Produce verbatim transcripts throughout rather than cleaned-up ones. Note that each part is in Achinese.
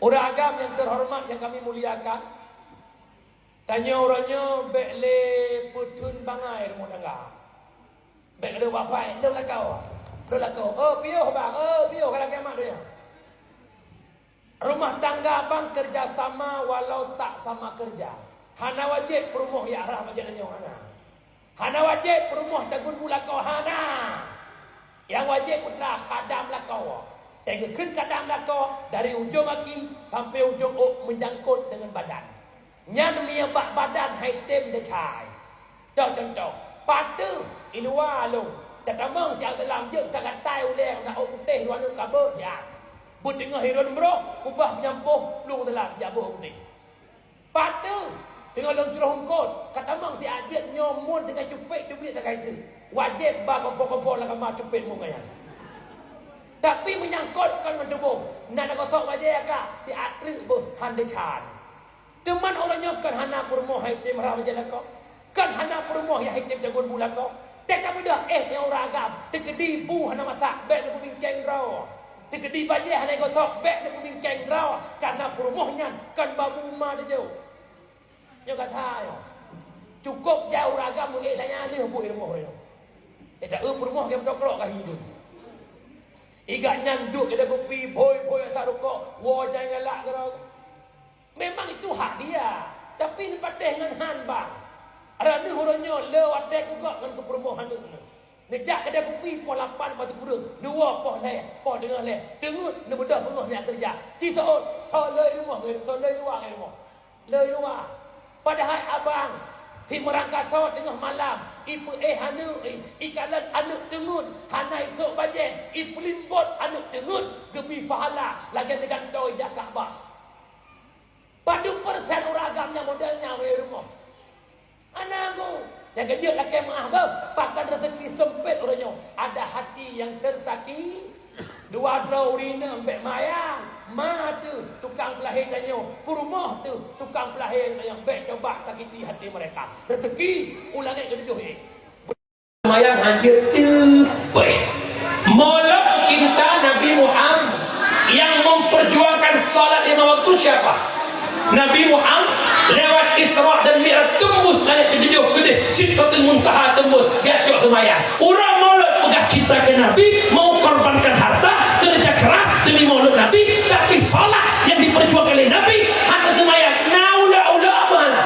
Ureuëng agam nyang teuhoreumat nyang kami muliakan, tanyoe uroe nyoe bék lé peutheun bangai rumoh tangga. Bék lé bapai lôn lakoe, lôn lakoe. Oh piôh bang, oh piôh, kadang kiamat donya. Rumah tangga bang kerja sama walau tak sama kerja. Hana wajéb peurumoh jak rhah bajée tanyoe, hana. Hana wajéb peurumoh tagun bu lakoe, hana. Nyang wajéb putra khadam lakoe. Teugeukheun khadam lakoe dari ujong aki sampai ujong ôk meujangkot deungon badan. Nyan meunyoe bak badan hai tem desya. Toh contoh, pateue i luwa lôn, tatamong siat dalam jeuet tagatai ulée na ôk putéh dua neuk kabeuet siat. Beuteungoh hireuen broh, ubah peunyampôh plueng dalam jak beuet ôk putéh. Pateue teungoh lôn jroh eungkôt, katamong siat jeuet nyoe mon tinggai cupet teubiet sagai treuk. Wajéb ba kompo-kompo lam kama cupet mon gaya. Tapi meunyangkot kon ngon tuboh, na gosok bajée ka siat treuk beuh han desya. Teuma uroe nyoe kon hana peurumoh hai tem rhah bajée lakoe, kon hana peurumoh nyang hai tem tagun bu lakoe. Teuka beudoh éh nyang ureuëng agam, teukeudi bu hana masak, bék neupeubinceng droe. Teukeudi bajée hana gosok, bék neupeubinceng droe, kareuna peurumoh nyan kon babu ma teujoh. Nyoe gata nyoe. Cukôp jai ureuëng agam meuék lanyah lheueh bu i rumoh nyoe. Éh, ta eu peurumoh nyang meutokrok ka hideuen. Igat nyan duek ida kupi, bhôi-bhôi ata rukok, woe jai ngalak keudroe. Memang itu hak dia, tapi neupatéh ngon han bang. Adak neuh uroe nyoe le watée keu gob ngon keu peurumoh aneuk neuh. Neujak keudée kupi poh lapan poh sikureueng, neuwoe poh lhée, poh teungoh lhée, teungeut neubeudoh beungoh neujak keureuja. Siseuôt, soe le i rumoh, soe le i luwa ngon i rumoh. Le i luwa. Padahai abang, si meurangkasoe teungoh malam, ipeuéh aneuk, i, ikalon aneuk teungeut, hana isôk bajée, ipeulimbot aneuk teungeut, geubri pahala lagée neugantoe jak Ka'bah. Padub persen ureuëng agam nyang model nyan ureuëng rumoh? Hana mu. Nyang keujeuet lakée meuáh beuh, pakon rezeki sempit uroe nyoe. Ada hati yang tersaki-, dua droe ureuëng inong bék mayang. Ma teuh tukang peulahé tanyoe, peurumoh teuh tukang peulahé tanyoe, bék coba sakiti hati mereka. Rezeki u langét keutujôh éh. Seumayang hanjeuet teupeh. Molod cinta Nabi Muhammad yang memperjuangkan salat lima waktu siapa? Nabi Muhammad lewat Isra dan Mi'raj tembus langit ketujuh, keudeh Sidratul Muntaha tembus, geujak seumayang. Ureuëng molod peugah cinta ke Nabi, mau korbankan harta, kerja keras demi molod Nabi, tapi salat yang diperjuangkan oleh Nabi hana seumayang. Na ulok-ulok apa na?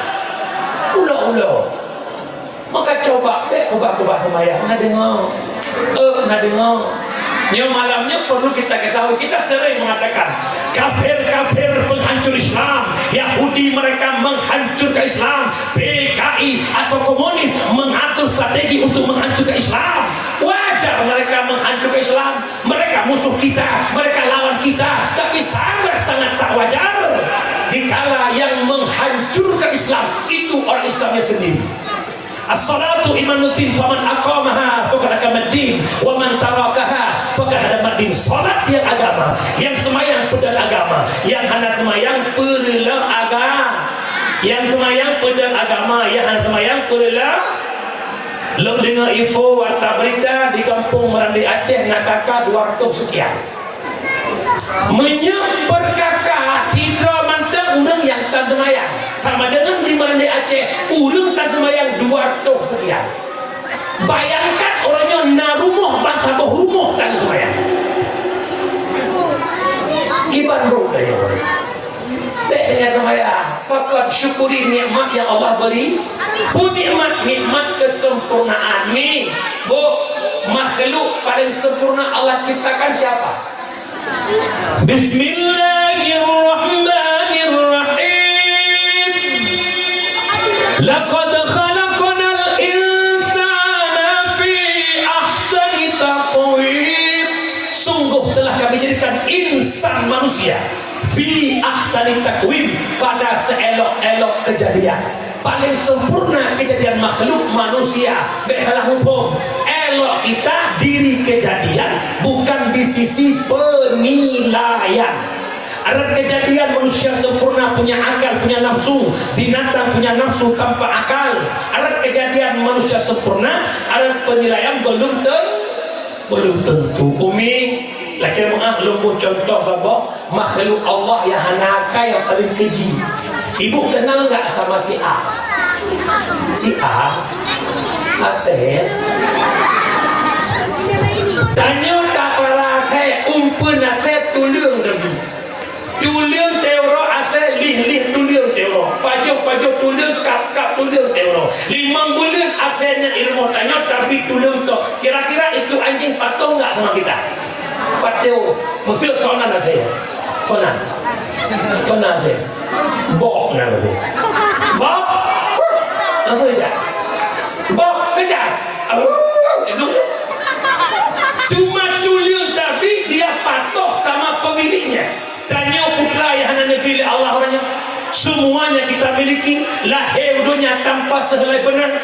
Ulok-ulok. Maka coba bék keubah-keubah seumayang, na deungoe. Eh, na deungoe. Nyoe malam nyoe perlu kita ketahui, kita sering mengatakan, kafir-kafir penghancur Islam, Yahudi mereka menghancurkan Islam, P K I atau komunis mengatur strategi untuk menghancurkan Islam. Wajar mereka menghancurkan Islam, mereka musuh kita, mereka lawan kita, tapi sangat-sangat tak wajar dikala yang menghancurkan Islam itu orang Islamnya sendiri. As-salatu imaduddin, faman aqamaha faqad aqamaddin, wa man tarakaha faqad hadamaddin. Salat nyang agama, nyang seumayang peudong agama, nyang hana seumayang peureuleueng agama. Nyang seumayang peudong agama, nyang hana seumayang peureuleueng. Lôn deungoe info warta berita di kampung Meurandé Aceh na K K dua ratus sekian. Meunyoe per K K sidroe mantong ureuëng nyang tan seumayang, sama deungon di Meurandé Aceh ureuëng tan seumayang dua ratus sekian. Bayangkan uroe nyoe na rumoh ban saboh rumoh tan seumayang. Kiban roh daya ureuëng. Bék deungon seumayang, pakon syukuri nikmat yang Allah beri. Peue nikmat? Nikmat kesempurnaan ni. Bu, makhluk paling sempurna Allah ciptakan siapa? Bismillahirrahmanirrahim. Laqad khalaqnal insana fi ahsani taqwim. Sungguh telah Kami jadikan insan manusia fi ahsani taqwim, pada seelok-elok kejadian. Paling sempurna kejadian makhluk manusia, bék salah muphom. Elok kita diri kejadian, bukan di sisi penilaian. Adat kejadian manusia sempurna, punya akal, punya nafsu. Binatang punya nafsu tanpa akal. Adat kejadian manusia sempurna, adat penilaian belum ten-, belum tentu. Umi, Lakée meuáh lôn boh cuntoh saboh makhluk Allah nyang hana akai nyang paleng keji. Ibu kenal nggak sama si A? Si A? Asée. Tanyoe tapara asée, umpeuen asée, tuleueng teubi. Tuleueng teuroe asée, lih-lih tuleueng teuroe. Pajoh-pajoh tuleueng, kap-kap tuleueng teuroe. Limong buleuen asée nyan ilmu tanyoe, tapi tuleueng toh. Kira-kira itu anjing patuh nggak sama kita? Patuh. Maksud sonan asée. Sonan. Sonan asée. Bok nan asée. Bok. Langsung ijak. Bok, kejar. Itu. Cuma tuleueng tapi dia patuh sama pemiliknya. Tanyoe putra nyang hana neubi lé Allah uroe nyoe. Semuanya kita miliki, lahé u donya tanpa sehelai benang.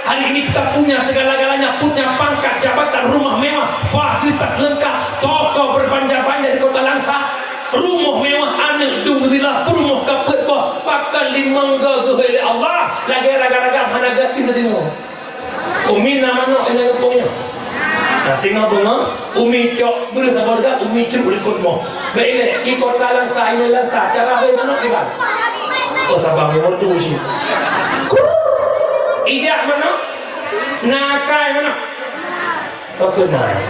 Hari ini kita punya segala-galanya, punya pangkat, jabatan, rumah mewah, fasilitas lengkap, toko berbanja-banja di Kota Langsa, rumoh mewah, aneuk dum bila, peurumoh ka peuet boh, pakon limong go geuhôi lé Allah, lagée raga-raga hana gaki teudeungoe. Umi na manok inong gampông nyoe. Nah, singoh beungoh, Umi cok breuh saboh reugat, Umi cok likot moh. Bèk ilèe, i Kota Langsa, inong Langsa, cara hôi manok kiban. Oh, saban umur tu uji. Ijak manok, na akai manok. Kok keunan?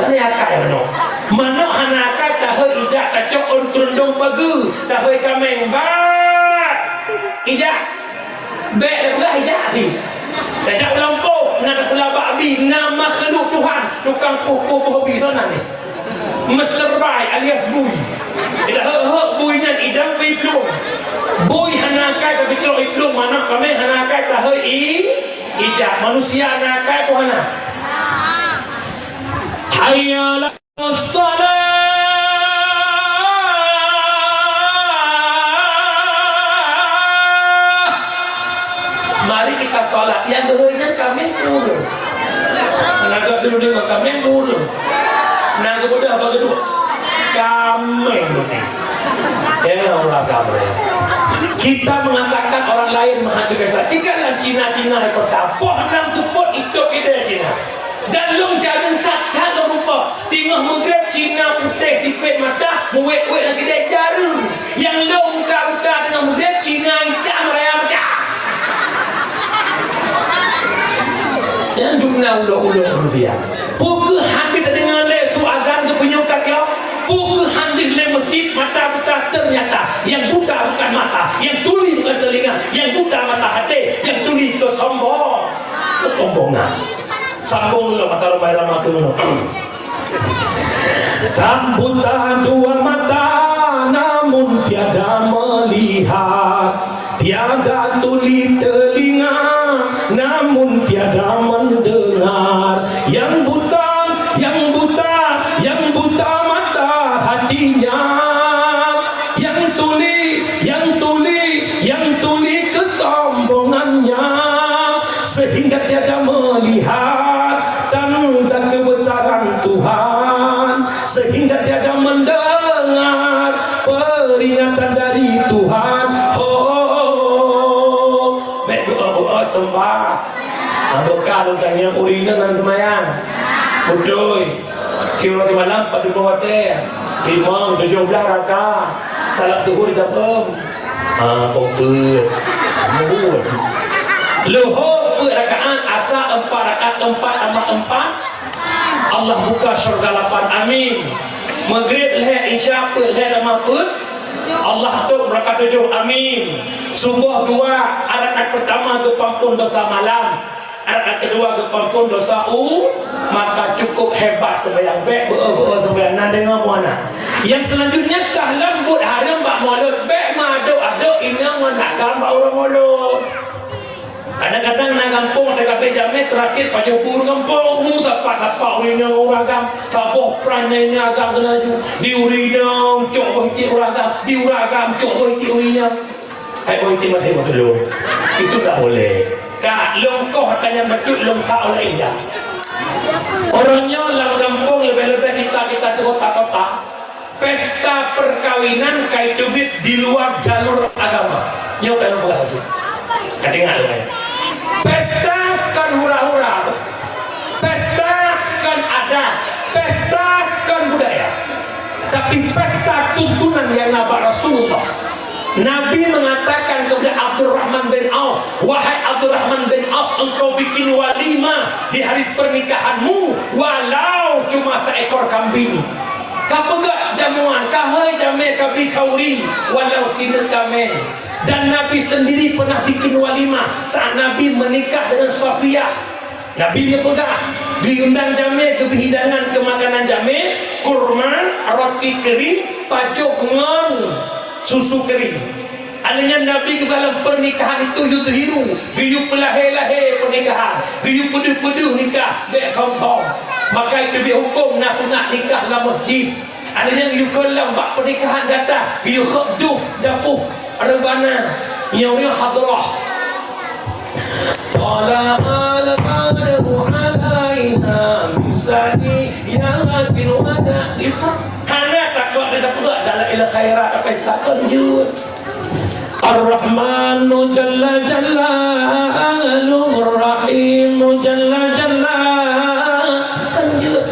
Tadi akai manok. Manok hana akai, tahôi ijak, tacok ôn keureuntông pageue, tahôi kaméng, bat! Ijak. Bèk teupeugah ijak cit. Tajak u lampôh, na teupeulabak bi, na makhluk Tuhan, tukang puh-puh boh bi, soe nan nyan? Meuseurbai alias bui. Ida hek-hek bui nyan idang bui plueng. Bui hana akai tapi cok i plueng, manok kaméng hana akai tahôi i, ijak. Manusia na akai peue hana? Hayya 'alas shalah. Mari kita salat. Nyang geuhôi nyan kaméng ureueng. Nyang geuhôi nyan kaméng ureueng. Nyang geubeudôh apa geuduek? Kaméng ureueng. Ya Allah, kaméng. Kita mengatakan orang lain menghancurkan Islam. Jika dalam Cina-Cina di kota, poh nam seupôt itôp idéh Cina. Dan lôn jareueng that-that lôn rupa. Teungoh meugreb Cina putéh sipét mata, meuwét-wét lam keudè jareueng. Nyang lôn buta-buta teungoh meugreb Cina itam raya meucah. Nyan dum na ulôn-ulôn manusia. Peu kheueh hana tadeungoe lé su azan geupeunyueng ka kiok? Peu kheueh hana lé meuseujid mata buta? Ternyata nyang buta bukan mata, nyang tuli bukan telinga, nyang buta mata até, nyang tuli keusombong-, keusombongan. Sambong lom mata Rhoma Irama keu lôn. Tak buta dua mata, namun tiada melihat. Tiada tuli telinga, namun tiada mendengar. Yang buta, yang buta, yang buta mata hatinya. Yang tuli, yang tuli, yang tuli kesombongannya. Sehingga tiada melihat tanda kebesaran Tuhan, sehingga tiada mendengar peringatan dari Tuhan. Ho, bèk doa-doa sembah. Abukah lôn tanyong ureueng inong na seumayang? Beutôi. Siuroe simalam padum boh watèe? Limong, tujoh blah rakaat. Salat zuhur jam eum. Ah, peuet. Leuhô peuet rakaat, asa empat rakaat, empat tambah empat. Allah buka syurga lapan, amin. Maghrib lhèe, Isya peuet lhèe tambah peuet. Allah tôp rakaat tujoh, amin. Suboh dua, rakaat pertama geupampon dosa malam. Rakaat keudua geupampon dosa u, maka cukup hebat seumayang. Bèk beu-, beu-, seumayang. Na deungö muana. Yang selanjutnya, kah lôn buet hareuem bak mulod. Bèk meuadôk-adôk inong ngon agam bak uroe mulod. Kadang-kadang na gampông, ada kabeh jamé terakhir pajoh bu ureueng gampông. Mu sapa-sapa ureueng inong ngon ureueng agam. Saboh pran nyan agam keunan laju. Di ureueng inong cok boh iték ureueng agam. Di ureueng agam cok boh iték ureueng inong. Hai boh iték maté boh tulông. Itu tak boleh. Ka, lôn koh tanyong bacut, lôn tak oleh indah. Uroe nyoe lam gampông leubeh-leubeh kita-kita di kota-kota, pesta perkawinan ka iteubiet di luar jalur agama. Nyoe ka lôn peugah laju. Ka teuingat lôn nyan. Pesta kon hura-hura. Pesta kon adat. Pesta Bukan budaya, tapi pesta tuntunan yang na bak Rasulullah. Nabi mengatakan kepada Abdurrahman bin Auf, "Wahai Abdurrahman bin Auf, engkau bikin walimah di hari pernikahanmu, walau cuma seekor kambing. Ka peugah jamuan, ka hôi jamé, ka bi khauri, walau sineuk kaméng." Dan Nabi sendiri pernah bikin walimah saat Nabi menikah dengan Safiyah. Nabi geupeugah, geuundang jamé, geubri hidangan keu makanan jamé, kurma, roti kering, pajoh ngon susu kering. Alèh nyan Nabi geupeugah lam pernikahan itu yudhiru, geuyue peulahé-lahé pernikahan, geuyue peudeuh-peudeuh nikah, bèk thom-thom. Maka itu dihukôm na sunat nikah lam masjid. Alèh nyan geuyue kheun lam bak pernikahan gata, geuyue kheueh duf, dafuf, rebana, nyoe-nyoe hadrah. Tala al-badru alaina min saniyatil wada. Hana takot, hana takot dalam ilmu khairat, apa istilah lanjut. Ar-Rahmanu jalla jalaluhu, Ar-Rahimu jalla jalaluhu. Lanjut.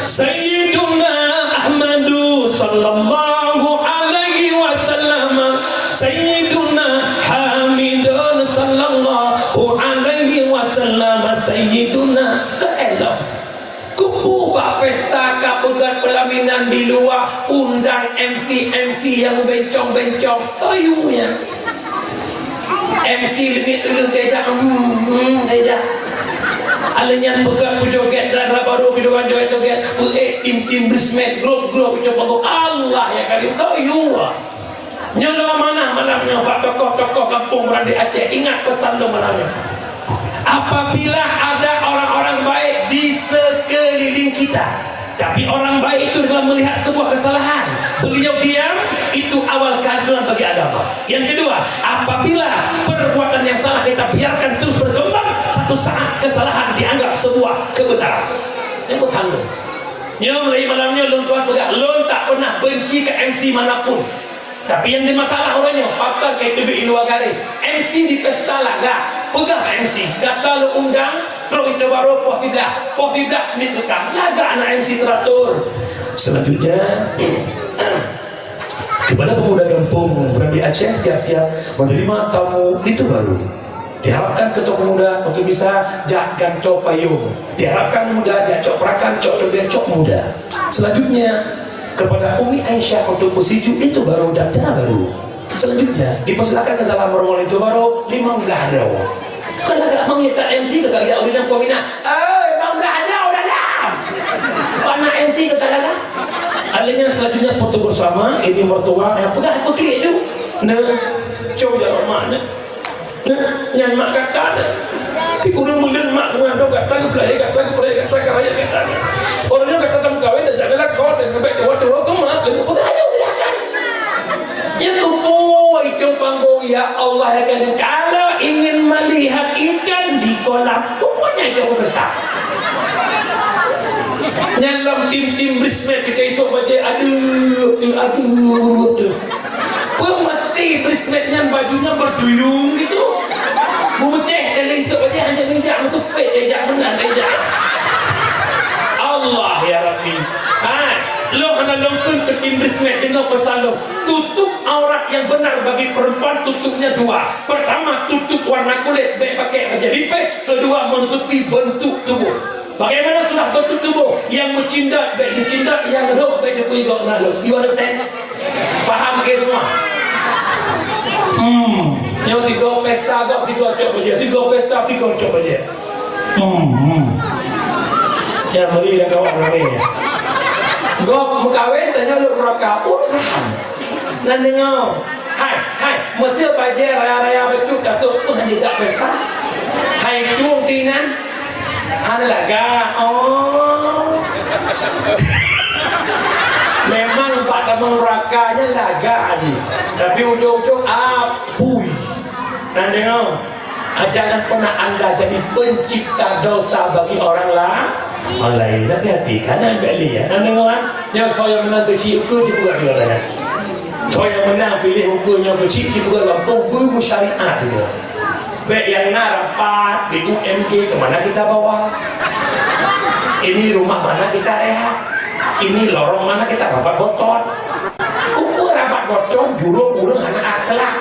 Sayyiduna Ahmadu sallallahu alaihi wasallam, Sayyiduna Hamidun sallallahu alaihi wasallam, Sayyiduna. Keu elok. Kubu bak pesta ka peugöt peulaminan di luwa, undang M C-M C nyang bencong-bencong, soyue nyan. M C leubeh tuleueng teuja, hmm, hmm, teuja. Alèh nyan peugöt peujogét dara-dara barô, peujogét-jogét, peuék tim-tim bridesmaid, grup-grup, peujogét, Allah ya Karim, soyue. Nyoe lôn amanah malam nyoe bak tokoh-tokoh gampông Meurandék Aceh. Ingat pesan lôn malam nyoe. Apabila ada orang-orang baik di sekeliling kita, tapi orang baik itu telah melihat sebuah kesalahan, beliau diam, itu awal kehancuran bagi agama. Yang kedua, apabila perbuatan yang salah kita biarkan terus berkembang, satu saat kesalahan dianggap sebuah kebenaran. Nyoe pesan lôn. Nyoe mulai malam nyoe lôn tuan peugah, lôn tak pernah benci ke M C manapun. Tapi nyang jadi masalah uroe nyoe, pakon ka teubiet di luwa garéh. M C di pesta lagak, peugah M C, gata lôn undang, trok di Toba Road poh siblaih, poh siblaih minit tukang. Lagak na M C teratur. Selanjutnya, kepada pemuda gampông Meurandék Aceh, siap-siap menerima tamu di Toba Road. Diharapkan ketua pemuda untuk bisa jak gantoe payong. Diharapkan muda jak cok perakan, cok teubiet, cok muda. Selanjutnya, kepada Umi Aisyah untuk bersujud itu baru dan dana baru. Selanjutnya, dipersilakan ke dalam ruangan itu baru lima belas droe. Kalau tak mengingat M C ke kali ya, udah kuah minah. Eh, lima belas droe dalam. Mana M C ke dalam? Alanya selanjutnya foto bersama, ini mertua yang pedah aku klik tu. Nah, coba ya, Mak, nah. Nah, nyan mak gata nyan. Si kureueng buleuen mak meuadoe gata, geupeulahé gata, geupeulahé gata, ka rayeuk gata nyan. Uroe nyoe gata tameukawen, tajak galak kot, tajak geubek tuha-tuha keu mak, keu peugah ayo silakan. Nyan keupeue itu panggong, ya Allah, ya Karim. Kalau ingin melihat ikan di kolam, pokoknya itu besar. Nyan lom tim-tim bridesmaid kita itu bajée aduh tu, aduh tu. Peue meusti bridesmaid nyan baju nyan berduyung gitu? Meumeucéh kali itu bajée hana meujak, meutupék tajak meunan tajak. Allah ya Rabbi. Hai, lôn hana lôn kheun keu tim bridesmaid, deungoe pesan lôn. Tutup aurat yang benar bagi perempuan tutupnya dua. Pertama, tutup warna kulit, bèk pakai bajée lipeh. Kedua, menutupi bentuk tubuh. Bagaimana sudah bentuk tubuh? Nyang meucindot bèk geucindot, nyang rhot bèk geupeugöt na rhot. You understand? Paham ke semua? Hmm. Nyoe tiga pesta dah tiga cok bajée, tiga pesta tiga cok bajée. Hmm, hmm. Ya, mari dah kawan ramai ya. Gob meukawen tanya lu neraka pun. Nan deungoe. Hai, hai, meuseu bajée raya-raya beutôi tasok pun hana jak pesta. Hai tueng tinan. Hana lagak. Oh. Memang bak tamong neraka nyan lagak jih. Tapi ujong-ujong apui. Nan deungoe. Jangan pernah anda jadi pencipta dosa bagi orang la-, orang lain. Hati-hati, kan? Jangan bèk lé, ya. Nan deungoe, kan? Nyoe soe nyang meunang keuchik ukeue, cit peugah dua tanya. Soe nyang meunang piléh ukeue nyang keuchik, cit peugah gampông, beumeusyariat dia. Bèk nyang na rapat di U M K, ke mana kita bawa? Ini rumah mana kita rehat? Ini lorong mana kita rapat botot. Ukur rapat botot, jurong ureueng hana akhlak.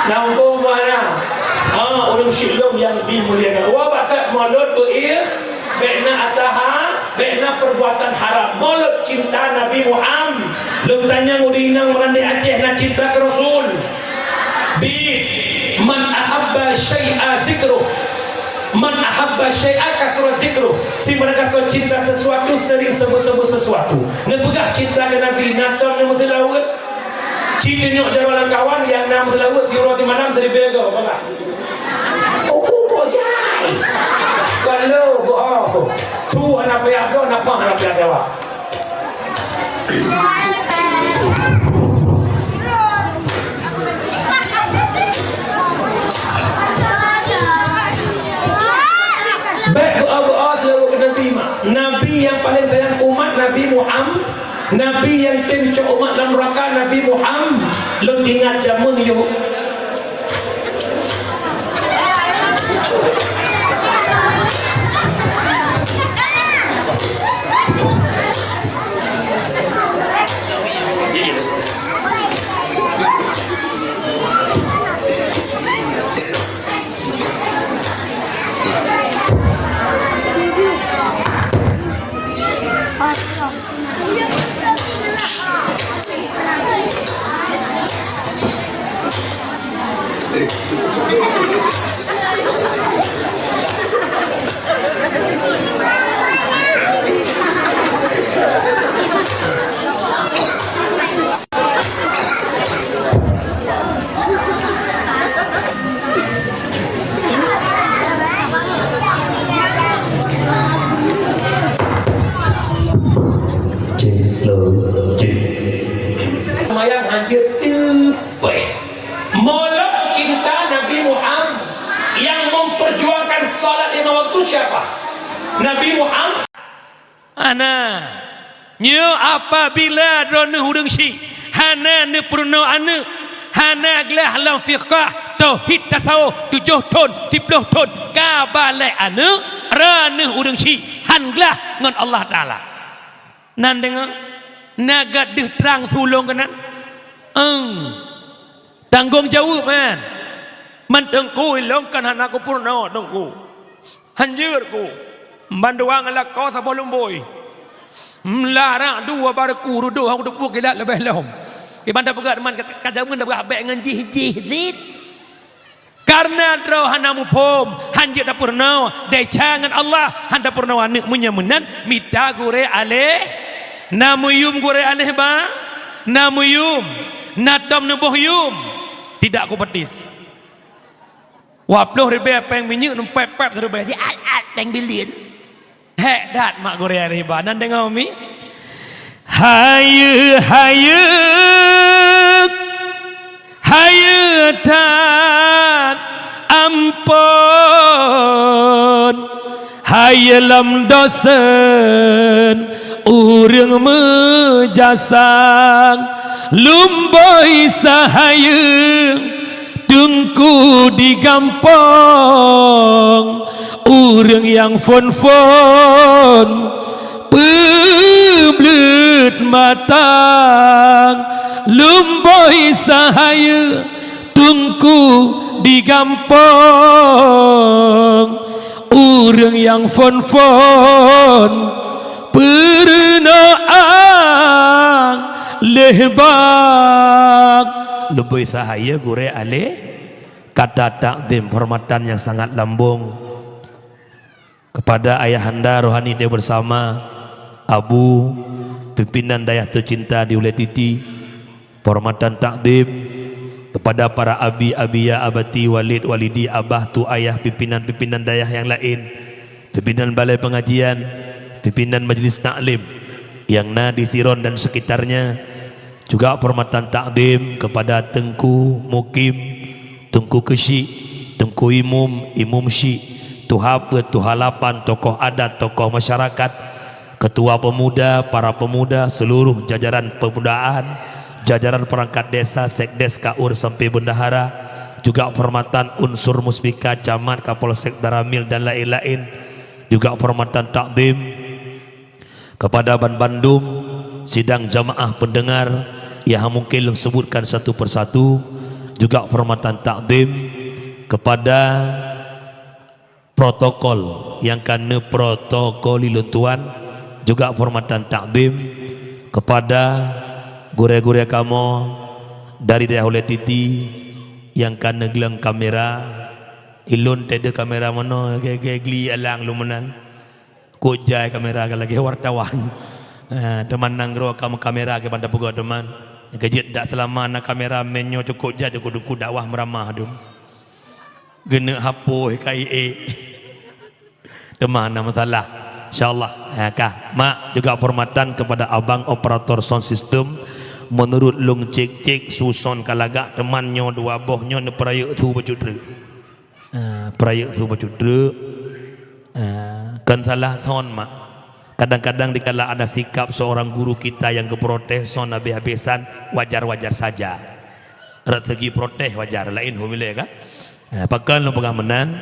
Nah, umpama na. Ha, ureueng syedara nyang dimuliakan. Wa bak that mulod beuir, bèk na ataha, bèk na perbuatan haram. Mulod cinta Nabi Muhammad. Lôn tanyong ureueng inong meurandeh Aceh na cinta keu Rasul. Bi, man ahabba syai'a zikruh. Man ahabba syai'a kasura zikruh. Sibarang kasoe cinta sesuatu, sering sebut-sebut sesuatu. Neupeugah cinta keu Nabi, na tom nyang meuseulaweuet. Ci tunyok jaroe lam kawan nyang na meuseulaweuet siuroe simalam siribèe goe, peugah. Oh, kok jai. Kalau boh. Tu aneuk piah bloe, napa aneuk piah Jawa? Bèk geuoh-geuoh seulaweuet keu Nabi mak. Nabi nyang paleng sayang umat Nabi Muham-, Nabi nyang tem cok umat lam nuraka Nabi Muham-, lôn ingat jameun yoh. Cek, lo, cek. Semayang hanjeuet teupeh. Mulod cinta Nabi Muhammad yang memperjuangkan salat lima waktu siapa? Nabi Muhammad. Hana. Nyoe apabila droeneuh ureueng syiek hana neupeurunoe aneuk, hana glah lam fiqah, tauhid, tasawuf, tujoh thon, siplôh thon, ka balek aneuk, droeneuh ureueng syiek han glah ngon Allah Taala. Nan deungoe, na gadeuh trang su lôn keunan? Eng. Tanggong jaweueb nyan. Man teungku ilôn kan hana kupeurunoe teungku. Hanjeuet ku. Ban dua ngon lakoe saboh lumbôi. Meularang dua bareku rudôh hong teupeu kilat leubeh lom. Kiban tapeugah teuma ka, ka jameun tapeugah bèk ngon jih-jih cit. Kareuna droe hana muphom, hanjeuet tapeurunoe, desya ngon Allah, han tapeurunoe aneuk. Meunyoe meunan, mita gurèe aléh, na meuyum gurèe aléh ba, na meuyum, na tom neuboh yum, tidak kupetis. Dua ploh ribèe pèng minyeuk, neumpèp-pèp siribèe, siat-at pèng bilén. Hék that mak gurèe riba, nan deungoe mi? Hayeue, hayeue, hayeue that ampôn, hayeue lom dosen ureueng meujasang, lumbôi sahayeue Teungku di gampông, ureueng nyang phôn-phôn, peubleuet mata, lumbôi sahayeue. Teungku di gampông, ureueng nyang phôn-phôn, peurunoe aléh bak. Lumbôi sahayeue gurèe aléh. Kata takzim, penghormatan yang sangat lambong kepada ayahanda rohani dia bersama, Abu, pimpinan dayah tercinta di Ulèe Titi, penghormatan takzim kepada para abi, abiya, abati, walid, walidi, abah, tu ayah, pimpinan-pimpinan dayah yang lain, pimpinan balai pengajian, pimpinan majlis taklim yang na di Siron dan sekitarnya, juga penghormatan takzim kepada Teungku Mukim, Teungku Keuchik, Teungku Imum, Imum Chik, Tuha Peuet, Tuha Lapan, tokoh adat, tokoh masyarakat, ketua pemuda, para pemuda, seluruh jajaran pemudaan, jajaran perangkat desa, sekdes, kaur sampai bendahara, juga penghormatan unsur muspika, camat, kapolsek, danramil dan lain-lain, juga penghormatan takzim Kepada ban-, bandum sidang jamaah pendengar yang mungkin lôn sebutkan satu persatu, juga penghormatan takzim kepada protokol nyang ka neuprotokoli lôn tuan, juga penghormatan takzim kepada gurée-gurée kamoe dari Dayah Ulée Titi nyang ka neugleueng kamera. Ilôn teuh kamera meunoe, ge-, ge-, gli alang lôn meunan. Kok jai kamera ka lagée wartawan. Ah, teuma nanggroe ka meukamera keu ban tapeugot teuma. Keujeuet dak seulama na kamera, meunyoe cukôp jai, cukôp teungku dakwah meuramah dum. Geuneuk hapôh ka ié. Teuma na masalah. Insyaallah. Ha, kah. Mak, juga penghormatan kepada abang operator sound system. Menurut lôn cek-cek, su sound ka lagak, teuma nyoe dua boh nyoe neupeurayeuk su bacut treuk. Ah, peurayeuk su bacut treuk. Ah, kon salah sound, Mak. Kadang-kadang dikala ada sikap seorang guru kita yang geuprotes sound habéh-habésan, wajar-wajar saja. Rot segi protes wajar, laén hom ilée kan? Ah, pakon lôn peugah meunan?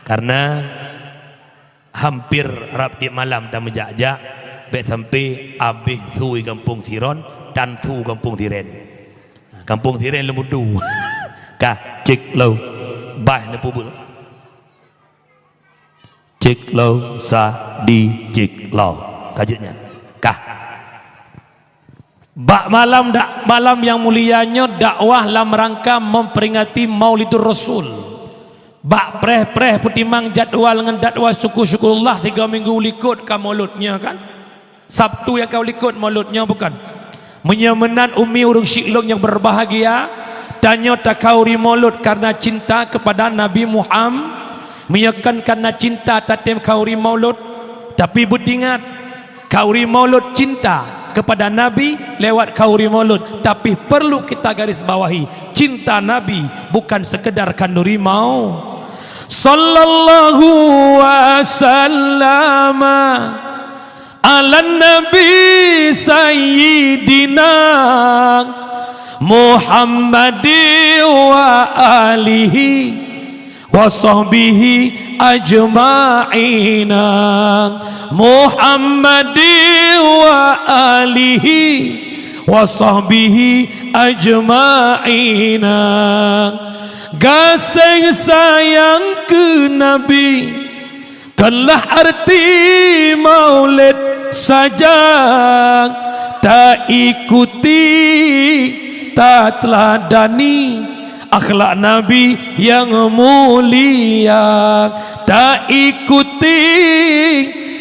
Karena hampir rab tiep malam tameujak-jak, bék sampai abéh su i gampông Siron, tan su gampông Siren. Gampông Siren leumodu. Kah, cek lo. Bah neupeubuet. Cek lo, sa, di, cek lo. Ka jeuet nyan. Kah. Bak malam dak-, malam nyang mulia nyoe dakwah lam rangka memperingati Maulidur Rasul. Bak preh-preh peutimang jadwal ngon jadwal syukur-syukurullah tiga minggu likot ka Maulud nyoe kan? Sabtu nyang ka likot Maulud nyoe bukan? Meunyoe meunan umi ureuëng syiek lôn nyang berbahagia, tanyoe takhauri Maulud karena cinta kepada Nabi Muham-, meunyoe kon karena cinta tatem khauri Maulud, tapi beutingat, khauri Maulud cinta kepada Nabi lewat khauri Maulud, tapi perlu kita garis bawahi, cinta Nabi bukan sekedar khanduri mau. Sallallahu wasallama ala Nabi Sayyidina Muhammadi wa alihi wa sahbihi ajma'ina. Muhammadi wa alihi wa sahbihi ajma'ina. Gaséh sayang keu Nabi, keulah arti Maulid saja, taikuti, tateuladani akhlak Nabi nyang mulia. Taikuti,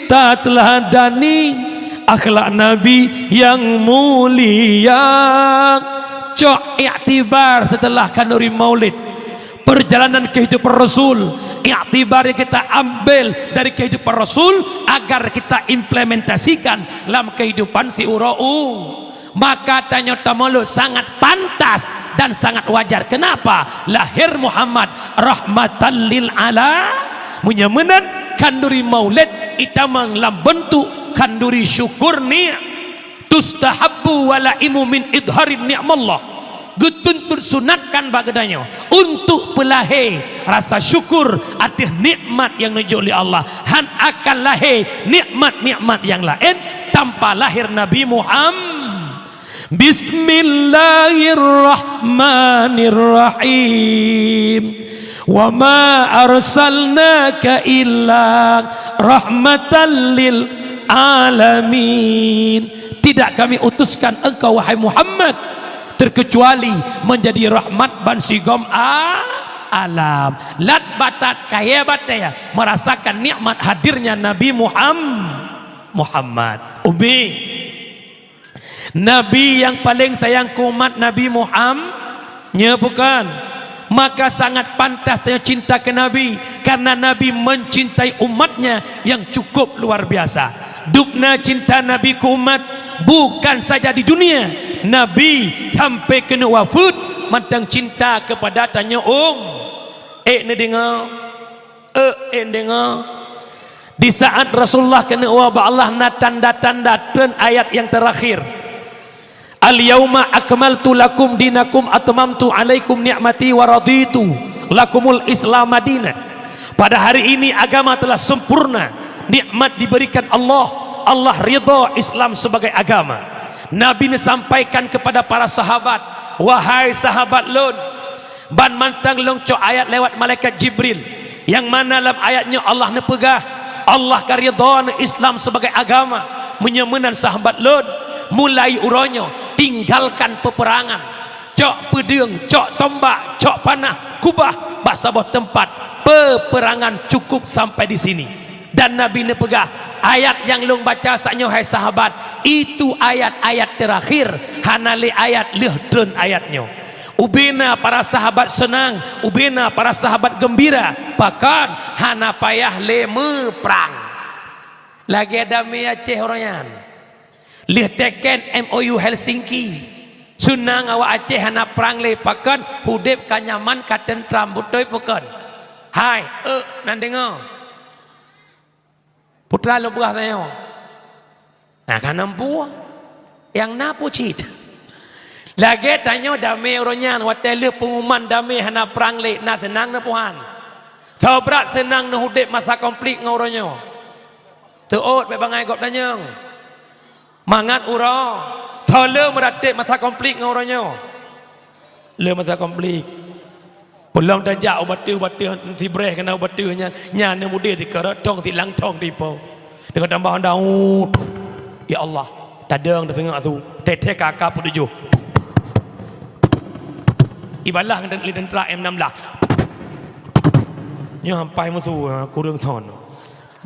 tateuladani akhlak Nabi nyang mulia. Cok iktibar setelah khanduri Maulid. Perjalanan kehidupan Rasul, iktibar yang kita ambil dari kehidupan Rasul agar kita implementasikan lam kehidupan siuroe u. Maka tanyoe tamaulud sangat pantas dan sangat wajar. Kenapa? Lahir Muhammad rahmatan lil ala. Meunyoe meunan khanduri Maulid itamong lam beuntuk khanduri syukur ni. Tustahabbu walaimu min idharin ni'mallah. Geutuntut sunatkan bak geutanyoe untuk peulahé rasa syukur ateueh nikmat nyang neujok lé Allah. Han akan lahé nikmat-nikmat nyang laén tanpa lahé Nabi Muham-, Bismillahirrahmanirrahim. Wa ma arsalnaka illa rahmatan lil alamin. Tidak kami utuskan engkau, wahai Muhammad, terkecuali menjadi rahmat bansigom a-, alam. Lat batat, kayée batée merasakan nikmat hadirnya Nabi Muham-, Muhammad. Umi. Nabi nyang paleng sayang keu umat Nabi Muham-, nyoe bukan? Maka sangat pantas tanyoe cinta keu Nabi, karena Nabi mencintai umatnya yang cukup luar biasa. Dubna cinta Nabi keu umat bukan saja di dunia, Nabi sampai keuneuk wafeuet mantong cinta kepada tanyoe um-, ék neudeungoe? Eh, ék neudeungoe? Di saat Rasulullah keuneuk woe bak Allah na tanda-tanda, treun ayat nyang teurakhir, "Al-yauma akmaltu lakum dinakum atmamtu alaikum ni'mati wa raditu lakumul Islam madina." Pada hari ini agama telah sempurna, nikmat diberikan Allah, Allah ridha Islam sebagai agama. Nabi neusampaikan kepada para sahabat, "Wahai sahabat lôn, ban mantong lôn cok ayat lewat malaikat Jibril, nyang mana lam ayat nyoe Allah neupeugah, Allah ka ridha neu Islam sebagai agama. Meunyoe meunan sahabat lôn, mulai uroe nyoe tinggalkan peperangan. Cok peudeueng, cok tombak, cok panah, keubah bak saboh teumpat. Peperangan cukup sampai di sini." Dan Nabi neupeugah, "Ayat nyang lôn baca saat nyoe, hai sahabat, itu ayat-ayat teurakhir, hana lé ayat lheueh treun ayat nyoe." Ubena para sahabat seunang, ubena para sahabat geumbira, pakon hana payah lé meuprang. Lagée damé Aceh uroe nyan. Lheueh teken M O U Helsinki, seunang awak Aceh hana prang lé, pakon udeb ka nyaman, ka teuntram, beutôi pakon? Hai, euk, nan deungoe. Putra lôn peugah tanyoe. Na ka nampu. Nyang na peue cit. Lagée tanyoe damé uroe nyan, watée lheueh peunguman damé hana prang lé, na seunang na puhan. Sobrat seunang neuh udeb masa konflik ngon uroe nyoe. Teuôt bék bangai gob tanyong. Mangat uroe, tho le meuratéb masa konflik ngon uroe nyoe. Le masa konflik. Peulom tajak u bateue-bateue sibreh keunan u bateue nyan, nyan neumudeh sikarot thong silang thong tipo. Deungon tambah honda, "Ut." Ya Allah, tadong taseungak su. Teh-teh ka ka peutujoh. Ibalah ngon lé teuntara M enam belas. Nyoe ampai musoh, ha, kureueng son.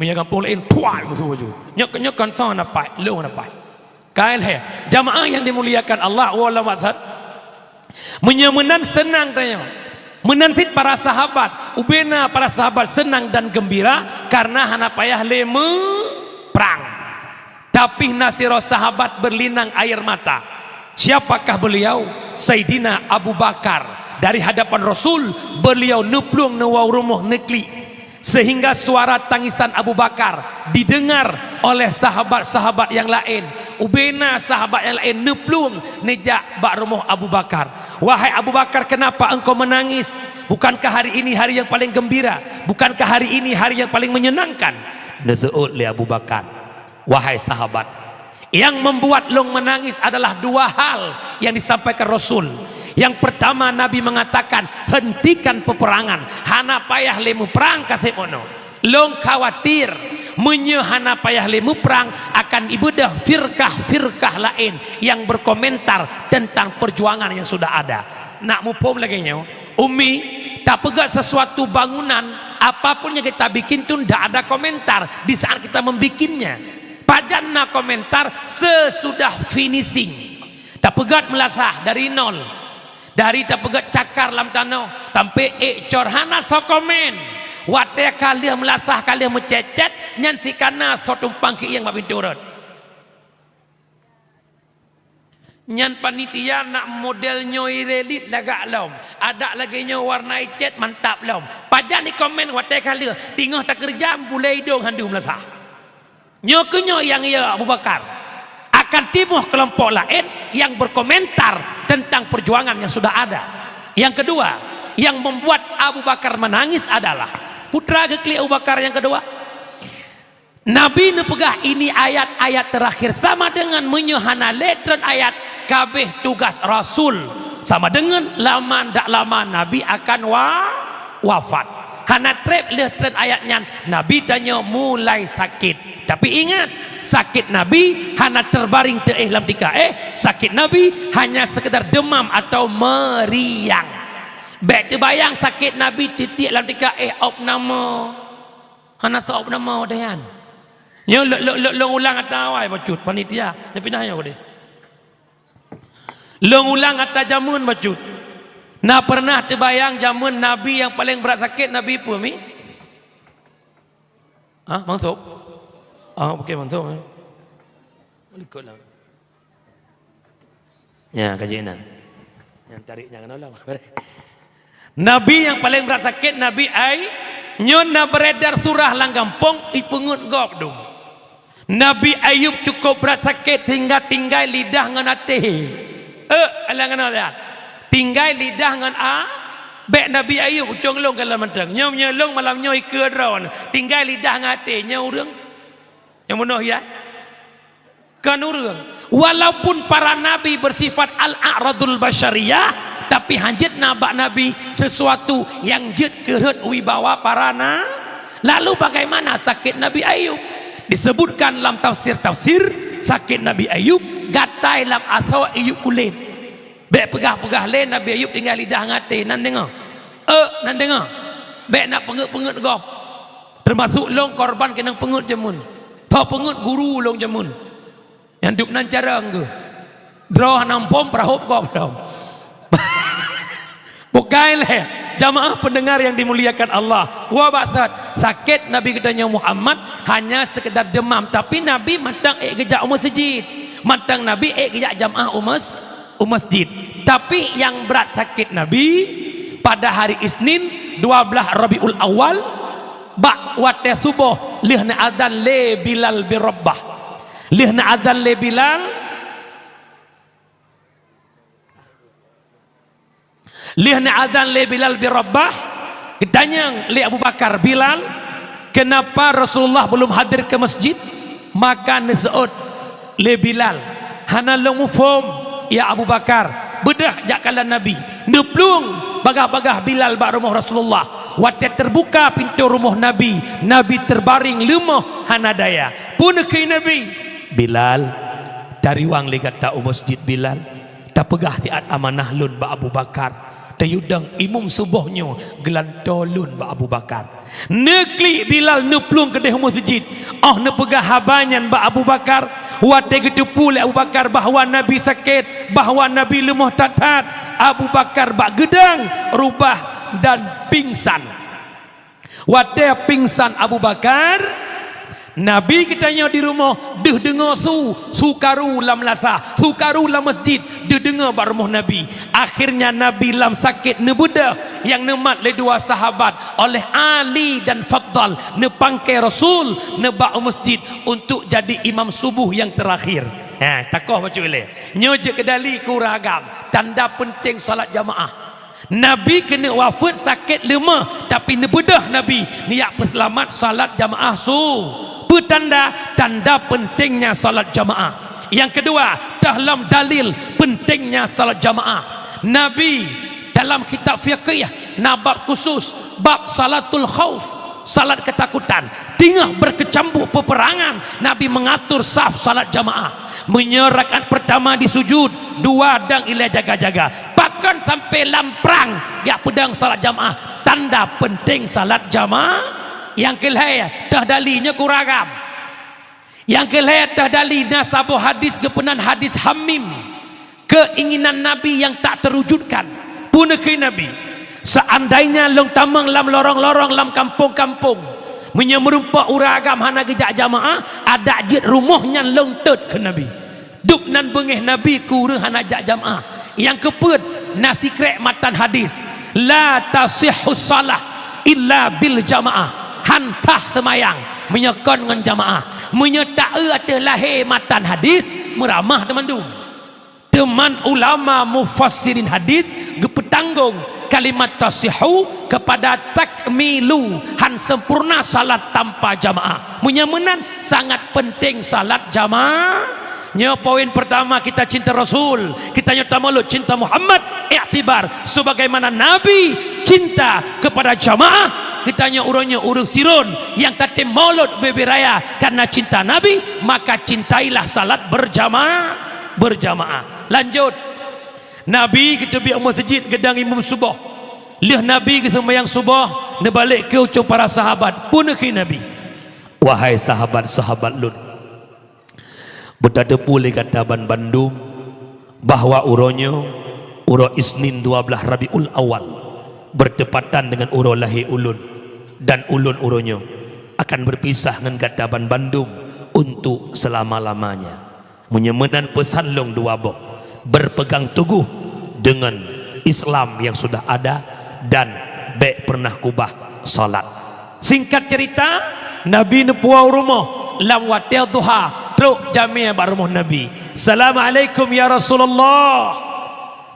Meunyoe gampông laén, puat musoh laju. Nyoe, nyoe kon son ampai, lôn ampai. Ka ilheueh, jamaah yang dimuliakan Allah, wallahu a'lam. Meunyoe meunan seunang tanyoe. Meunan cit para sahabat, ubena para sahabat seunang dan geumbira karena hana payah lé meuprang. Tapi na sidroe sahabat berlinang air mata. Siapakah beliau? Saidina Abu Bakar. Dari hadapan Rasul, beliau neuplueng neuwoe u rumoh neuklik. Sehingga suara tangisan Abu Bakar didengar oleh sahabat-sahabat nyang laén. Ubena sahabat nyang laén neuplueng neujak bak rumoh Abu Bakar. "Wahai Abu Bakar, kenapa engkau menangis? Bukankah hari ini hari yang paling gembira? Bukankah hari ini hari yang paling menyenangkan?" Neuseuôt lé Abu Bakar, "Wahai sahabat, yang membuat lôn menangis adalah dua hal yang disampaikan Rasul. Yang pertama, Nabi mengatakan, 'Hentikan peperangan, hana payah lé meuprang ka sép unoe.' Lôn khawatir, meunyoe hana payah lé meuprang, akan ibeudôh firkah-firkah laén yang berkomentar tentang perjuangan yang sudah ada." Nak muphom lagée nyoe, Umi, tapeugét sesuatu bangunan, apapun yang kita bikin tu ndak ada komentar di saat kita membikinnya. Pajan na komentar sesudah finishing. Tapeugét meulasah dari nol. Dari tapeugét cakar lam tanoh, sampai ék cor hana soe komen. Watée ka lheueh meulasah, ka lheueh meucét-cét, nyan sikana soe tumpang keuieng bak pintoe rot. Nyan panitia nak model nyoe irelit lagak lom. Adak lagée nyoe warna icét mantap lom. Pajan ikomen watée ka lheueh, teungoh takeureuja bulée idong handu meulasah. Nyoe keunyoe nyang ya Abu Bakar. Akan timoh kelompok laén yang berkomentar tentang perjuangan yang sudah ada. Yang kedua, yang membuat Abu Bakar menangis adalah, putra geuklik Abu Bakar yang kedua. Nabi neupeugah ini ayat-ayat terakhir, sama dengan meunyoe hana lé treun ayat, kabeh tugas Rasul, sama dengan lama ndak lama Nabi akan wa-, wafat. Hana treb lheueh treun ayat nyan, Nabi tanyoe mulai sakét. Tapi ingat, sakét Nabi hana terbaring teuéh lam tika éh, sakét Nabi hanya sekedar demam atau meriang. Bék teubayang sakét Nabi titiek lam tika éh opname. Hana soe nama watée nyan. Nyoe lôn, lôn, lôn, lôn ulang ata awai bacut panitia, neupinah nyoe deh. Lôn ulang ata jameun bacut. Na pernah teubayang jameun Nabi nyang paleng brat sakét Nabi peue mi? Hah, Mansub? Ah, oke, Mansub, eh. Likot lah. Nya, kaji inan. Nyang tarik nyang keunoe lah. Nabi nyang paleng brat sakét, Nabi ai, nyoe na beredar surah lam gampông, ipeungeut gob dum. Nabi Ayub cukup brat sakét sehingga tinggai lidah ngon até. Eh, alang keunoe lihat. Tinggai lidah ngon a, bék Nabi Ayub, ucong lôn kalon mantong. Nyoe, nyoe lôn malam nyoe ikeue droe. Tinggai lidah ngon até, nyoe ureuëng. Nyang bunoe ya. Kon ureuëng. Walaupun para nabi bersifat al-a'radul basyariyah, tapi hanjeuet na bak nabi sesuatu nyang jeuet keu rhot wibawa para na-, lalu bagaimana sakét Nabi Ayub? Disebutkan lam tafsir-tafsir, sakét Nabi Ayub gatai lam asoe iyup kulét. Bék peugah-peugah lé Nabi Ayub tinggai lidah ngon até, nan deungoe. Euk, nan deungoe. Bék na peungeuet-peungeuet gob. Teumasuk lôn korban keunong peungeuet jameun. Tho peungeuet guru lôn jameun. Nyang dub nan carông geuh. Droe hana muphom peurahop gob lom. Bukai lé, jamaah pendengar yang dimuliakan Allah. Wa baksat, sakét Nabi geutanyoe Muhammad hanya sekedar demam, tapi Nabi mantong ék geujak u meuseujid. Mantong Nabi ék geujak jamaah u meus-, u masjid. Tapi nyang brat sakét Nabi pada hari Isnin dua belas Rabiul Awal, bak watée suboh lheueh neuazan lé Bilal bin Rabah. Lheueh neuazan lé Bilal, lheueh neuazan lé Bilal bin Rabah, geutanyong lé Abu Bakar, "Bilal, kenapa Rasulullah belum hadir ke masjid?" Maka neuseuôt lé Bilal, "Hana lôn muphom, ya Abu Bakar, beudôh jak kalon Nabi." Neuplueng bagaih-bagaih Bilal bak rumoh Rasulullah. Watée teubuka pintoe rumoh Nabi, Nabi teubaréng leumoh hana daya. Peue neukheun Nabi? "Bilal, tariwang lé gata u masjid, Bilal. Tapeugah siat amanah lôn bak Abu Bakar. Tayue dong imum suboh nyoe geulantoe lôn bak Abu Bakar." Neuklik Bilal neuplueng keudeh u meuseujid. Óh neupeugah haba nyan bak Abu Bakar, watée geuteupeue lé Abu Bakar bahwa Nabi sakét, bahwa Nabi leumoh that-that, Abu Bakar bak geudong rubah dan pingsan. Watée pingsan Abu Bakar, Nabi geutanyoe di rumoh deuh deungoe su, su karu lam lasa, su karu lam masjid, deuh deungoe bak rumoh Nabi. Akhirnya Nabi lam sakét neubeudôh nyang neumat lé dua sahabat, oleh Ali dan Fadal, neupangke Rasul, neuba u masjid untuk jadi imam subuh nyang teurakhir. Ha, takoh bacut ilée. Nyoe jeuet keu dali keu ureuëng agam, tanda peunteng salat jamaah. Nabi keuneuk wafeuet sakét leumoh, tapi neubeudôh Nabi neujak peuseulamat salat jamaah su. Peue tanda? Tanda peuntengnya salat jamaah. Nyang keudua, dalam dalil peuntengnya salat jamaah. Nabi dalam kitab fiqih na bab khusus, bab salatul khauf, salat ketakutan. Teungoh beukeucambuek peupeurangan, Nabi meungatur saf salat jamaah. Meunyoe rakaat peurtama di sujud, dua dong ilée jaga-jaga. Pakon sampoe lam prang jak peudong salat jamaah, tanda peunteng salat jamaah. Nyang keu lhée, teuh dali nyoe keu ureuëng agam. Nyang keu lhée teuh dali na saboh hadis geupeunan hadis hamim. Keuinginan Nabi nyang tak teurujutkan. Peue neukheun Nabi, "Seandainya lôn tamong lam lorong-lorong, lam kampong-kampong, meunyoe meurumpok ureuëng agam hana geujak jamaah, adak jeuet rumoh nyan lôn tôt," kheun Nabi. Dub nan beungéh Nabi keu ureuëng hana jak jamaah. Nyang keupeuet, na sikrék matan hadis, "La tasihhus shalah illa bil jamaah." Han sah seumayang meunyoe kon ngon jamaah. Meunyoe taeu ateueh lahé matan hadis, meuramah teumandum. Teuma ulama mufassirin hadis geupeutanggong kalimat tasihhu kepada takmilu, han sempurna salat tanpa jamaah. Meunyoe meunan, sangat penting salat jamaah. Nyoe poin pertama, kita cinta Rasul, kita nyoe tamulod cinta Muhammad, iktibar sebagaimana Nabi cinta kepada jamaah. Kita nyoe uroe nyoe ureuëng Siron nyang tatem mulod ubé-ubé raya karena cinta Nabi, maka cintailah salat berjamaah, berjamaah. Lanjut, Nabi geuteubiet u meuseujid geudong imum suboh. Lheueh Nabi geuseumayang suboh, neubalek keu ucung para sahabat. Peue neukheun Nabi, "Wahai sahabat-sahabat lôn, beutateupeue lé gata banbandum bahwa uroe nyoe, uroe Isnin dua blaih Rabiul Awal, bertepatan dengan uroe lahé ulôn, dan ulôn uroe nyoe akan berpisah ngon gata banbandum untuk selama-lamanya. Meunyoe meunan peusan lôn dua boh, berpegang teguh dengan Islam yang sudah ada dan bék pernah kubah salat." Singkat cerita, Nabi neupuwoe u rumoh lam watée duha, trok jamé bak rumoh Nabi. "Assalamualaikum ya Rasulullah."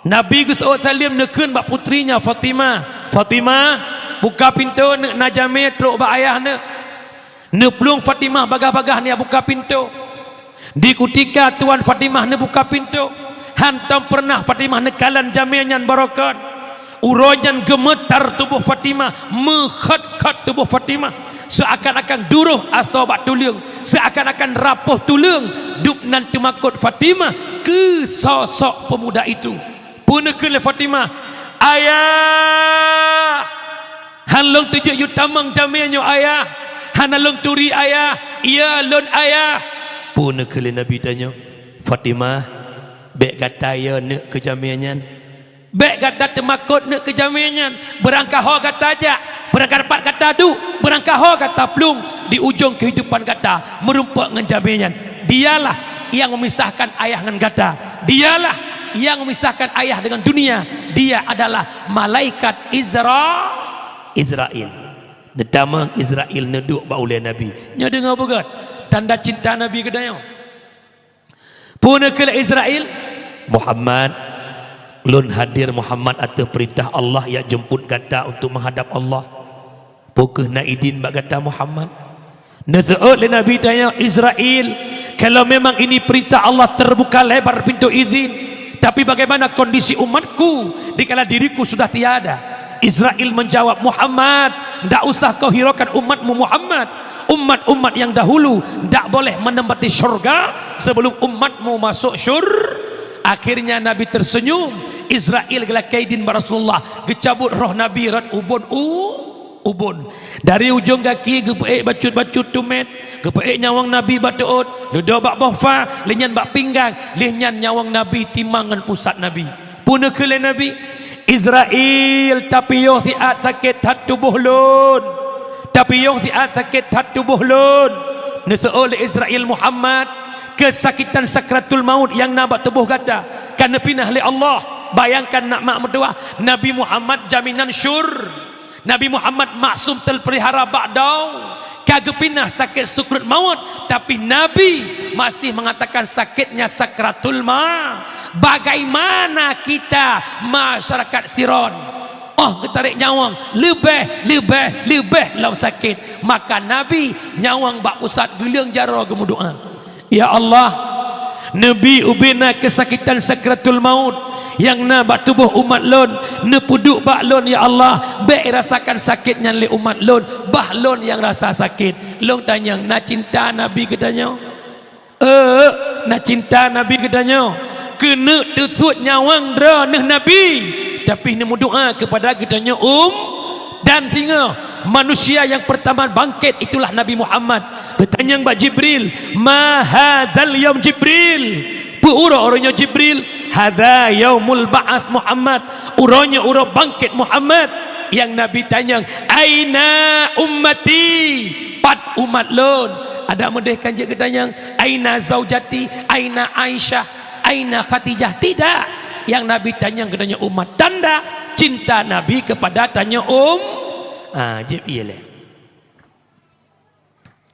Nabi geuseuôt saleuem neukheun bak putrinya Fatimah, "Fatimah, buka pintoe, neuk na jamé trok bak ayah neuk." Neuplueng Fatimah bagaih-bagaih neujak buka pintoe. Di kutika tuan Fatimah neubuka pintoe, hántom peureunah Fatimah neukalon jamé nyan barokon. Uroe nyan geumeutar tuboh Fatimah, meukhot-khot tuboh Fatimah, seuakan-akan duroh asoe bak tuleueng, seuakan-akan rapoh tuleueng, dub nan teumakot Fatimah keu sosok peumuda itu. Peue neukheun lé Fatimah, "Ayah! Hán lôn teujeuet yue tamong jamé nyoe, Ayah! Hana lôn turi, Ayah! Iya lôn, Ayah!" Peue neukheun lé Nabi tanyoe, "Fatimah, bék gata yo neuk keu jamé nyan. Bék gata teumakot neuk keu jamé nyan. Beurangkaho gata jak, beurangkapat gata duek, beurangkaho gata plueng di ujong keuhidupan gata meurumpok ngon jamé nyan. Dialah nyang memisahkan ayah ngon gata. Dialah nyang memisahkan ayah dengan dunia. Dia adalah malaikat Izra-, Izrail." Neutamong Izrail neuduek bak ulée Nabi. Nyoe deungoe beugét tanda cinta Nabi keu tanyoe. Peue neukheun lé Izrail, "Muhammad, lôn hadir Muhammad ateueh peurintah Allah jak jeumput gata untuk meuhadab Allah." "Peu kheueh na idin bak gata Muhammad?" Neuseuôt lé Nabi tanyoe, "Izrail, kalau memang ini perintah Allah, terbuka lebar pintu izin, tapi bagaimana kondisi umatku dikala diriku sudah tiada?" Izrail menjawab, "Muhammad, ndak usah kau hiraukan umatmu Muhammad. Umat-umat yang dahulu ndak boleh menempati syurga sebelum umatmu masuk syur-." Akhirnya Nabi tersenyum. Izrail geulakée idin bak Rasulullah, geucabut roh Nabi rot ubon u-, ubon. Dari ujong gaki geupeuék bacut-bacut tumét, geupeuék nyawöng Nabi bak teuôt, leudoe bak boh fa, lheueh nyan bak pinggang, lheueh nyan nyawöng Nabi timang ngon pusat Nabi. Peue neukheun lé Nabi, "Izrail, tapiôh siat sakét that tuboh lôn. Tapiôh siat sakét that tuboh lôn." Neuseuôt lé Izrail, "Muhammad, keusakitan sakratul maut nyang na bak tuboh gata ka neupinah lé Allah." Bayangkan, nak mak meutuwah, Nabi Muhammad jaminan syur-, Nabi Muhammad maksum terpelihara bak daun, ka geupinah sakét sukruet mawöt, tapi Nabi masih mengatakan sakitnya sakratul ma-, bagaimana kita masyarakat Siron? Oh, geutarek nyawöng, leubeh, leubeh, leubeh lom sakét. Maka Nabi nyawöng bak pusat geuleueng jaroe geumeudoá. Ya Allah, neubi ubena keusakitan sakratul maut nyang na bak tuboh umat lôn, neupeuduek bak lôn, ya Allah, bék irasakan sakét nyan lé umat lôn, bah lôn nyang rasa sakét. Lôn tanyong, na cinta Nabi geutanyoe? Euk, na cinta Nabi geutanyoe. Keuneuk teusuet nyawöng droeneuh Nabi, tapi neumeudoá keupada geutanyoe um-, Dan singoh manusia nyang peurtama bangkét itulah Nabi Muhammad. Geutanyong bak Jibril, "Ma hadzal yaum Jibril?" Peu uroe, uroe nyoe Jibril? "Hadza yaumul ba'as Muhammad." Uroe nyoe uroe bangkét Muhammad. Nyang Nabi tanyong, "Aina ummati?" Pat umat lôn? Adak meudeh kan jeuet geutanyong, "Aina zaujati? Aina Aisyah? Aina Khadijah?" Tidak. Nyang Nabi tanyong geutanyoe umat. Tanda cinta Nabi keupada tanyoe um-, ah, jeuet ié lé.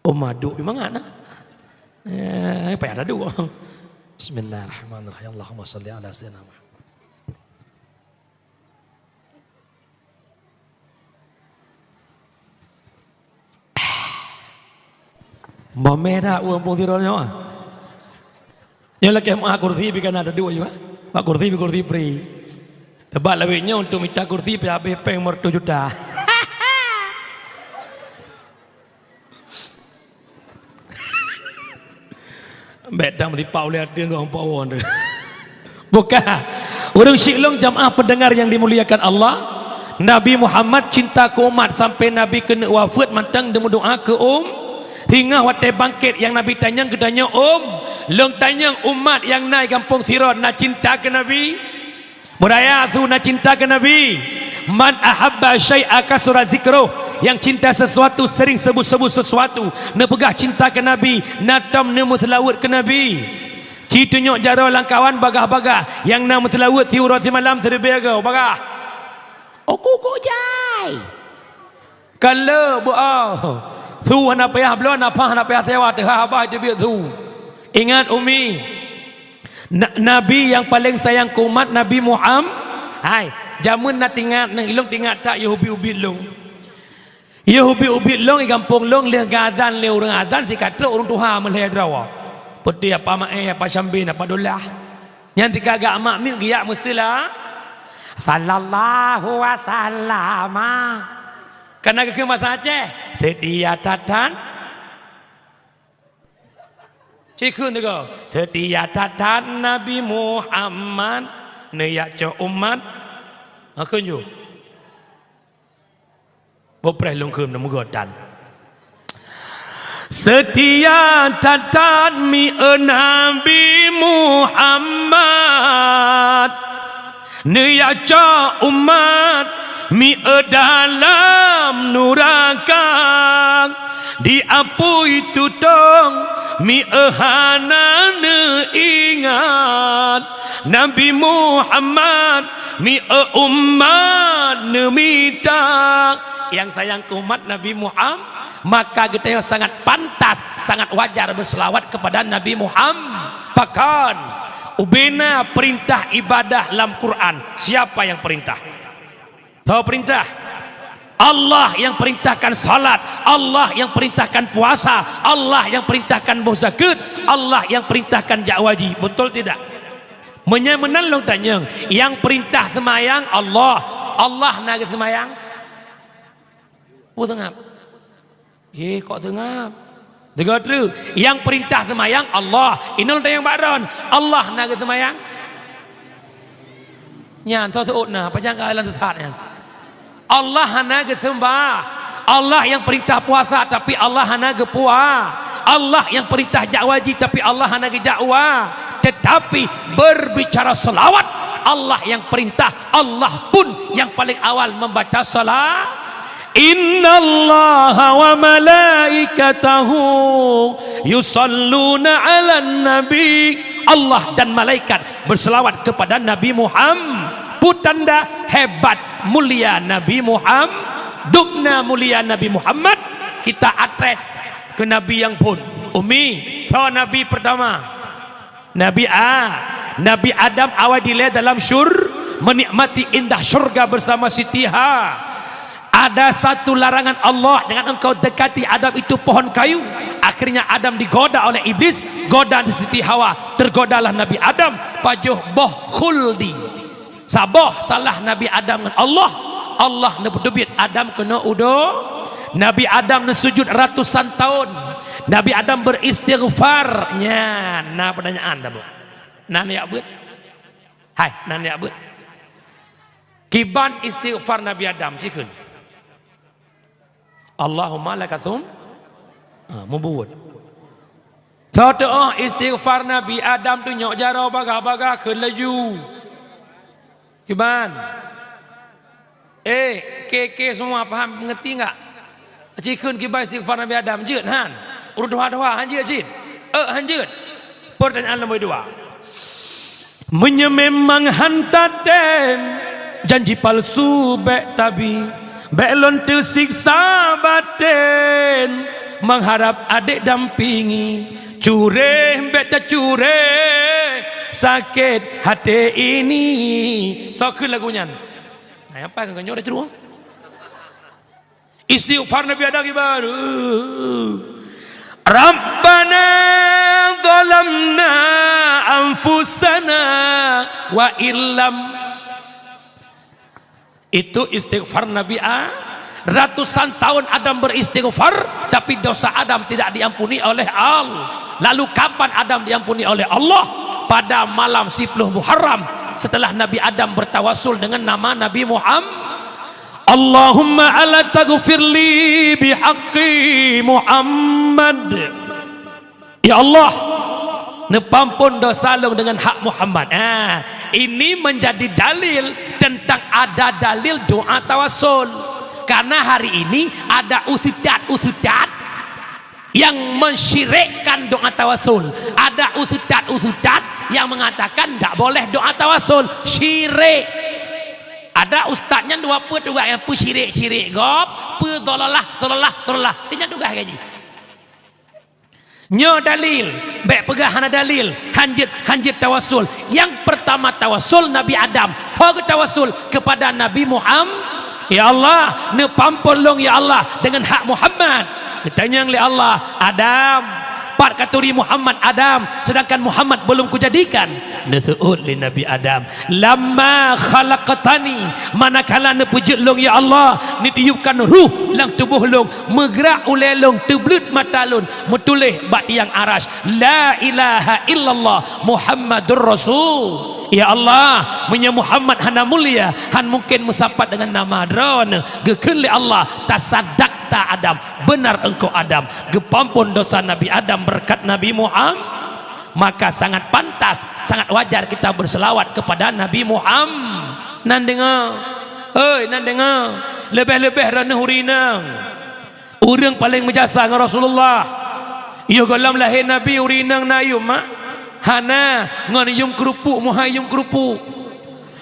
Umat duek mangat na. Eh, payah taduek. Bismillahirrahmanirrahim. Allahumma shalli ala sayyidina Muhammad. Mameh dak ureuëng pung sidroe nyoe? Nyoe lakée meuah kursi pih kana taduek, ya. Bak kursi pih kursi pri. Teubat lawét nyoe untuk mita kursi pih habéh péng meureutoh juta. Bék dang meusipak ulée ateueh ngon umpok won tu. Bukan. Ureuëng syik lôn jamaah pendengar yang dimuliakan Allah, Nabi Muhammad cinta keu umat sampai Nabi keuneuk wafeuet mantong deumeudoá keu um-, singoh watée bangkét nyang Nabi tanyong geutanyoe um-, lôn tanyong umat nyang na i gampông Siron na cinta keu Nabi? Meuraya su na cinta keu Nabi. "Man ahabba syai'a kasura zikruh." Nyang cinta sesuatu sering sebut-sebut sesuatu. Neupeugah cinta keu Nabi, na tom neumeuseulaweuet keu Nabi. Ci tunyok jaroe lam kawan bagah-bagah, nyang na meuseulaweuet siuroe simalam siribée goe bagah. Uku-uku jai. Ka le beuau. Su hana payah bloe, nafah hana payah sewa, teuhah babah teubiet su. Ingat, Umi, na-, Nabi nyang paleng sayang keu umat, Nabi Muham-, hai, jameun na tingat, nang ilong tingat that yôh ubit-ubit lôn. Yôh ubit-ubit lôn, i gampông lôn, lheueh geuazan lé ureuëng azan, sikatrok ureuëng tuha meulhée droe. Peuti apa maé, apa syambin, apa dolah. Nyan tika gak mak mit giak meusila. Sallallahu wasallama. Kana geukheun basa Aceh. Seutia that-that. Cikheun teuga. Seutia that-that Nabi Muhammad. Neuyak cok umat. Makheun ju. Boh preh lôn kheun meugotan. Seutia that-that mié Nabi Muhammad. Neuyak cok umat mié dalam nuraka. Di apui tutong mié hana neuingat. Nabi Muhammad mié umat neumita. Nyang sayang keu umat Nabi Muhammad, maka geutanyoe sangat pantas, sangat wajar berselawat kepada Nabi Muhammad. Pakon? Ubena perintah ibadah lam Quran. Siapa yang perintah? Tho perintah. Allah yang perintahkan salat, Allah yang perintahkan puasa, Allah yang perintahkan boh zakeuet, Allah yang perintahkan jak haji. Betul tidak? Meunyoe meunan lôn tanyong, nyang perintah seumayang Allah, Allah na geuseumayang? Peue seungab? Eh, kok seungab? Deungoe treuk, nyang perintah seumayang Allah. Inoe lôn tanyong bak droen, Allah na geuseumayang? Nyan, soe seuôt na, pajan ka lôn sesat nyan. Allah hana geuseumayang. Allah nyang perintah puasa, tapi Allah hana geupuasa. Allah nyang perintah jak haji, tapi Allah hana geujak umrah. Tetapi berbicara selawat, Allah nyang perintah, Allah pun nyang paling awal membaca selawat. Innallaha wa malaikatahu yusalluna 'alan nabi. Allah dan malaikat berselawat kepada Nabi Muhammad. Peue tanda hebat mulia Nabi Muhammad, dubna mulia Nabi Muhammad. Kita atrét keu Nabi nyang phôn. Umi, soe Nabi pertama? Nabi A-, Nabi Adam awai dilée dalam syur-, menikmati indah syurga bersama Siti Ha. Ada satu larangan Allah, "Jangan engkau dekati Adam itu pohon kayu." Akhirnya Adam digoda oleh iblis, goda Siti Hawa, tergodalah Nabi Adam, pajoh boh khuldi. Saboh salah Nabi Adam ngon Allah, Allah neupeuteubiet Adam keunoe u do-, Nabi Adam neusujud ratusan tahun. Nabi Adam beristighfar. Nyan, na pertanyaan tabeuet. Na neuyak beuet? Hai, na neuyak beuet? Kiban istighfar Nabi Adam, cikheun. Allahumma laka tsum-, ha, mubuet. Teuh istighfar Nabi Adam tu nyok jaroe bagah-bagah kheun laju. Kiban? Eh, ke-ke semua paham, mengerti enggak? Cikheun kiban istighfar Nabi Adam, jeuet han? Ureueng tuha-tuha han jeuet cit? Eh, han jeuet. Pertanyaan nombor dua. Meunyoe memang han tatem, janji palsu bék tabi, bék lôn teusiksa baten, mengharap adek dampingi, cureh bék tacuréh, sakét haté ini. Soe kheun lagu nyan? Nah, apa keu nyoe dah ceureueng? Istighfar Nabi Adam kiban. Rabbana zalamna anfusana wa illam. Itu istighfar Nabi A-, ratusan tahun Adam beristighfar, tapi dosa Adam tidak diampuni oleh Allah. Lalu kapan Adam diampuni oleh Allah? Pada malam sepuluh Muharram, setelah Nabi Adam bertawasul dengan nama Nabi Muhammad. Allahumma ala taghfirli bihaqqi Muhammad. Ya Allah, neupampon dosa lôn dengan hak Muhammad. Ah, ini menjadi dalil tentang ada dalil doa tawasul. Karena hari ini ada ustaz-ustaz yang mensyirikkan doa tawasul. Ada ustaz-ustaz yang mengatakan ndak boleh doa tawasul, syirik. Ada ustaz nyan dua peuet juga nyang peusyirik-syirik gob, peudolalah, dolalah, dolalah. Nyan tugaih gaki. Nyoe dalil, bék peugah hana dalil, hanjeuet, hanjeuet tawasul. Nyang pertama tawasul Nabi Adam. Ho geutawasul kepada Nabi Muhammad. Ya Allah, neupampon lôn ya Allah dengan hak Muhammad. Geutanyong lé Allah, Adam, Pat katuri Muhammad Adam, sedangkan Muhammad belum kujadikan. Neuseuôt lé Nabi Adam, "Lamma khalaqtani," manakala neupeujeuet lôn, ya Allah, neutiupkan ruh lam tuboh lôn, meugrak ulée lôn, teubleuet mata lôn, meutuléh bak tiang Arasy, "La ilaha illallah Muhammadur Rasul." Ya Allah, meunyoe Muhammad hana mulia, han mungken meusapat deungon nama Droeneuh. Geukheun lé Allah, "Tasaddaqta Adam, benar engkau Adam, geupeuampon dosa Nabi Adam beureukat Nabi Muham-." Maka sangat pantas, sangat wajar kita berselawat kepada Nabi Muham-. Nan deungoe, hei, nan deungoe, leubeh-leubeh Droeneuh ureueng inong. Ureueng paleng meujasa ngon Rasulullah. Yoh gohlom lahé Nabi ureueng inong na yum mak? Hana, ngon yum keurupuk, meuhai yum keurupuk.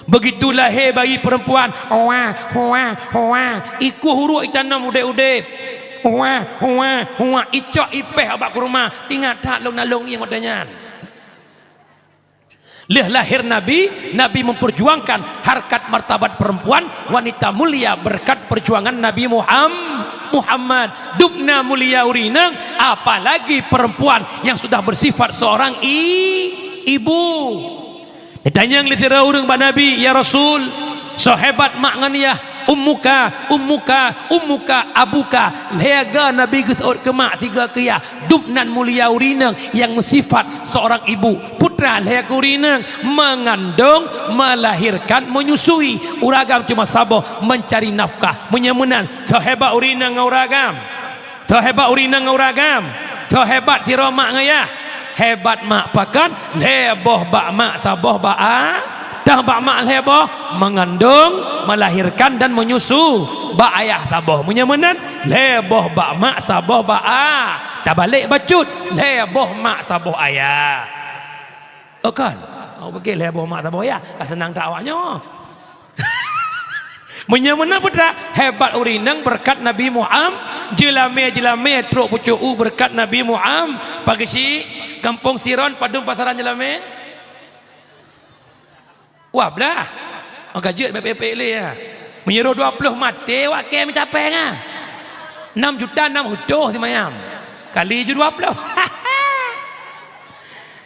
Beugitu lahé bayi peurempuan, "Huwa, huwa, huwa," ikueh uruek itanom udeb-udeb. "Huwa, huwa, huwa," icok ipéh bak kurma, tingat that lôn na lôn ngieng watée nyan. Lheueh lahé Nabi, Nabi memperjuangkan harkat martabat perempuan, wanita mulia berkat perjuangan Nabi Muham-, Muhammad. Dubna mulia ureueng inong, apalagi perempuan yang sudah bersifat seorang i-, ibu. Neutanyong lé sidroe ureueng bak Nabi, "Ya Rasul, soe hebat mak ngon yah?" "Ummuka, ummuka, ummuka, abuka." Lhée go Nabi geuseuôt keu mak, sigo keu yah. Dubnan mulia ureueng inong nyang meusifat seorang ibu. Peue treuk lhée keu ureueng inong? Mengandung, melahirkan, menyusui. Ureueng agam cuma saboh, mencari nafkah. Meunyoe meunan, soe hebat ureueng inong ngon ureueng agam? Soe hebat ureueng inong ngon ureueng agam? Soe hebat sidroe mak ngon yah? Hebat mak pakon? Lhée boh bak mak, saboh bak a-, tah bak mak lhée boh, mengandung, melahirkan dan menyusu. Bak ayah saboh. Meunyoe meunan, lhée boh bak mak, saboh bak a-, tabalek bacut, lhée boh mak, saboh ayah. Oh kan? Awak pikir lhée boh mak, saboh ayah, ka seunang that awaknyoe. Meunyoe meunan peue treuk, hebat ureueng inong beureukat Nabi Muham-, jeulamé-jeulamé trok pucôk u beureukat Nabi Muham-, pageusi, gampông Siron padum pasaran jeulamé? Wah, blah. Oh, ka jeuet bèk pèk-pèk lé, ya. Meunyoe roh dua ploh maté, awak kèe mita pèng, ah. Nam juta nam reutôh simayam. Kali ju dua ploh.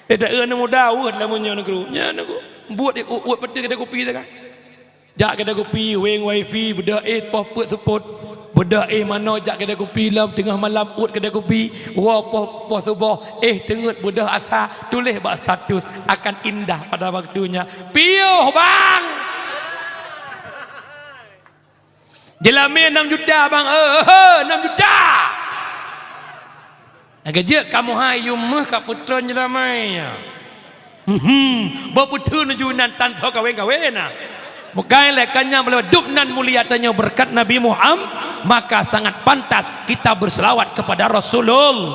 Eh, dak, eh, aneuk muda, weueh, lam nyoe nanggroe. Nyan nanggroe. Buet, eh, uet-uet peuet keude kupi tu kan. Jak keude kupi, weng wifi, beudôh éh poh peuet seupôt. Beudôh éh manoe jak keude kupi lom teungoh malam, uet keude kupi, woe poh, poh suboh, éh teungeut beudôh asa, tuléh bak status, akan indah pada waktunya. Piôh, bang! Jeulamé nam juta, bang, eh, eh, nam juta! Lagèe jeuet kamoe hai yum meuh ka peutrön jeulamé nyan. Hmm, bak peuteun ju inan tan tho kawén-kawén na. Bukai lé kanyang balèe dub nan mulia tanyoe beureukat Nabi Muham-, maka sangat pantas kita berselawat kepada Rasulul-,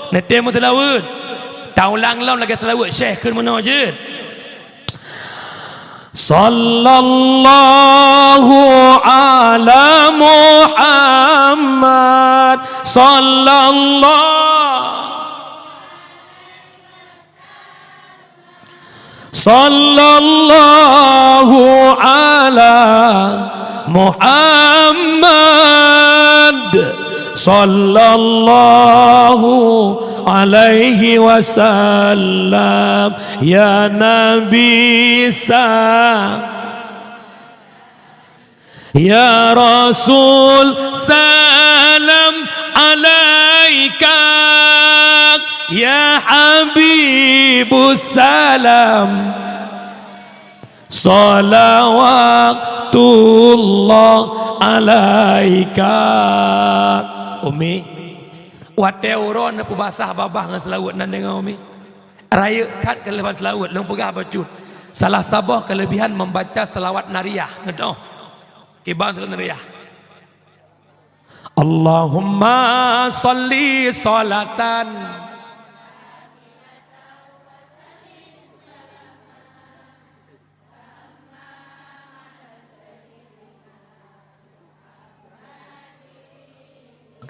neutém meuseulaweuet. Taulang lom lagèe seulaweuet Syekh kheun meunoe jeuet. Sallallahu ala Muhammad, sallallahu, sallallahu ala Muhammad, sallallahu alaihi wasallam. Ya Nabi sa-, ya Rasul salam alaika, ya Habibu salam, salawatullah alaika. Umi, watèe uroe neupeubasah babah ngon seulaweuet nan deungö, Umi. Rayeuk that keuleubah seulaweuet, lôn peugah bacut. Salah saboh keulebihan membaca salawat nariyah. Ngeudong. Kiban salawat nariyah. Allahumma shalli shalatan.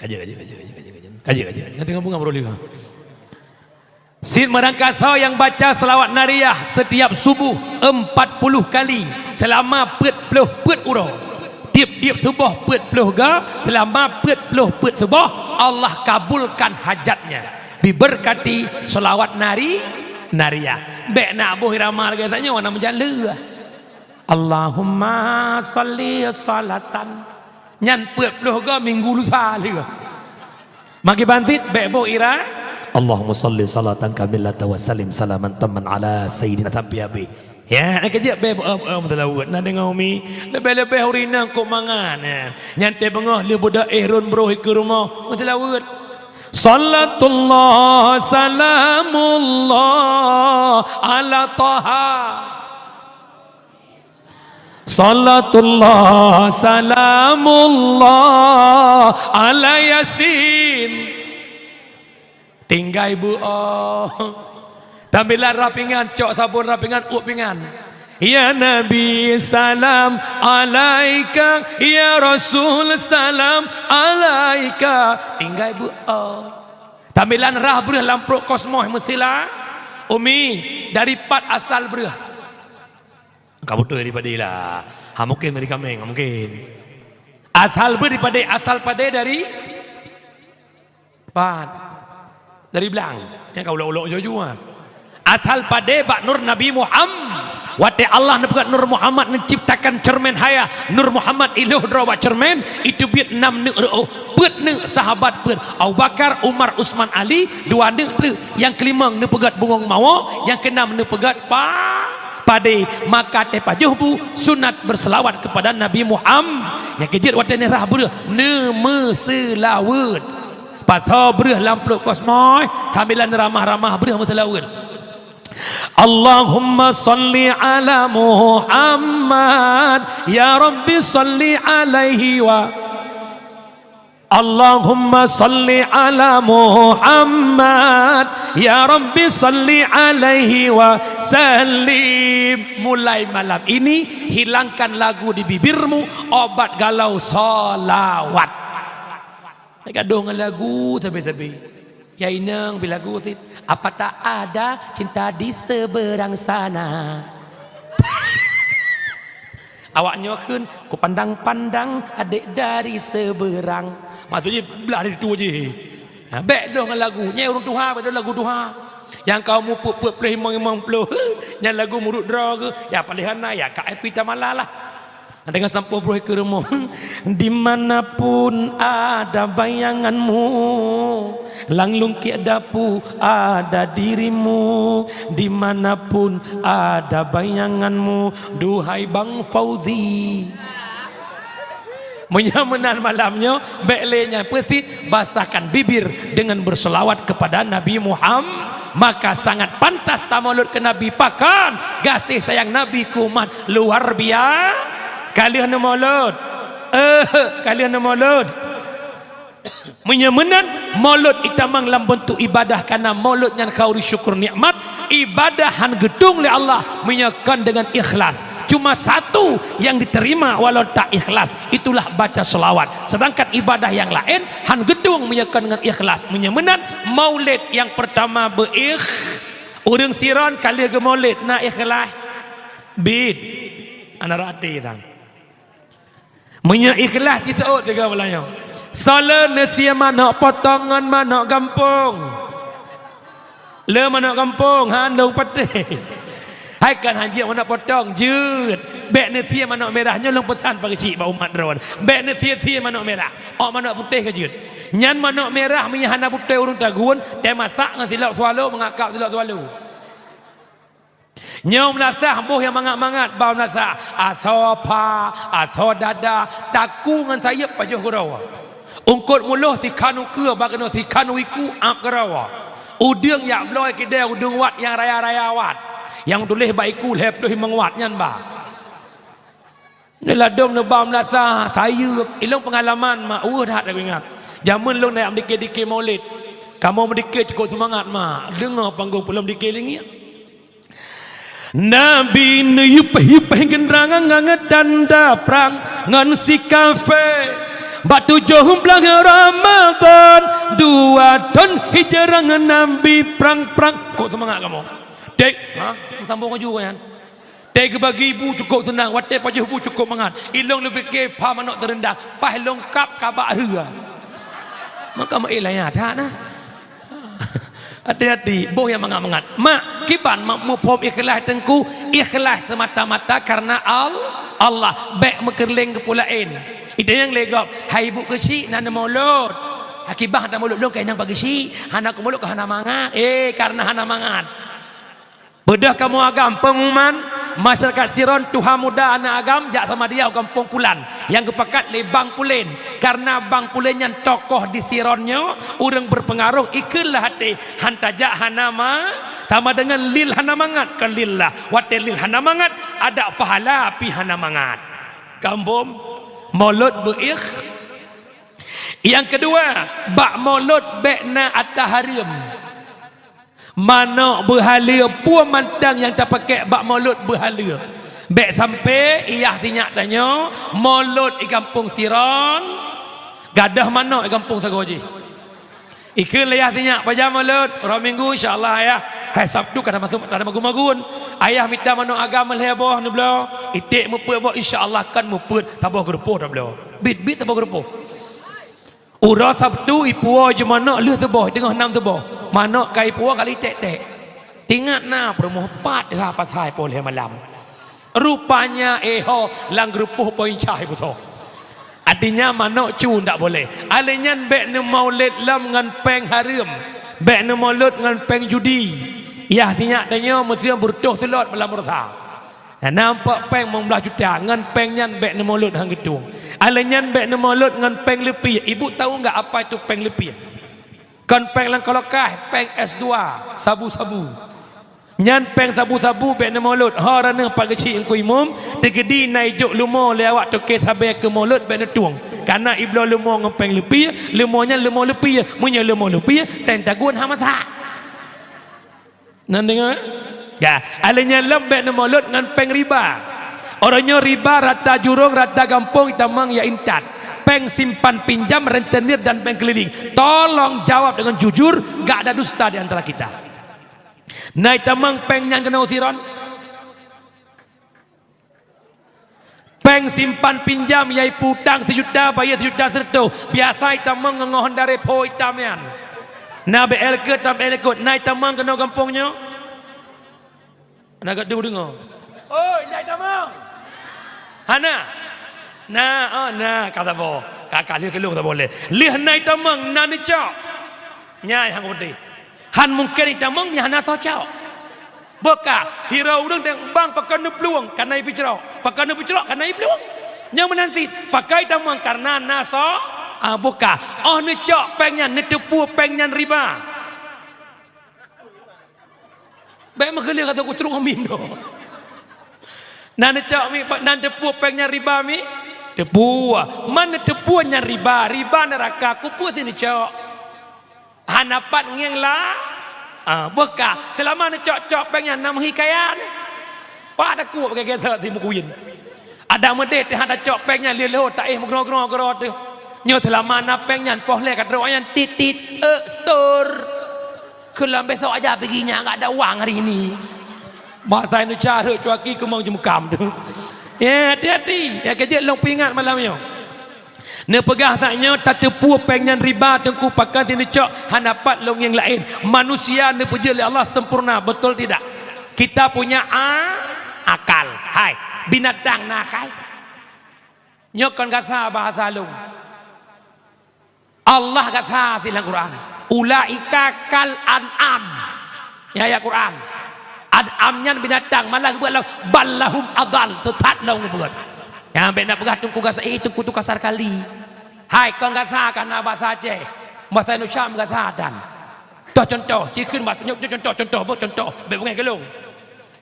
Kaji, kaji, kaji, kaji, kaji, kaji. Kaji, kaji. Nanti ngambung, ngambung dulu, ha. Cit meurangkasoe nyang baca salawat nariyah setiap subuh empat puluh kali selama peuet ploh peuet uroe. Tiep-tiep suboh peuet ploh ga selama peuet ploh peuet suboh, Allah kabulkan hajatnya. Biberkati sholawat nari, nariyah. Bék na boh irama lagée tanyoe na meujan leuh. Allahumma shalli shalatan. Nyan peuet ploh go minggu lusa leuh. Maki bantit bék boh ira. Allahumma shalli shalatan kamilatan wa sallim salaman tamman ala sayyidina sampai habéh. Ya, nak kejak bék boh, eh, eh, meuseulaweuet. Na deungoe umi, leubeh-leubeh ureueng inong kok mangat, ya. Nyan teuh beungoh lheueh beudoh éh rhon broh ikeue rumoh, meuseulaweuet. Salatullah salamullah ala Taha. Salatullah salamullah ala Yasin. Tinggai beuoh. Tambilan rah pingan, cok sabon rah pingan, uep pingan. Ya Nabi salam alaika, ya Rasul salam alaika. Tinggai beuoh. Tambilan rah breuh lam pruet kosmos meusila. Umi, dari pat asal breuh? Ka beutôi dari padé lah. Ha mungken dari kaméng, ha mungken. Asal breuh dari padé, asal padé dari pat. Dari blang. Nyang ka ulok-ulok jua-jua. Asal padé bak nur Nabi Muhammad. Watée Allah neupeugah Nur Muhammad neuciptakan cermin hayah, Nur Muhammad ilôh droe bak cermin, itu biet nam neuk reuôh, peuet neuk sahabat peuet, Abu Bakar, Umar, Utsman, Ali, dua neuk treuk, nyang keulimong neupeugét bungong mawoe, nyang keunam neupeugét pa-, padé. Maka teupajoh bu sunat berselawat kepada Nabi Muhammad. Nyang keujeuet watée neurah breuh neumeuseulaweuet. Pasoe breuh lam pruet kosmos, sambilan ramah-ramah breuh meuseulaweuet. Allahumma shalli ala Muhammad, ya Rabbi shalli alaihi wa. Allahumma shalli ala Muhammad, ya Rabbi shalli alaihi wa sallim. Mulai malam ini, hilangkan lagu di bibirmu, obat galau shalawat. Gadoh ngon lagu sabe-sabe. Ya inong bi lagu sit, "Apa tak ada cinta di seberang sana?" Awak nyoe kheun, "Ku pandang-pandang adek dari seberang." Maksud jih, blah dari tu jih. Ha, bék doh ngon lagu. Nyang ureueng tuha, bék doh lagu tuha. Nyang ka umu peuet ploh, limong ploh, nyan lagu murit droe geuh. Ya, paléh hana, ya, ka épi tamala lah. Deungon sampoe broh ikeue rumoh. Dimanapun ada bayanganmu, lam lungkiek dapu ada dirimu. Dimanapun ada bayanganmu, duhai Bang Fauzi. Meunyoe meunan malam nyoe, bék lé nyan peusit, basahkan bibir dengan berselawat kepada Nabi Muhammad. Maka sangat pantas tamolot keu Nabi. Pakon gaséh sayang Nabi keu umat luar bia-, ka lheueh neumolot. Eh, ka lheueh neumolot. Meunyoe meunan, molot itamong lam beuntuk ibadah, kareuna molot nyan khauri syukur nikmat, ibadah han geutueng lé Allah meunyoe kon deungon ikhlas. Cuma satu yang diterima walau tak ikhlas, itulah baca selawat. Sedangkan ibadah yang laén han geutueng meunyoe kon deungon ikhlas. Meunyoe meunan, maulid nyang peurtama beuikh-, ureueng sidroe ka lheueh geumaulid na ikhlas? Bit. Hana rhot até tan. Meunyoe ikhlas, jiseuôt sigoe bak tanyoe. Soe le neusie manök potong ngon manök gampông? Le manök gampông, han dong patéh. Hai kan han jeuet manök potong, jeuet. Bék neusie manök mirah, nyoe lôn peusan pageue chik bak umat droe. Bék neusie-sie manök mirah. Ôk manök putéh ka jeuet. Nyan manök mirah meunyoe hana beutôi ureueng tagun, teumasak ngon silop swallow, meungakab silop swallow. Nyoe meulasah boh nyang mangat-mangat, ba meulasah. Asoe pha, asoe dada, takue ngon sayeuep pajoh keudroe. Eungkôt muloh sikhan ukeue, bak keunoe sikhan u iku, ap keudroe. Udeueng jak bloe keudée, udeueng wat nyang raya-raya wat. Nyang tuléh bak iku lhée ploh limong wat nyan ba. Neuladom neuba meulasah, sayeuep. Ilong peungalaman mak, weueh that lagée ingat. Jameun lôn jak meudike-dike Maulid. Kamoe meudike cukôp seumangat mak. Deungoe panggong peulom dike lingiek. Nabi neuyup-yup gendrangan ngon tanda prang ngon si kafé. Bak tujoh blaih Ramadhan, dua thon hijrah ngon Nabi prang-prang. Cukôp seumangat kamoe. Dek, ha? Sambong laju nyan. Teuh geubagi bu cukôp seunang, watée pajoh bu cukôp mangat. Ilong leubeh ke pha manok teureundah, paih longkap kabak heuga. Maka meu'éh laya that na. Hati-hati, boh nyang mangat-mangat. Mak, kiban mak muphom ikhlas teungku, ikhlas semata-mata karena Al-, Allah. Bék meukeureuléng keu peue laén. Ide nyang lé gob, hai ibu keuchik na neumulot. Akibah na mulot lôn keu inong pageuchik, hana kumulot keu hana mangat. Eh, karena hana mangat. Beudôh kamoe agam pengumuman, masyarakat Siron tuha muda aneuk agam jak sama dia u gampông pulan nyang geupakat lé Bang Pulen. Karena Bang Pulen nyan tokoh di Siron nyoe, ureuëng berpengaruh, ikheun lah até, han tajak hana ma, sama dengan lil hana mangat, kon lillah. Watée lil hana mangat, ada pahala pi hana mangat. Gampông, mulot beuikh. Nyang keudua, bak mulot bék na ata hareuem. Manok beuhaleue peue mantong nyang tapakék bak mulot beuhaleue. Bék sampai iyah sinyak tanyoe mulot i gampông Siron, gadôh manok i gampông sagoe jih. Ikheun lé iyah sinyak, pajan mulot, uroe Minggu insya Allah ayah. Hai Sabtu ka tamasuk, ka tamagun-magun. Ayah mita manok agam lhée boh neubloe, iték meupeuet boh insya Allah kan meupeuet saboh geurupoh tabloe. Bit-bit saboh geurupoh. Uroe Sabtu ipuwoe jih manok lheueh suboh, teungoh nam suboh. Manok ka ipuwoe kali tek-tek. Ingat na peurumoh pat teuhah pasai poh lhée malam. Rupanya, eh ho, lam geurupoh poin cah ipusoe. Artinya manok cu ndak boleh. Alèh nyan bék neumaulid lom ngon péng hareuem. Bék neumulot ngon péng judi. Yah sinyak tanyoe meuseuti beureutoh seulot malam Selasa. Na nampak péng limong blaih juta, ngon péng nyan bék neumulot han geutueng. Alèh nyan bék neumulot ngon péng leupie. Ibu tahu enggak apa itu péng leupie? Kon péng lam kolokai, péng S dua, sabu-sabu. Nyan péng sabu-sabu bék neumulot. Ho raneuk pageuchik Teungku Imum, teukeudi na ijok leumo lé awak toke sabe keu mulot bék neutueng. Kana ibloe leumo ngon péng leupie, leumo nyan leumo leupie. Meunyoe leumo leupie, teng tagun hana masak. Nan deungoe? Ya, alèh nyan lom bék neumulot ngon péng riba. Uroe nyoe riba rata jurông, rata gampông itamong ya intat. Péng simpan pinjam, rentenir dan bank keliling. Tolong jawab dengan jujur, gak ada dusta di antara kita. Na itamong péng nyan keunoe Siron? Péng simpan pinjam, yaitu utang sijuta, bayeue sijuta sireutôh. Biasa itamong ngon Honda Revo itam nyan. Na B L K, tam B L K. Na itamong keunoe gampông nyoe? Na geudeungoe? Oi, na itamong? Hana? Na, oh, na, ka saboh. Ka, ka, lheueh keu lôn saboh lé. Lheueh na itamong, na neucok. Nyan nyang peunteng. Han mungken itamong nyang hana soe cok. Boh ka, sidroe ureuëng deng bang pakon neuplueng, kana ipeucrok. Pakon neupeucrok, kana iplueng. Nyang meunan cit, pakon itamong karena na soe, ah, boh ka. Oh neucok péng nyan, neuteupeue péng nyan riba. Bék meukeuleuh kata kutruk amin doh. Na neucok mi, na neuteupeue péng nyan riba mi? Teupeue. Man neuteupeue nyan riba, riba neuraka, kupeue si neucok. Hana pat ngieng la, ah, boh ka. Seulama neucok-cok péng nyan na meuhi kaya nyan. Pat takot bak gata si meukuyen. Ada meudeh teuh hana cok péng nyan lheueh lheueh taéh meugroe-groe keudroe teuh. Nyoe seulama na péng nyan poh lhée ka trok nyan tit-tit, eh, setor. Keu lom besok aja pigi nyan enggak ada uang hari ini. Bak sai neucok rhot cuaki keumong jeumeukam teuh. Ya, hati-hati. Ya, keu jeuet lôn peuingat malam nyoe. Neupeugah that nyoe tateupeue péng nyan riba teungku pakon si neucok hana pat lôn ngieng laén. Manusia neupeujeuet lé Allah sempurna, betul tidak? Kita punya a-, akal. Hai, binatang na akai? Nyoe kon gasa bahasa lôn. Allah gasa sinan Quran. Ulaika kal an'am. Ya, ya Quran. An'am nyan binatang, malah geubuet lom bal lahum adal, seusat lom geubuet. Nyang bék na peugah teungku gasa, eh, teungku tu kasar kali. Hai, kon gasa kana bahasa Aceh. Bahasa Indonesia meugasa dan. Toh contoh, cikheun bahasa nyoe contoh, contoh, boh contoh, bék beungéh keu lôn.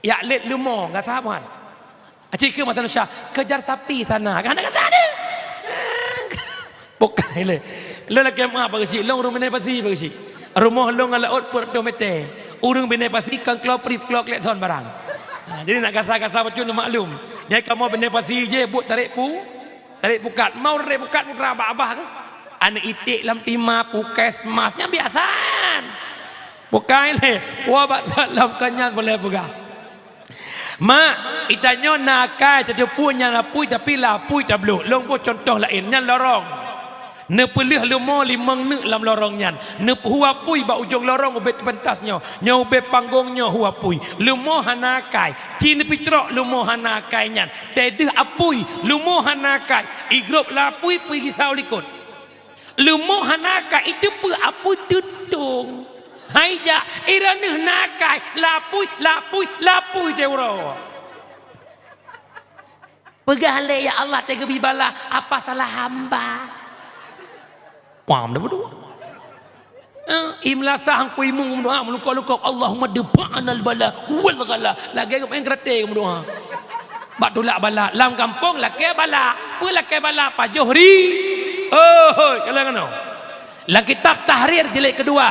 Yak lét leumo gasa buhan. Aci keu masa Indonesia, kejar sapi sana. Kan ada kata ada. Bukai lé. Lôn lakée meu'ah bak geuchik, lôn ureuëng Bendungan Pasi bak geuchik. Rumoh lôn ngon laôt peuet reutôh mètè. Ureuëng Bendungan Pasi kon kloe prip, kloe klekson barang. Ha, jadi nak gasa-gasa bacut neumaklum. Nyai kamoe Bendungan Pasi jih buet tarék pu-, tarék pukat. Mau tarék pukat putra abah-abah keuh. Aneuk iték lam tima, puskesmas, nyan biasa. Bukai lé. Wa bak lom kon nyan boleh peugah. Mak, itanyoe na akai tateupeue nyan apui, tapi lapui tablok. Lôn boh contoh laén, nyan lorong. Neupeuleueh leumo limong neuk lam lorong nyan. Neupeuhu apui bak ujong lorong ubé teupentas nyoe. Nyoe ubé panggong nyoe hu apui. Leumo hana akai. Ci neupicrok leumo hana akai nyan. Teuh deuh apui, leumo hana akai. Igrôp lam apui peugisau likot. Leumo hana akai, iteupeue apui teutông. Hai jak, i droeneuh na akai, lapui, lapui, lapui teuh uroe. Peugah lé, "Ya Allah, teuh geubi bala, apa salah hamba?" Paham dah beudua? Eh, i meulasah ngku imeum meudoa, meulungkop-lungkop, "Allahumma dfa'nal bala wal ghala." Lagèe geumaén karate meudoa. Bak tulak bala, lam gampông lakèe bala. Peue lakèe bala? Pajoh ri. Oh, hoi, kalon nyoe. Lam kitab Tahrir jilid kedua.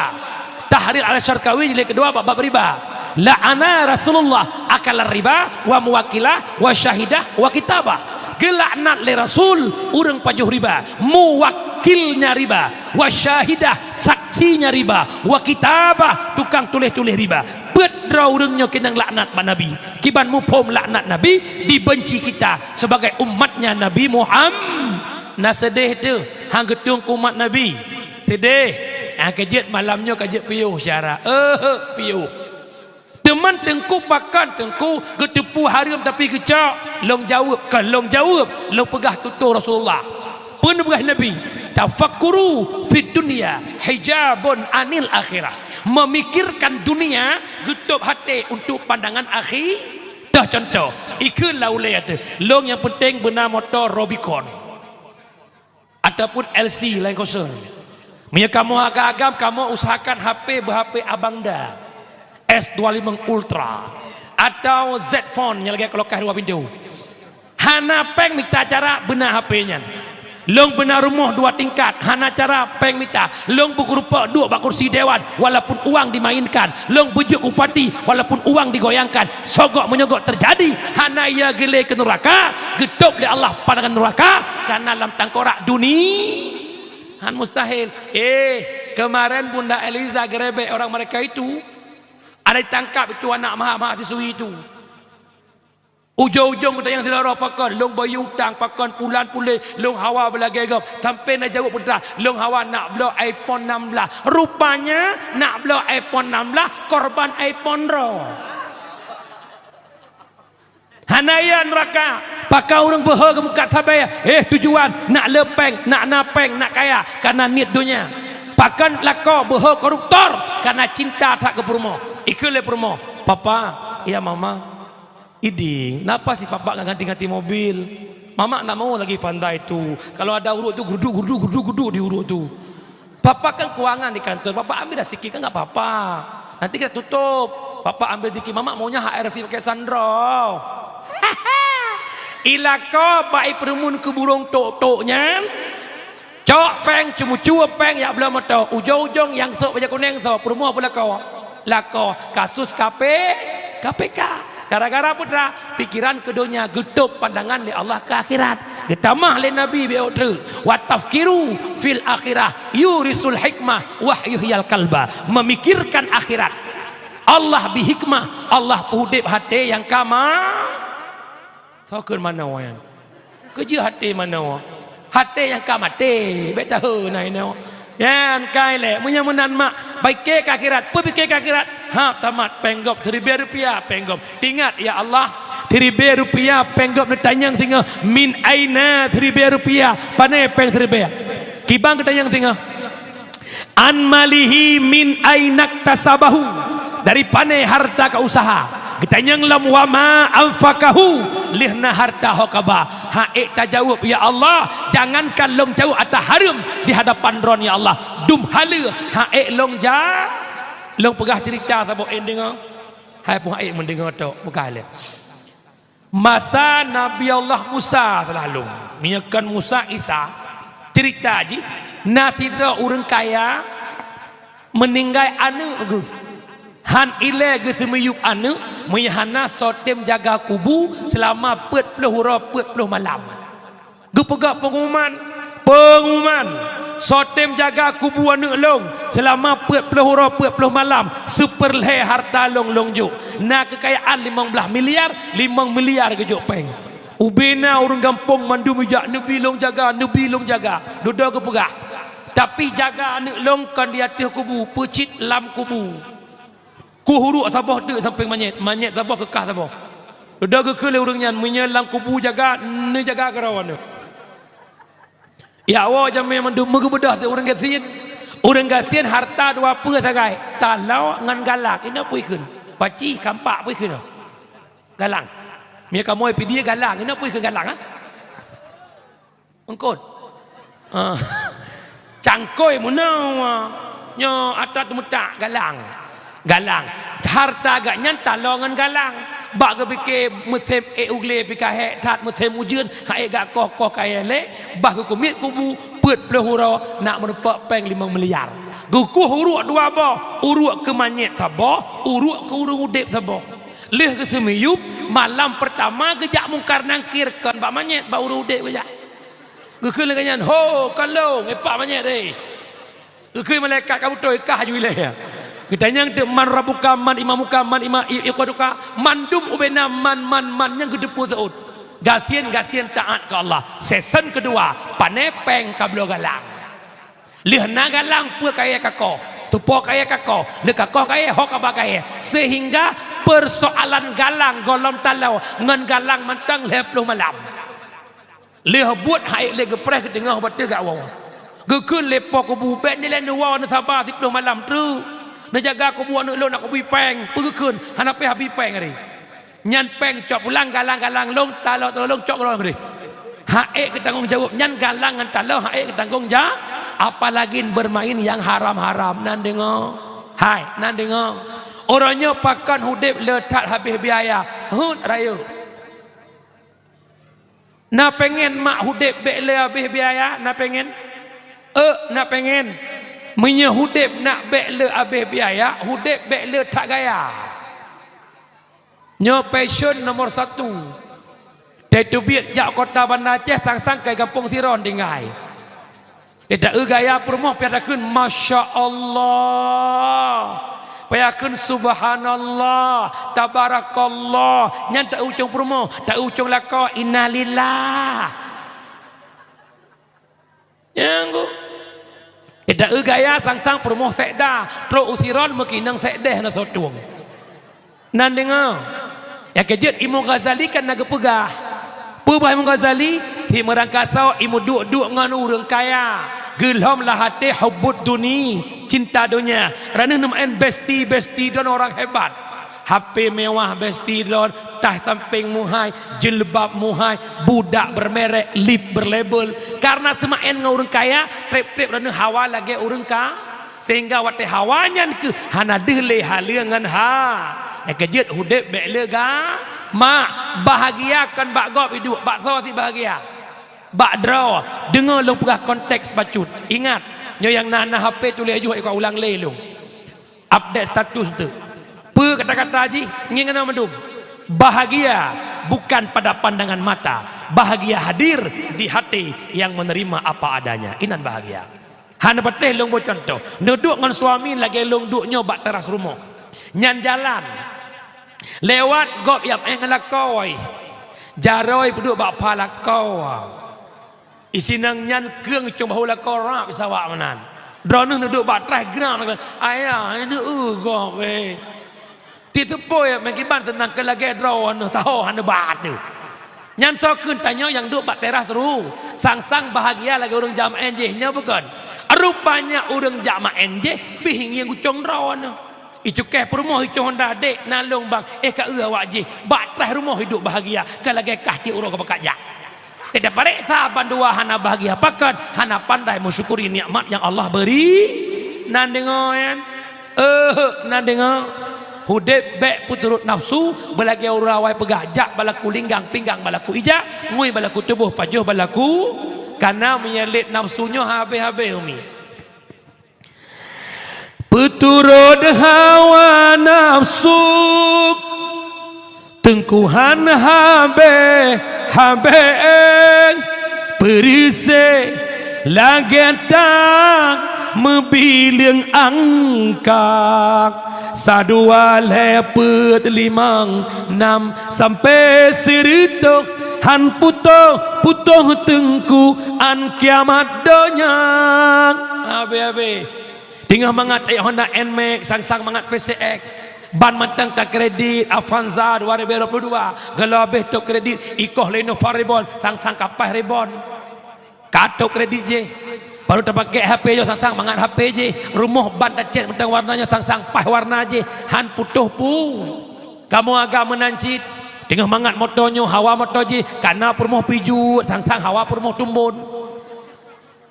Tahrir Al-Syarqawi jilid kedua bab, bab riba. La'ana Rasulullah akalar riba wa muwakkilah wa syahidah wa kitabah. Geulaknat lé Rasul ureueng pajoh riba, muwakkilnya riba, wa syahidah, saksinya riba, wa kitabah, tukang tuléh-tuléh riba. Peuet droe ureueng nyoe keunong laknat bak Nabi. Kiban muphom laknat Nabi, dibenci kita sebagai umatnya Nabi Muhammad. Na seudeh teuh, han geutueng keu umat Nabi. Seudeh. Ah, ka jeuet malam nyoe ka jeuet piôh syara. Eh, piôh. Teuma teungku pakon teungku geuteupeue hareuem tapi geucok? Lôn jaweueb, kon lôn jaweueb, lôn peugah tutoe Rasulullah. Peue neupeugah Nabi? "Tafakkuru fid dunya hijabun anil akhirah." Memikirkan dunia geutôb até untuk pandangan akhi-, toh contoh, ikheun lam ulèe teuh, lôn nyang peunteng beuna moto Rubicon. Ataupun L C laén kosong. Meunyoe kamoe agam-agam, kamoe usahakan H P beu-H P Abangda, S dua limong Ultra, atau Z Phone nyang lagèe kulakèe dua pintoe. Hana péng mita cara beuna H P nyan. Lôn beuna rumoh dua tingkat, hana cara péng mita. Lôn beukeureupeuk duek bak kursi dewan, walaupun uang dimainkan. Lôn beujeuet bupati, walaupun uang digoyangkan. Sogok meunyoe gok teujadi, hana ia geulé keu nuraka, geutôb lé Allah pandangan nuraka, karena lam tangkorak duni-, han mustahil. Eh, kemarin Bunda Eliza gerebek orang mereka itu. Ada ditangkap itu anak maha-, mahasiswi itu. Ujong-ujong geutanyong sidroe, "Pakon lôn bayeue utang, pakon pulan puléh lôn hawa beulagèe gob?" Sampai na jaweueb peugah, "Lôn hawa nak bloe iPhone enam belas." Rupanya nak bloe iPhone enam belas, korban iPhone droe. Hana ia nuraka. Pakon ureueng beuhe geumeukat sabe, eh, tujuan nak le péng, nak na péng, nak kaya, karena niet donya. Pakon lakoe beuhe koruptor, karena cinta that keu peurumoh. Ikheun lé peurumoh, "Papa, ya Mama, idéh, napa si Papa nggak ganti-ganti mobil? Mama nggak mau lagi Honda itu. Kalau ada urut itu geruduk, geruduk, geruduk, geruduk di urut itu." Papa kan keuangan di kantor, Papa ambil dah sikit kan nggak apa-apa. Nanti kita tutup. Papa ambil sikit, Mama maunya H R V pakai sunroof. Ilako bak ipeureumeun keu burông tok-tok nyan. Cok péng, ceumucue péng, jak bloe moto. Ujong-ujong nyang sôk bajèe kunéng soe, peurumoh peuh lakoe. Lakoe kasus K P, K P K. Gara-gara peue teuma? Pikiran keu donya, geutôb pandangan lé Allah keu akhirat. Geutamah lé Nabi bak uroe treuk, "Wa tafkiru fil akhirah yurisul hikmah wa yuhyil qalba." Memikirkan akhirat. Allah bri hikmah, Allah peuudép até nyang ka ma-, Soe kheun manoe nyan? Keujeuet até manoe. Até nyang ka maté, bèk tahe na inoe. Nyan kai lé, meunyoe meunan mak, pike keu akhirat, peue pike keu akhirat? Hab tamat péng gob siribèe rupiah péng gob. Ingat, ya Allah, siribèe rupiah péng gob neutanyong singoh, min aina siribèe rupiah, pané péng siribèe? Kiban geutanyong singoh. An malihi min ainaktasabahu, dari pané harta ka usaha. Geutanyong lom wa ma anfaqahu, lheueh na harta ho kaba. Hana ék tajaweueb, ya Allah, jangankan lôn jaweueb ata hareuem di hadapan Droe, ya Allah. Dum haleue hana ék lôn ja-, lôn peugah ceurita saboh, eh, deungö. Hai pun hana ék meudeungö tok, peugah lé. Masa Nabi Allah Musa seulalom, meunyoe kon Musa, Isa, ceurita jih, na sidroe ureueng kaya meuninggai aneuk geuh. Han ilèe geuh seumiyueb aneuk, meunyoe hana soe tem jaga kubu seulama peuet ploh uroe peuet ploh malam. Geupeugah peungumuman, "Peungumuman! Soe tem jaga kubu aneuk lôn seulama peuet ploh uroe peuet ploh malam, seupeurlhèe harta lôn, lôn jok. Na keukayaan limong blaih miliar, limong miliar geujok péng." Ubé na ureueng gampông mandum ijak, "Neubi lôn jaga, neubi lôn jaga." Dudoe geupeugah, Tapi jaga aneuk lôn kon di ateueh kubu, peucit lam kubu. Kuh uruek saboh teuk sampéng manyét, manyét saboh keukah saboh. Dudoe geukheun lé ureuëng nyan, meunyoe lam kubu jaga, neujaga keudroe aneuk. Ya Allah, jamé mandum meugeubeudôh teuh ureuëng gasien. Ureuëng gasien harta dua peue sagai, taloe ngon galang, inoe peue ikheun. Paci, kampak peue ikheun. Galang. Meunyoe kamoe Pidie galang, inoe peue ikheun galang, ha? Eungkôt. Ah. Cangkôi meunoe. Nyoe atra teumeutak galang. Galang. Harta gak nyan taloe ngon galang. Bak geupike musém ék u glé pih ka hék that, musém ujeuen, han ék gak koh-koh kayée lé, bah geukumiet kubu, peuet ploh uroe, nak meurumpok péng limong miliar. Geukuh uruek dua boh, uruek keu manyét saboh, uruek keu ureuëng udeb saboh. Lheueh geuseumiyueb, malam peurtama geujak Mungkar Nangkir kon bak manyét, bak ureuëng udeb geujak. Geukheun lagée nyan, "Ho, kon lôn, épak manyét, eh." Geukheun malaikat ka beutôi, kah ju ilée. Geutanyong teuk, "Man rabbuka, man imamuka, man ima-, i-, ikhwanuka?" Mandum ubena man, man, man nyang geuteupeue seuôt. Gasien-gasien taát keu Allah. Season keudua, pané péng ka bloe galang. Lheueh na galang peue kayée kakoh, tupo kayée kakoh, lheueh kakoh kayée ho kaba kayée. Seuhingga peusoalan galang gohlom taloe ngon galang mantong lhée ploh malam. Lheueh buet han ék lé geupreh geuteungoh bak teugak woe. Geukheun lé po kubu, "Bék nilée neuwoe, neusaba siploh malam treuk. Neujaga kubu aneuk lôn, nak kubi péng." Peue geukheun, "Hana pih abi péng ari." Nyan péng cok pulang, galang-galang lôn, taloe-taloe lôn cok keudroe keudeh. Han ék geutanggong jaweueb, nyan galang ngon taloe han ék geutanggong ja-, apalagi bermain yang haram-haram. Nan deungoe. Hai, nan deungoe. Uroe nyoe pakon udeb le that habéh biaya. Heuet rayeuk. Na pengen mak udeb bék le habéh biaya? Na pengen? Euk, na pengen. Meunyoe udeb nak bék le habéh biaya, udeb bék le that gaya. Nyoe passion nomor satu. Teubiet jak kota Banda Aceh, sang-sang kai gampông sidroe tinggai. Lé ta-eu gaya peurumoh, payah takheun, "Masya Allah." Payah kheun, "Subhanallah, tabarakallah." Nyan ta-eu ucong peurumoh, ta-eu ucong lakoe, "Innalillah." Nyang ku. Lé ta-eu gaya sang-sang peurumoh sekda, trok u sidroe meukinong sekdeh na soe tueng. Nan deungoe. Nyang keujeuet Imam Ghazali kan na geupeugah. Peue bah Imam Ghazali? Hi meurangkasoe i meuduek-duek ngon ureuëng kaya. Geulhom lam até hubbud duni, cinta donya. Droeneuh neumaén besti-besti droe orang hebat. H P mewah besti droe, tah sampéng muhai, jilbab muhai, budak bermerek, lip berlabel. Karena seumaén ngon ureuëng kaya, treb-treb droeneuh hawa lagée ureuëng ka-, Sehingga watée hawa nyan keuh hana deuh lé haleue ngon ha. Nyang keujeuet udeb bék le ga-, mak, bahagia kon bak gob iduek, bak soe cit bahagia? Bak droe. Deungoe lôn peugah konteks bacut. Ingat, nyoe nyang na, na H P tuléh yoh, ikau ulang lé lôn. Update status tu. Peue kata-kata jih, ngieng keunoe mandum. Bahagia bukan pada pandangan mata. Bahagia hadir di hati yang menerima apa adanya. Inan bahagia. Hana patéh lôn boh cuntoh. Neuduek ngon suami lagée lôn duek nyoe bak teras rumoh. Nyan jalan. Lewat gob nyang éh ngon lakoe. Jaroe peuduek bak pha lakoe. Isinang nyan keueng cong bahu lakoe rab isawak meunan. Droeneuh neuduek bak traih gram, "Ayah, neueu gob, eh." Titeupeue meukiban seunang keu lagée droeneuh taho hana ba teuh. Nyan soe kheun tanyoe nyang duek bak teras ru, sang-sang bahagia lagée ureuëng jamaén jih nyoe bukon? Rupanya ureuëng jamaén jih bih ngieng ucong droeneuh. Icukéh peurumoh icong honda dek na lông bang, éh ka eu awak jih bak traih rumoh iduek bahagia ka lagée kah tiek uroe ka pakat jak. Teudapareksa bandua hana bahagia pakon, hana pandai meusyukuri nikmat nyang Allah beri. Nan deungoe nyan? Euheuh, nan deungoe. Udeb bék peuturot nafsu, beulagée ureuëng awai peugah, jak balaku linggang, pinggang balaku ija, ngui balaku tuboh, pajoh balaku kana, meunyoe lét nafsu nyoe habéh-habéh umi. Peuturot hawa nafsu, teungku han habéh-habéh, peureuséh lagée tang meubileueng angkak. Sadua lhée peuet limong nam sampoe sireutôh, han putôh-putôh teungku án kiamat donya. Habéh-habéh. Teungoh mangat ék Honda Nmax, sang-sang mangat P C X. Ban mantong takredit, Avanza dua ribu dua puluh dua. Geuleu habéh tôb kredit, ikoh lé Nova Reborn, sang-sang ka paih Reborn. Ka tôb kredit jih. Baru tapakék H P nyoe, sang-sang mangat H P jih. Rumoh ban tacét mantong warna nyoe, sang-sang paih warna jih. Han putôh pu. Kamoe agam meunan cit. Teungoh mangat moto nyoe, hawa moto jih. Ka na peurumoh Peugeot, sang-sang hawa peurumoh Tumbon.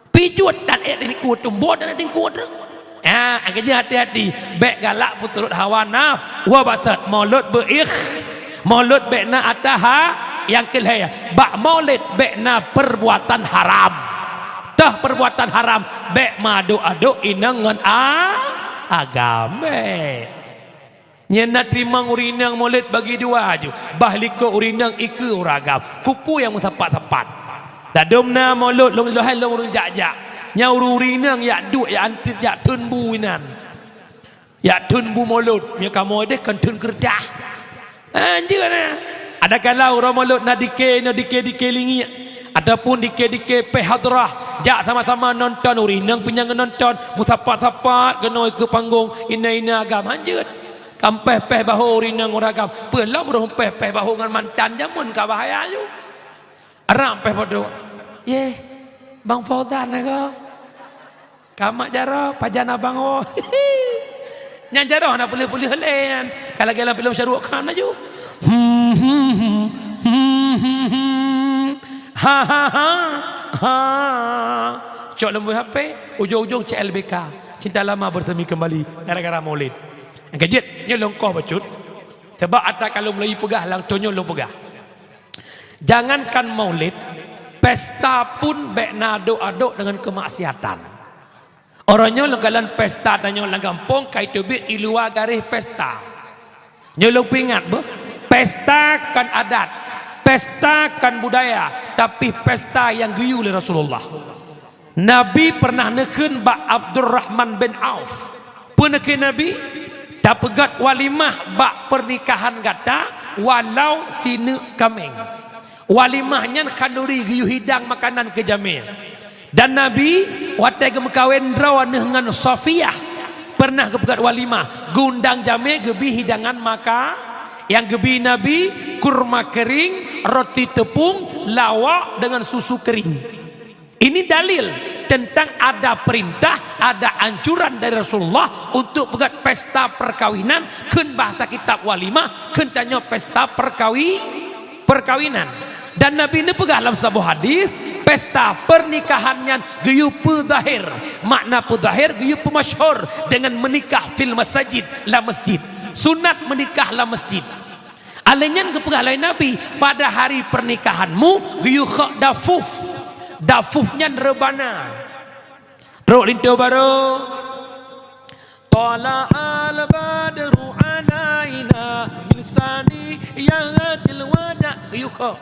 Peugeot tan ék di likot, Tumbon tan ék di likot. Ha, angka jih hati-hati, bék galak peuturot hawa naf-, wa basat. Molot beuikh-, molot bék na ataha nyang keu lhèe. Bak molot bék na perbuatan haram. Toh perbuatan haram, bék meuadok-adok inong ngon a-, agam. Bék. Nyan na teurimong ureueng inong molot bagi dua aju, bah likot ureueng inong ikeue ureueng agam. Keupeue nyang meusapat-sapat? Ladôm na molot lôn lôn hai lôn ureueng jak-jak. Nyan ureueng-ureueng inong jak duek, jak antit, jak theun bu inan. Jak theun bu molot, meunyo kamoe deh kon theun keureutah. Anjeut na. Adakala uroe molot na dike, na dike-dike lingiek, ataupun dike-dike péh hadrah, jak sama-sama nonton, ureueng inong pih nyang nonton, meusapat-sapat keunoe keu panggong, ina-ina agam, anjeut. Kampéh-péh bahô ureueng inong ureueng agam. Peue lom roh péh-péh bahô ngon mantan, jameun ka bahaya ju. Arang péh padum. Yeh, Bang Fauzan na ko. Ka mak jaroe, pajan abang woe. Nyan jaroe na peuleueh-peuleueh lé nyan. Ka lagèe lam filem Shah Rukh Khan laju. Hmm, hmm, hmm, hmm, hmm, hmm. Ha, ha, ha, ha. Cok lom H P, ujong-ujong C L B K. Cinta lama bersemi kembali gara-gara Maulid. Nyang keujeuet, nyoe lôn koh bacut. Sabab ata ka lôn mulai peugah, lam tanyoe lôn peugah. Jangankan Maulid, pesta pun bék na adok-adok deungon keumaksiatan. Uroe nyoe lôn kalon pesta tanyoe lam gampông ka iteubiet i luwa garéh pesta. Nyoe lôn peuingat beuh, pesta kon adat, pesta kon budaya, tapi pesta nyang geuyue lé Rasulullah. Nabi pernah neukheun bak Abdurrahman bin Auf. Peue neukheun Nabi? Tapeugöt walimah bak peurnikahan gata walau sineuk kaméng. Walimah nyan khanduri geuyue hidang makanan keu jamé. Dan Nabi watèe geumeukawen droeneuh ngon Safiyah, pernah geupeugöt walimah, geuundang jamé geubi hidangan maka-, nyang geubi Nabi, kurma keuring, roti teupông, lawak deungon susu keuring. Ini dalil tentang ada perintah, ada anjuran dari Rasulullah untuk peugöt pesta perkawinan, kheun bahasa kitab walimah, kheun tanyoe pesta perkawi-, perkawinan. Dan Nabi neupeugah lam saboh hadis, pesta pernikahan nyan geuyue peuzahir. Makna peuzahir, geuyue peumasyhur dengan menikah fil masajid, lam masjid. Sunat menikah lam masjid. Alèh nyan geupeugah lé Nabi, "Pada hari pernikahanmu geuyue khok dafuf." Dafuf nyan reubana. Trok linto barô. Tala al-badru alaina min saniyatil wada'. Geuyue khok.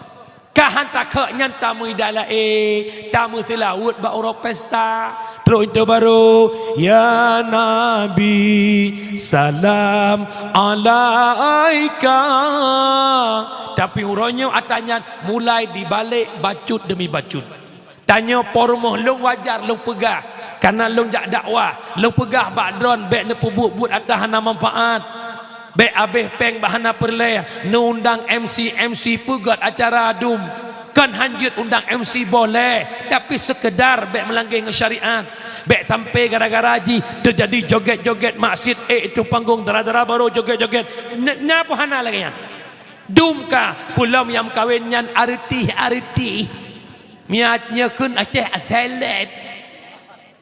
Ka han takhok nyan tameuidak laén, tameuseulaweuet bak uroe pesta. Trok linto barô, "Ya Nabi, salam alaika." Tapi uroe nyoe ata nyan mulai dibalek bacut demi bacut. Tanyoe po rumoh lôn wajar lôn peugah, kareuna lôn jak dakwah, lôn peugah bak droen bék neupeubuet buet ata hana manfaat. Bék abéh péng bak hana peureulèe, neuundang M C, M C peugöt acara dum. Kon hanjeuet undang M C boleh, tapi seukeudar bék meulangge ngon syariat. Bék sampai gara-gara jih teujadi jogét-jogét maksiet, ék tueng panggong dara-dara barô jogét-jogét. N-, nyan pun hana lagèe nyan. Dum ka, peulom nyang meukawen nyan areuti-areuti. Miat nyoe kheun Aceh aselet.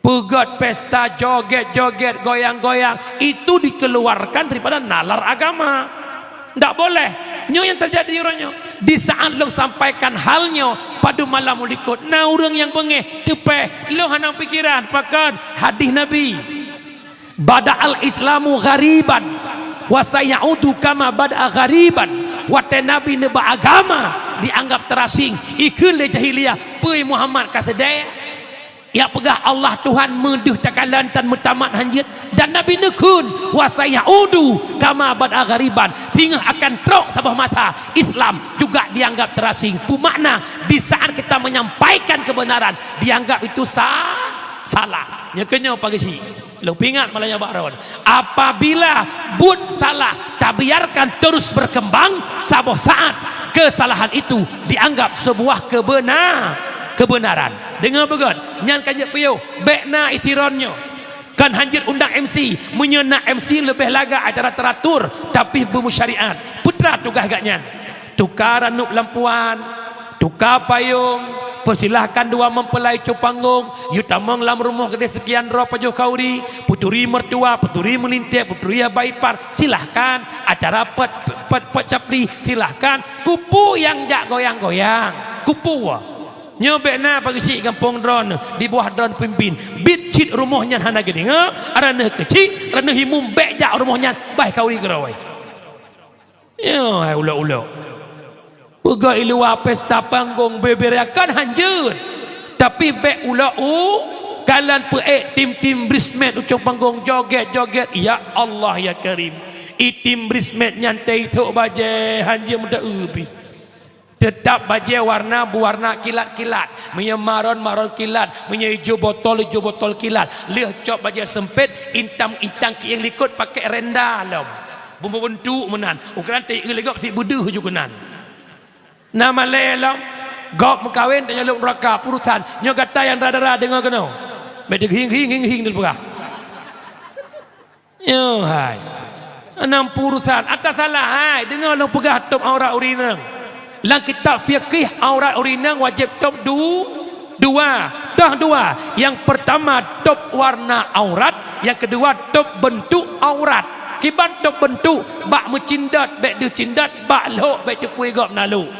Peugöt pesta jogét-jogét, goyang-goyang, itu dikeluarkan daripada nalar agama. Ndak boleh. Nyoe nyang teujadi uroe nyoe. Di saat lôn sampaikan hal nyoe, padum malam u likot, na ureueng nyang beungéh, teupéh, lôn hana pikiran, pakon hadis Nabi. "Bada'al Islamu ghariban, wa sayaudu kama bada'a ghariban." Watèe Nabi neuba agama, dianggap teurasing, ikheun lé jahiliyah, "Peue Muhammad ka seudeh?" Jak peugah Allah Tuhan meudeuh takalon tan meutamat hanjeuet, dan Nabi neukheun, "Wa sayaudu kama bada'a ghariban." Singoh akan trok saboh masa, Islam juga dianggap teurasing. Peue makna, di saat kita menyampaikan kebenaran, dianggap itu sa-, Salah. Nyoe keunyoe pageusi. Lôn peuingat malam nyoe bak droen. Apabila buet salah tabiarkan terus berkembang, saboh saat kesalahan itu dianggap sebuah kebena-, kebenaran. Deungoe beugét, nyan ka jeuet piôh, bék na isiron nyoe. Kan hanjeuet undang M C, meunyoe na M C leubeh lagak acara teratur, tapi beumusyariat. Peue teuma tugaih gobnyan? Tuka ranup lampuan, tuka payong, persilahkan dua mempelai cok panggong, yue tamong lam rumoh keudeh sekian droe pajoh khauri, peuturi mertua, peuturi meulintèe, peuturi haba ipar, silahkan. Acara pet, pet, pet capli, silahkan. Keupeue nyang jak goyang-goyang? Keupeue? Nyoe bék na pageusi gampông droen, di bawah droen pimpin. Biet cit rumoh nyan hana geudeungoe, ranuh keuchik, ranuh imum bék jak rumoh nyan, bah khauri keudroe. Nyoe hai ulok-ulok. Peugah i luwa pesta panggong beubeurakan hanjeuet. Tapi bék ulok u kalan peuék tim-tim bridesmaid ucong panggong joget-joget. Ya Allah ya Karim. I tim bridesmaid nyan teuisok bajée hanjeuet meuda-eu pih. Teutap bajée warna beuwarna kilat-kilat. Meunyoe maron, maron kilat. Meunyoe ijo botol, ijo botol kilat. Lheueh cok bajée seumpét, intam-intang kieng likot pakék renda lom. Beubentuk meunan. Ukeran teuieu lé gob sit beudeuh ju keunan. Na malée lom. Gob meukawen tanyoe lôn raka urusan. Nyoe gata nyang dara-dara deungoe keunoe. Bék deuhing-hing-hing-hing dipeugah. Nyoe hai. Nam urusan. Ata salah hai. Deungoe lôn peugah tôb aurat ureueng inong. Lam kitab fikih aurat ureueng inong wajéb tôb du-, dua. Toh dua. Nyang peurtama tôb warna aurat, nyang keudua tôb beuntuk aurat. Kiban tôb beuntuk, bak meucindot bék deuh cindot, bak lhok bék teupue gob na lhok.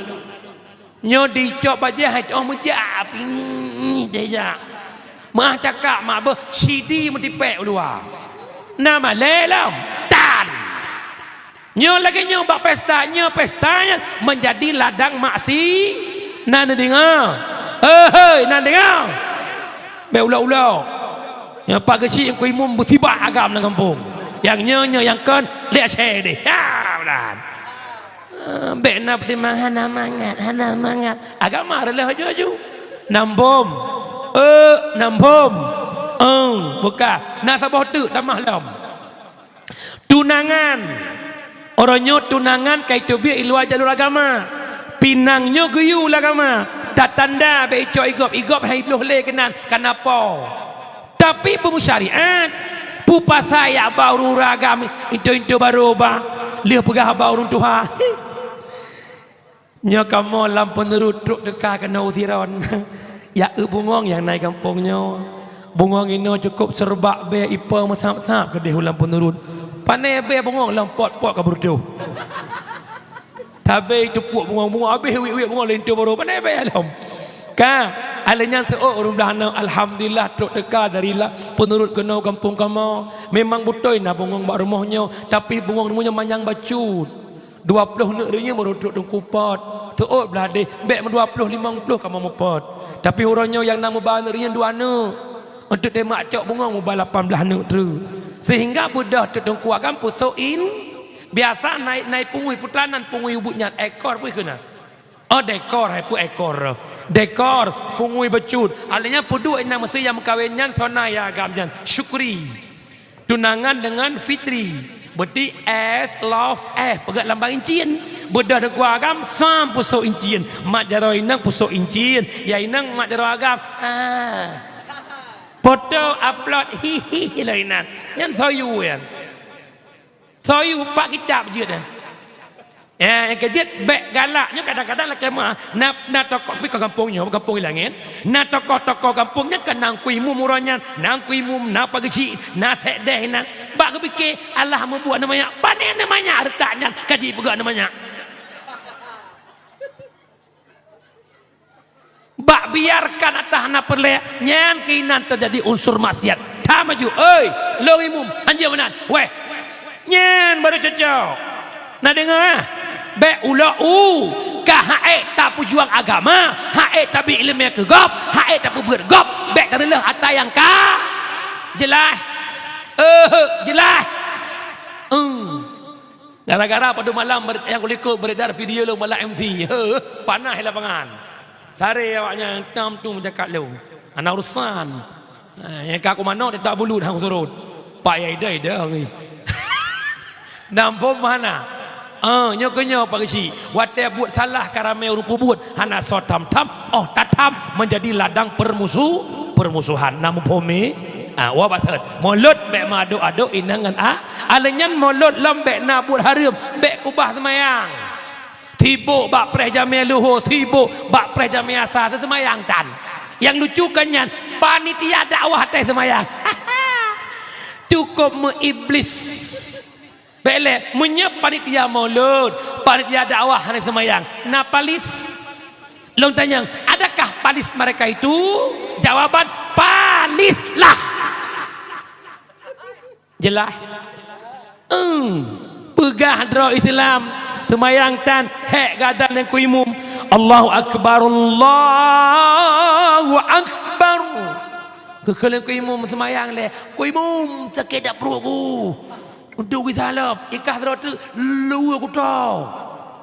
Nyoe dicok bajée hai teuh meujak, pih deh jak. Meuah cakak mak beuh sidi meutipék u luwa. Na malée lom tan. Nyoe lagée nyoe bak pesta, nyoe pesta nyan meunjadi ladang maksi. Na neudeungoe? Hei, na neudeungoe? Bék ulok-ulok. Nyoe pak geuchik nyang ku imum beusibak agam lam gampông. Nyang nyoe, nyoe nyang kon lé asée deh. Ya, mudahan. Ah, bék na peutimang hana mangat, hana mangat. Agama reuloh aju-aju. Nam bom. Eh, nam bom. Eung, buka. Na saboh teuk tamah lom. Tunangan. Uroe nyoe tunangan ka iteubiet i luwa jalur agama. Pinang nyoe geuyue lam agama. Tatanda bék icok igop, igop hai bloh lé keunan, kana po. Tapi peumusyariat, peue pasai yak ba ureueng-ureueng agam intu-intu barô ba, lheueh peugah ba ureueng tuha. Nyoe kamoe lam peunurut trok teuka keunoe u Siron. Yak eu bungong nyang na i gampông nyoe. Bungong inoe cukôp seureubak bée ipo meusab-sab keudeh u lam peunurut. Pane bée bungong lom pot-pot ka beureutoh. Tabé teupuk bungong-bungong, abéh wiek-wiek bungong linto barô, pandai bée lom. Ka, alèh nyan seuôt ureueng blah aneuk, alhamdulillah, trok teuka dari la-, peunurut keunoe gampông kamoe. Memang beutôi na bungong bak rumoh nyoe, tapi bungong rumoh nyoe manyang bacut. Dua ploh neuk reunyeuen baru trok teungku pot. Seuôt blah deh, bèk meudua ploh limong ploh kamoe meupot. Tapi uroe nyoe nyang na meuba neuk reunyeuen dua neuk. Untuk teuma cok bungong meuba lapan blah neuk treuk. Sehingga beudôh teuk teungku agam peusok in, biasa naik-naik pungui, peue teuma nan pungui ubit nyan, ekor pih keunan. Oh, dekor, hai peue ekor. Dekor, pungui bacut. Alèh nyan peuduek inong meusé nyang meukawen nyan, soe na ya agam nyan. Syukri. Tunangan dengan Fitri. Berarti S, love, F. Peugah lambang incin. Beudôh teungku agam, sam peusok incin. Mak jaroe inong peusok incin. Ya inong mak jaroe agam. Ah. Foto upload, hihi, lôn inan. Nyan soe yue nyan. Soe yue, bak kitab jeuet nyan. Eh, nyang keu jeuet bèk galak. Nyoe kadang-kadang lakèe meu'ah. Na, na tokoh, pi ka gampông nyoe, gampông Ilangèt. Na tokoh-tokoh gampông nyan kan na Teungku Imum uroe nyan, na Teungku Imum, na Pak Geuchik, na Sekdes inan. Bak geupike, alah meubuet aneuk manyak. Pane aneuk manyak reutak nyan, ka jipeugah aneuk manyak. Bak biarkan ata hana peureulèe, nyan keuh inan teujadi unsur maksiat. That maju, oi, lôn Imum, hanjeuet meunan. Weh, nyan baru cocok. Na deungö, ah? Bèk ulok u, ka ha'ék tapeujuang agama, ha'ék tabri ileumèe keu gob, ha'ék tapeubeuet gob, bèk tareuleuh ata nyang ka jeulaih. Eh, jeulaih. Hmm. Gara-gara padum malam ber-, nyang kulikot beredar video lôn balak M C. Heuh, panas di lapangan. Saré awaknyan tam tu meujakat lôn. Hana urusan. Ha, nyang ka kumanok teutap bulut hang surot. Pak ya ida-ida hari. Nampak mana? Ah, nyoe keu nyoe Pak Geuchik. Watée buet salah ka ramé ureuëng peubuet, hana soe tham-tham, oh tatham menjadi ladang permusu-, permusuhan. Na muphom mi? Ah, wa baset. Mulod bék meuadok-adok inong ngon a. Aleuh nyan mulod lom bék na buet hareuem, bék kubah seumayang. Sibok bak preh jamé luho, sibok bak preh jamé asa, seumayang tan. Nyang lucu kan nyan, panitia dakwah teuh seumayang. Cukup meuiblis. Bék lé, meunyoe panitia mulod, panitia dakwah hana seumayang, na palis. Lôn tanyong, adakah palis mereka itu? Jawaban, palislah. Jeulaih? Eung. Peugah droe Islam, seumayang tan, hék gata nyang keu imum. Allahu Akbar, Allahu Akbar. Keu, keu nyang keu imum seumayang lé, keu imum sakét dak pruet ku. Untuk geusalop, ikah droe teuk luweue kuto.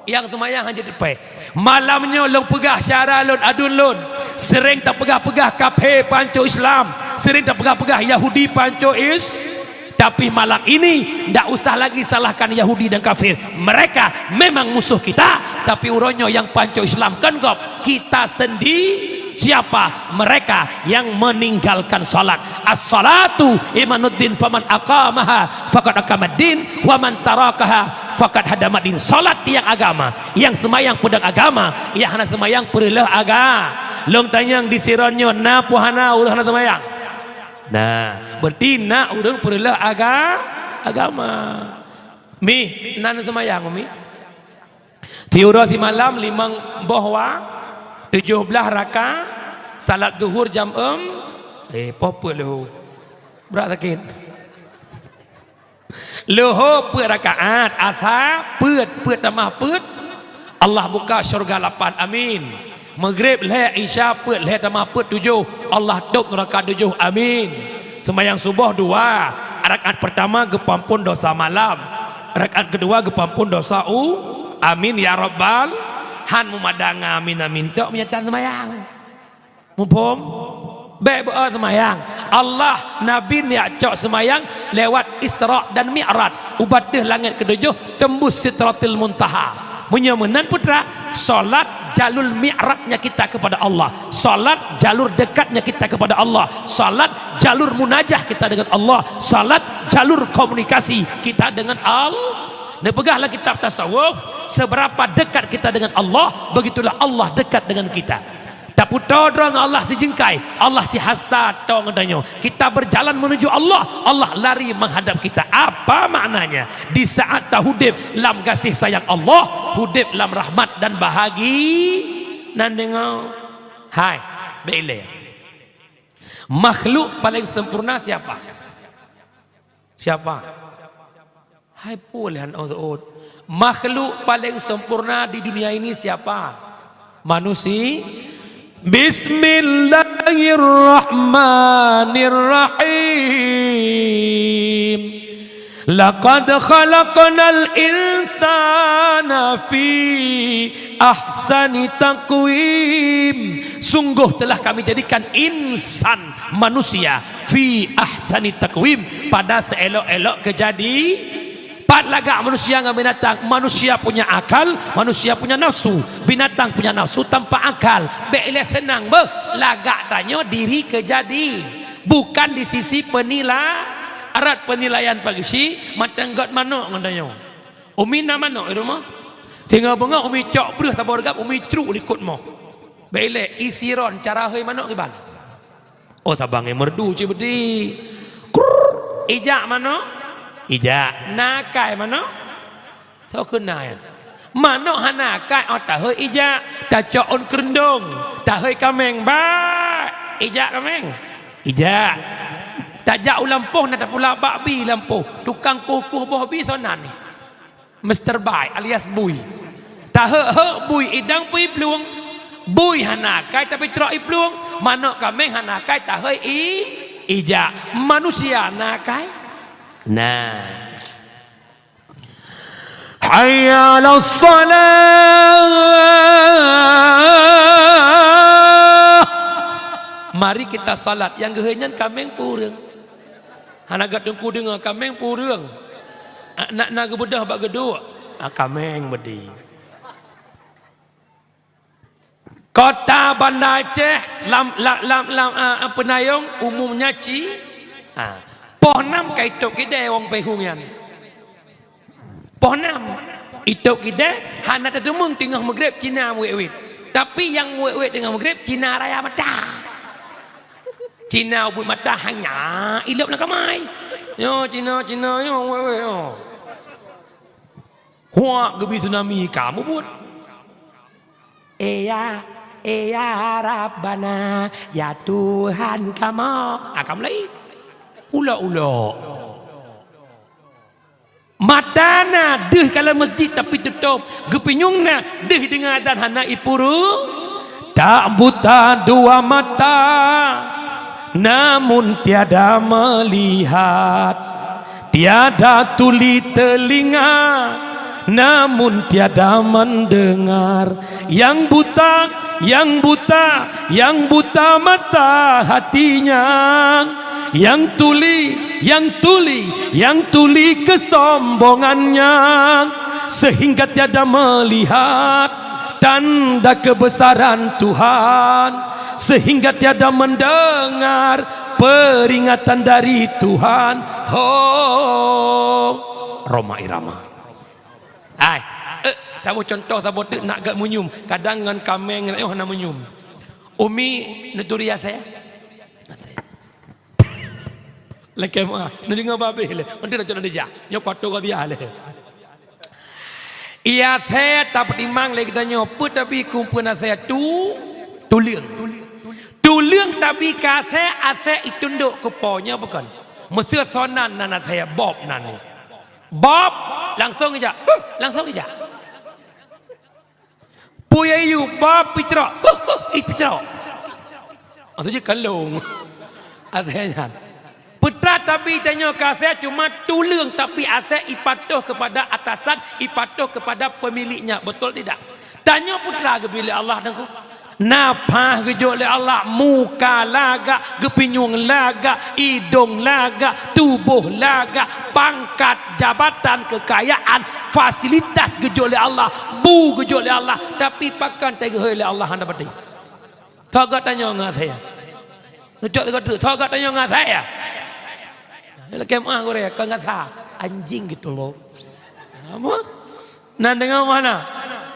Nyang seumayang hana teupée. Malam nyoe lôn peugah syedara lôn, aduen lôn. Sering tapeugah-peugah kafé pancok Islam, sering tapeugah-peugah Yahudi pancok Is-, tapi malam ini ndak usah lagi salahkan Yahudi dan kafir. Mereka memang musuh kita, tapi uroe nyoe nyang pancok Islam kon gob, kita sendi-, siapa? Mereka yang meninggalkan salat. As-salatu imaduddin, faman aqamaha faqad aqamaddin, wa man tarakaha faqad hadamaddin. Salat tiang agama, nyang seumayang peudong agama, nyang hana seumayang peureuloh aga-, lôn tanyong di Siron nyoe na peu hana ureuëng hana seumayang? Nah, berarti na ureuëng peureuloh aga-, agama. Mi, na seumayang, Mi? Siuroe simalam limong boh wa, tujoh blaih raka, salat zuhur jam eum, eh, poh peuet leuho. Brat sakét. Leuho peuet rakaat, asa peuet, peuet tamah peuet, Allah buka syurga lapan, amin. Maghrib lhée, Isya peuet, lhée tamah peuet tujoh, Allah tôb nuraka tujoh, amin. Seumayang suboh dua, rakaat peurtama geupeuampôn dosa malam, rakaat keudua geupeuampôn dosa u, amin ya rabbal, han meumadang amin, amin tok meunyo tan seumayang. Muphom? Bék beu seumayang. Allah, Nabi neujak cok seumayang lewat Isra dan Mi'raj, u batéh langét keudujôh tembus Sidratil Muntaha. Meunyoe meunan putra, salat jalur mi'rajnya kita kepada Allah, salat jalur dekatnya kita kepada Allah, salat jalur munajah kita dengan Allah, salat jalur komunikasi kita dengan Allah. Neupeugah lam kitab tasawuf, seberapa dekat kita dengan Allah, begitulah Allah dekat dengan kita. Taputo droe ngon Allah sijeungkai, Allah sihasta to ngon tanyoe. Kita berjalan menuju Allah, Allah lari menghadap kita. Apa maknanya? Di saat tahudeb lam gaséh sayang Allah, hudeb lam rahmat dan bahagi-, nan deungoe. Hai, bék ilée. Makhluk paling sempurna siapa? Siapa? Hai pue lé han seuôt. Makhluk paling sempurna di dunia ini siapa? Manusi-, Bismillahirrahmanirrahim. Laqad khalaqnal insana fi ahsani taqwim. Sungguh telah Kami jadikan insan, manusia, fi ahsani taqwim, pada seelok-elok keujadi-, pat lagak manusia ngon binatang. Manusia punya akal, manusia punya nafsu. Binatang punya nafsu tanpa akal. Bék ilée seunang beuh, lagak tanyoe diri keujadi. Bukan di sisi penila-, arat penilaian Pak Geuchik, mantong göt manok ngon tanyoe. Umi na manok di rumoh. Singoh beungoh Umi cok breueh saboh reugab, Umi cruk likot moh. Bék ilée, isiron cara hôi manok kiban. Oh, sabang nyang merdu cit beuti. Krrrr. Ijak manok? Ijak. Na akai manok? Soe kheun na nyan? Manok hana akai, oh, tahôi ijak. Tacok ôn keureuntong, tahôi kaméng, bak. Ijak kaméng? Ijak. Tajak u lampôh, na tapula bak bi lampôh. Tukang kueh-kueh boh bi soe nan nyan? Mister Bai alias Bui. Taheuek-heuek bui idang pui plueng. Bui hana akai tapi crok i plueng. Manok kaméng hana akai tahôi i ijak. Manusia na akai? Na. Hayya 'alas shalah. Mari kita salat, nyang geuhôi nyan kaméng peue ureuëng. Hana gét teungku deungoe, kaméng peue ureuëng. Ah, nak na geubeudôh bak geuduek, ah, kaméng beudi. Kota Banda Aceh lam, lam, lam, lam, ah, ah, peunayong umumnya ci, ah, poh nam ka itôb keudè wong Peuhong nyan. Poh nam, itôb keudè hana tateumeung teungoh meugreb Cina meuwét-wét. Tapi nyang meuwét-wét teungoh meugreb Cina raya mata. Cina ubit mata hanya ilop lam kamai. Nyoe Cina, Cina nyoe wét-wét nyoe. Huak geubi tsunami ka mubuet. "Eh ya, eh ya Rabbana, ya Tuhan kamoe." Ah, ka mulai. Ulok-ulok. Mata na deuh ka lam masjid tapi tutôb. Geupinyueng na deuh deungoe azan hana ipuru. Tak buta dua mata, namun tiada melihat. Tiada tuli telinga, namun tiada mendengar. Yang buta, yang buta, yang buta mata hatinya. Yang tuli, yang tuli, yang tuli kesombongannya. Sehingga tiada melihat tanda kebesaran Tuhan, sehingga tiada mendengar peringatan dari Tuhan. Ho, Rhoma Irama. Hai, eh, taboh contoh saboh teuk nak gak munyum, kadang ngon kaméng ngon ayah na munyum. Umi neuturi asai. Lakée meuah, neudeungoe babeh lé. Meuntri na cok na dijah. Nyoe kuatoe gobnyan lé. Asée tapeutimang lé geutanyoe, peue tabi kumpeuen asée tu, tuleueng. Tuleueng tabi keu asée, asée itundok keu po nyoe bukon. Meuseu sonan nan asée bob nan nyoe. Bob langsong ijak. Huh, langsong ijak. Puyée yue ba picrok, huh, huh, ih picrok. Maksud jih kalong. Asée nyan. Peue teuma tabi tanyoe keu asée cuma tuleueng, tapi asée ipatoh kepada atasan, ipatoh kepada pemiliknya. Betul tidak? Tanyoe peue teuma geubri lé Allah teungku. Nafah geujok lé Allah, muka lagak, geupinyueng lagak, idong lagak, tuboh lagak, pangkat, jabatan, keukayaan, fasilitas geujok lé Allah, bu geujok lé Allah, tapi pakon teuhôi lé Allah hana pati. Tho geutanyoe ngon asée. Neucok teuka treuk, tho geutanyoe ngon asée. Lakée meuah gurée, kon ngon sa. Anjing gitu loh. Apa? Nan deungoe mana?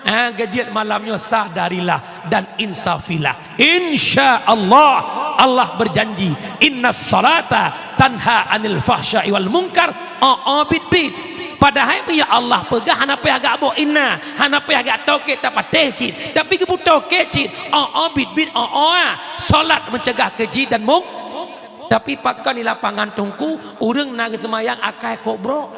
Ah, geujiet malam nyoe sadarilah dan insafilah. Insya Allah, Allah berjanji, "Innas salata tanha anil fahsya'i wal munkar." Oh, oh, bit-bit. Padahai meunyoe Allah peugah hana payah gak boh inna, hana payah gak toke tapatéh cit. Tapi geupeutoke cit. Oh, oh, bit-bit, oh, oh, ah. Salat mencegah keji dan mung. Tapi pakon di lapangan teungku, ureuëng na geuseumayang akai kok brok.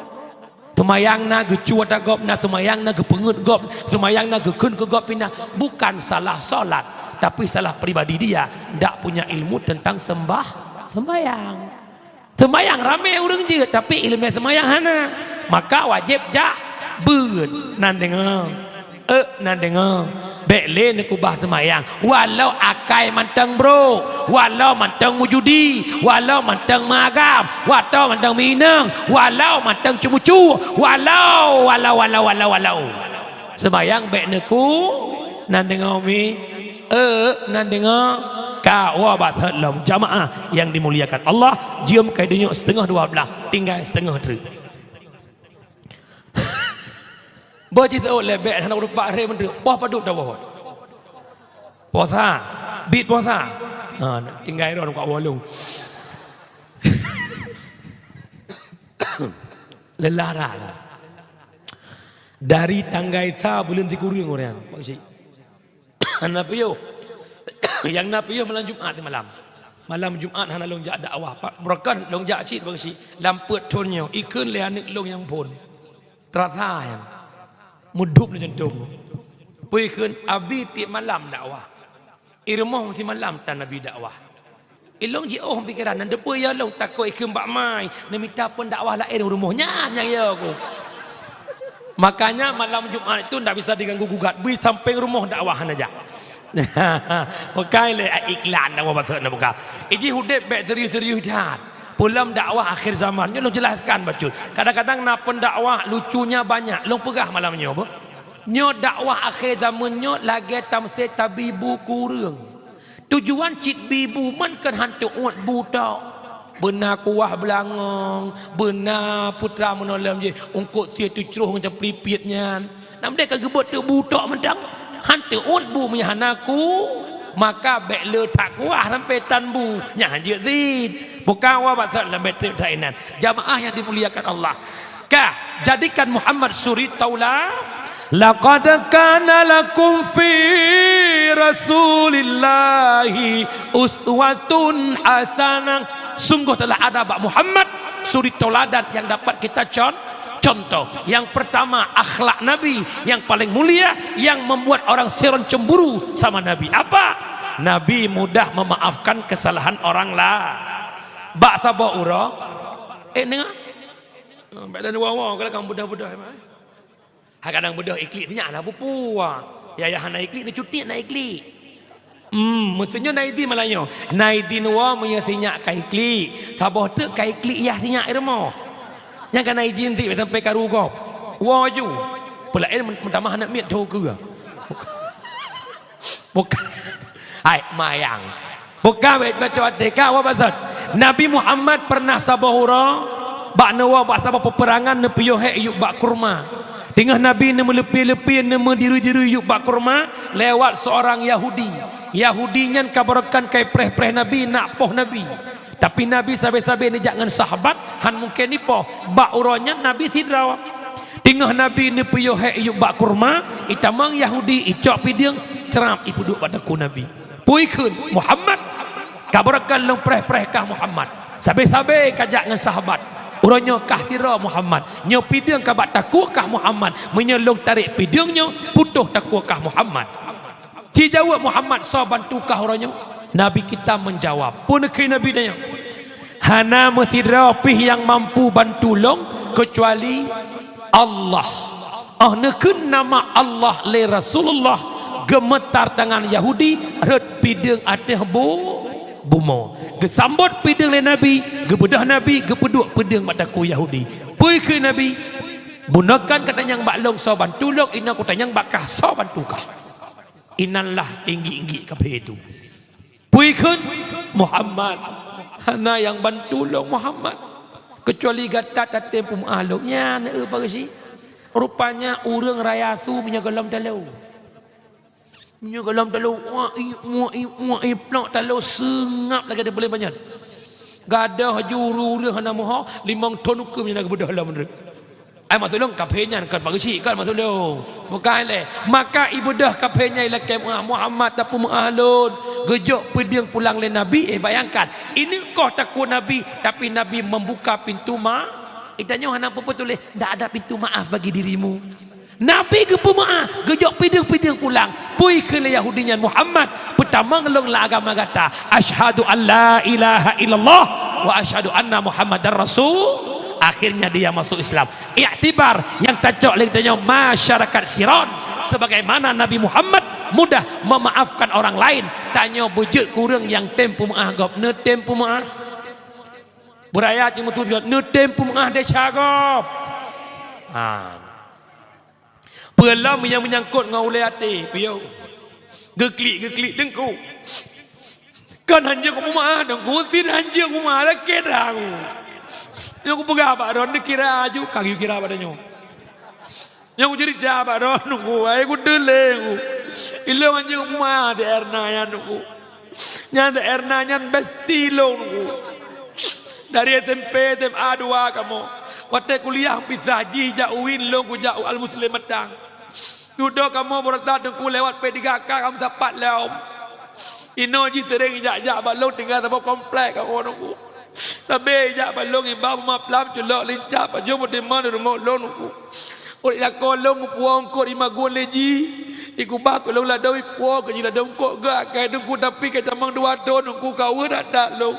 Seumayang na geucue ata gob na, seumayang na geupeungeut gob, seumayang na geukheun keu gob pih na. Bukan salah salat, tapi salah pribadi dia, ndak punya ilmu tentang sembah, seumayang. Seumayang ramé ureuëng jeuet, tapi iéleumé seumayang hana. Maka wajéb jak beuet. Nan deungoe. Eh, nan deungoe, bék lé neukubah seumayang. Walau akai mantong brok, walau mantong meujudi, walau mantong meuagam, walau mantong meuinong, walau mantong ceumucu, walau, walau, walau, walau, walau. Seumayang bék neuku, nan deungoe mi. Eh, nan deungoe, ka wa bathot lom jamaah yang dimuliakan Allah, jeuem kai dunyok siteungoh dua blah, tinggai siteungoh treuk. Boh jiseuôt lé bék hana ureuëng pat ré meunteuk. Poh padub tawoe? Poh sa. Bit poh sa. Ha, tinggai droe ka wolong. Lelah dah. Dari tanggai sa buleuen sikureueng ureuëng, Pak Cik. Hana piôh. Nyang na piôh malam Jumat malam. Malam Jumat hana lôn jak dakwah. Pak, beureukat lôn jak cit, Pak Cik. Lam peuet thon nyoe, ikheun lé aneuk lôn nyang phon. Teurasa nyan. Meudup lam jantong. Peue kheun abi tiep malam dakwah. I rumoh meusimalam tan abi dakwah. Ilong jiôh pikeran, nan teupeue ya lôn takot ikheun bak mai, neumita peundakwah laén u rumoh nyan nyang ya ku. Makanya malam Jumat itu ndak bisa diganggu gugat, bui sampéng rumoh dakwah hana jak. Bukai lé, ai, iklan dah, maksud na buka. Iji udép bèk serius-serius that. Peulom dakwah akhir zaman. Nyoe lôn jelaskan bacut. Kadang-kadang na pendakwah lucunya banyak. Lôn peugah malam nyoe, beuh. Nyoe dakwah akhir zaman nyoe lagèe tamsé tabi bu keu ureueng. Tujuan cit bi bu man keu han teuôt bu tok. Beuna kuah beulangong, beuna putra meunoe lom jih, eungkôt sie teucroh ngon caplipit nyan. Nam deh ka geubeuet teuk bu tok mantong. Han teuôt bu meunyo hana ku, maka bèk le that kuah sampoe tan bu. Nyan han jeuet cit. Bukan awak maksud lambèe trép that inan. Jamaah yang dimuliakan Allah. Ka, jadikan Muhammad suri taula. Laqad kana lakum fi Rasulillahi uswatun hasanah. Sungguh telah ada bak Muhammad suri tauladan yang dapat kita con-, contoh. Yang pertama, akhlak Nabi yang paling mulia, yang membuat orang seron cemburu sama Nabi. Apa? Nabi mudah memaafkan kesalahan orang lain. Bak saboh uroe, eh, nengah. Bèk lôn woe-woe, kadang beudôh-beudôh, eh. Hai kadang beudôh iklik sinyak na pupua. Ya, ya, hana iklik, neucuti na iklik. Hmm, maksudnya na idin malah nyoe. Na idin woe meunyo sinyak ka iklik. Saboh teuk ka iklik yah sinyak i rumoh. Nyang ka na idin ti sampai karu gob. Woe ju. Peulaén men-, meutamah aneuk miet tho keue. Bukan. Hai, mayang. Bukan bacut até ka, awak maksud. Nabi Muhammad pernah saboh uroe, bak neuwoe bak saboh peperangan neupiôh hék yup bak kurma. Teungoh Nabi neumeuleupie-leupie, neumeudiri-diri yup bak kurma, lewat seorang Yahudi. Yahudi nyan ka baroekon kai preh-preh Nabi, nak poh Nabi. Tapi Nabi sabe-sabe neujak ngon sahabat, han mungken ipoh. Bak uroe nyan Nabi sidroe. Teungoh Nabi neupiôh hék yup bak kurma, itamong Yahudi, icok pideueng, crab, ipeuduek bak takue Nabi. Peue ikheun, "Muhammad, ka baroekon lôn preh-preh kah Muhammad. Sabe-sabe ka jak ngon sahabat. Uroe nyoe kah sidroe Muhammad. Nyoe pideueng ka bak takue kah Muhammad. Meunyoe lôn tarek pideueng nyoe, putôh takue kah Muhammad." Jijaweueb Muhammad, "Soe bantu kah uroe nyoe?" Nabi kita menjawab. Peue neukheun Nabi tanyoe? "Hana meusidroe pih nyang mampu bantu lôn keucuali Allah." Oh neukheun nama Allah lé Rasulullah, geumeutar tangan Yahudi, rhot pideueng ateueh bu-, bumoe. Geusambot pideueng lé Nabi, geubeudôh Nabi, geupeuduek pideueng bak takue Yahudi. Peue kheun Nabi? "Bunoe kon katanyong bak lôn soe bantu lôn, inoe kutanyong bak kah soe bantu kah." Inan lah tinggi-tinggi kafé itu. Peue kheun, "Muhammad, hana nyang bantu lôn Muhammad, keucuali gata tatem peumeu'ah lôn." Nyan, eh, Pak Geuchik. Rupanya ureueng raya su meunyoe gohlom talo. Meunyoe gohlom talo, wah, i, wah, i, wah, i, plok talo seungab lagèe teupeuleueng panyöt. Gadôh ju ureueng-ureueng hana moho, limong thon ukeue meunyoe na geubeudôh lom meunurot. Ai maksud lôn, kafé nyan kon Pak Geuchik, kon maksud lôn. Bukan lé. Maka ibeudôh kafé nyan ilakèe meu'ah, "Muhammad, tapeumeu'ah lôn." Geujok pideueng pulang lé Nabi, eh, bayangkan. Ineuk koh takue Nabi, tapi Nabi membuka pintu ma-, itanyoe hana peue-peue tuléh, "Ndak ada pintu maaf bagi dirimu." Nabi geupeumeu'ah, geujok pideueng-pideueng pulang. Peue kheun lé Yahudi nyan, "Muhammad, peutamong lôn lam agama gata. Asyhadu an la ilaha illallah wa asyhadu anna Muhammadar Rasul." Akhirnya dia masuk Islam. Iktibar nyang tacok lé geutanyoe masyarakat Siron, sebagaimana Nabi Muhammad mudah memaafkan orang lain, tanyoe beujeuet keu ureueng nyang tem peumeu'ah gob, neutem peumeu'ah. Beuraya cit meututoe, neutem peumeu'ah desya gob. Ha. Peue lom nyang meunyangkot ngon ulèe até, piôh. Geuklik-geuklik teungku. Kan hanjeuet kupeumeu'ah, teungku, sit hanjeuet kupeumeu'ah, lakèe dah ku. Nyoe kupeugah bak droeneuh, neukira aju, ka geukira bak tanyoe. Nyoe kuceurita bak droeneuh ku, ai kuteuléng ku. Ilôn hanjeuet kupeumeu'ah si Erna nyan ku. Nyan si Erna nyan besti lôn ku. Dari S M P, S M A dua kamoe. Watèe kuliah pisah, jih jak UIN, lôn kujak u Al Muslim Matang. Dudoe kamoe beurata teungku lewat P tiga K kamoe sapat lom. Inoe jih seuréng jak-jak bak lôn tinggai saboh komplek kamoe teungku. Sabé jak bak lôn iba buma plam culok lincah pajoh meutimang di rumoh lôn teungku. Uroe lakoe lôn geupuwoe eungkôt imagun lé jih. Ikubah keu lôn ladôm ipuwoe keu jih ladôm eungkôt geuh akai teungku tapi ka tamong dua thon teungku ka weueh that-that lôn.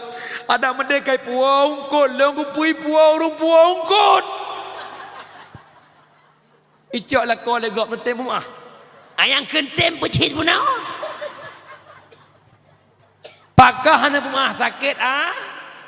Adak meudeh ka ipuwoe eungkôt lôn geupui puwoe ureueng puwoe eungkôt. Icok lakoe lé gob neutem peumeu'ah. Ayang keuntem peucit bunoe. Pakon hana peumeu'ah sakét, ah?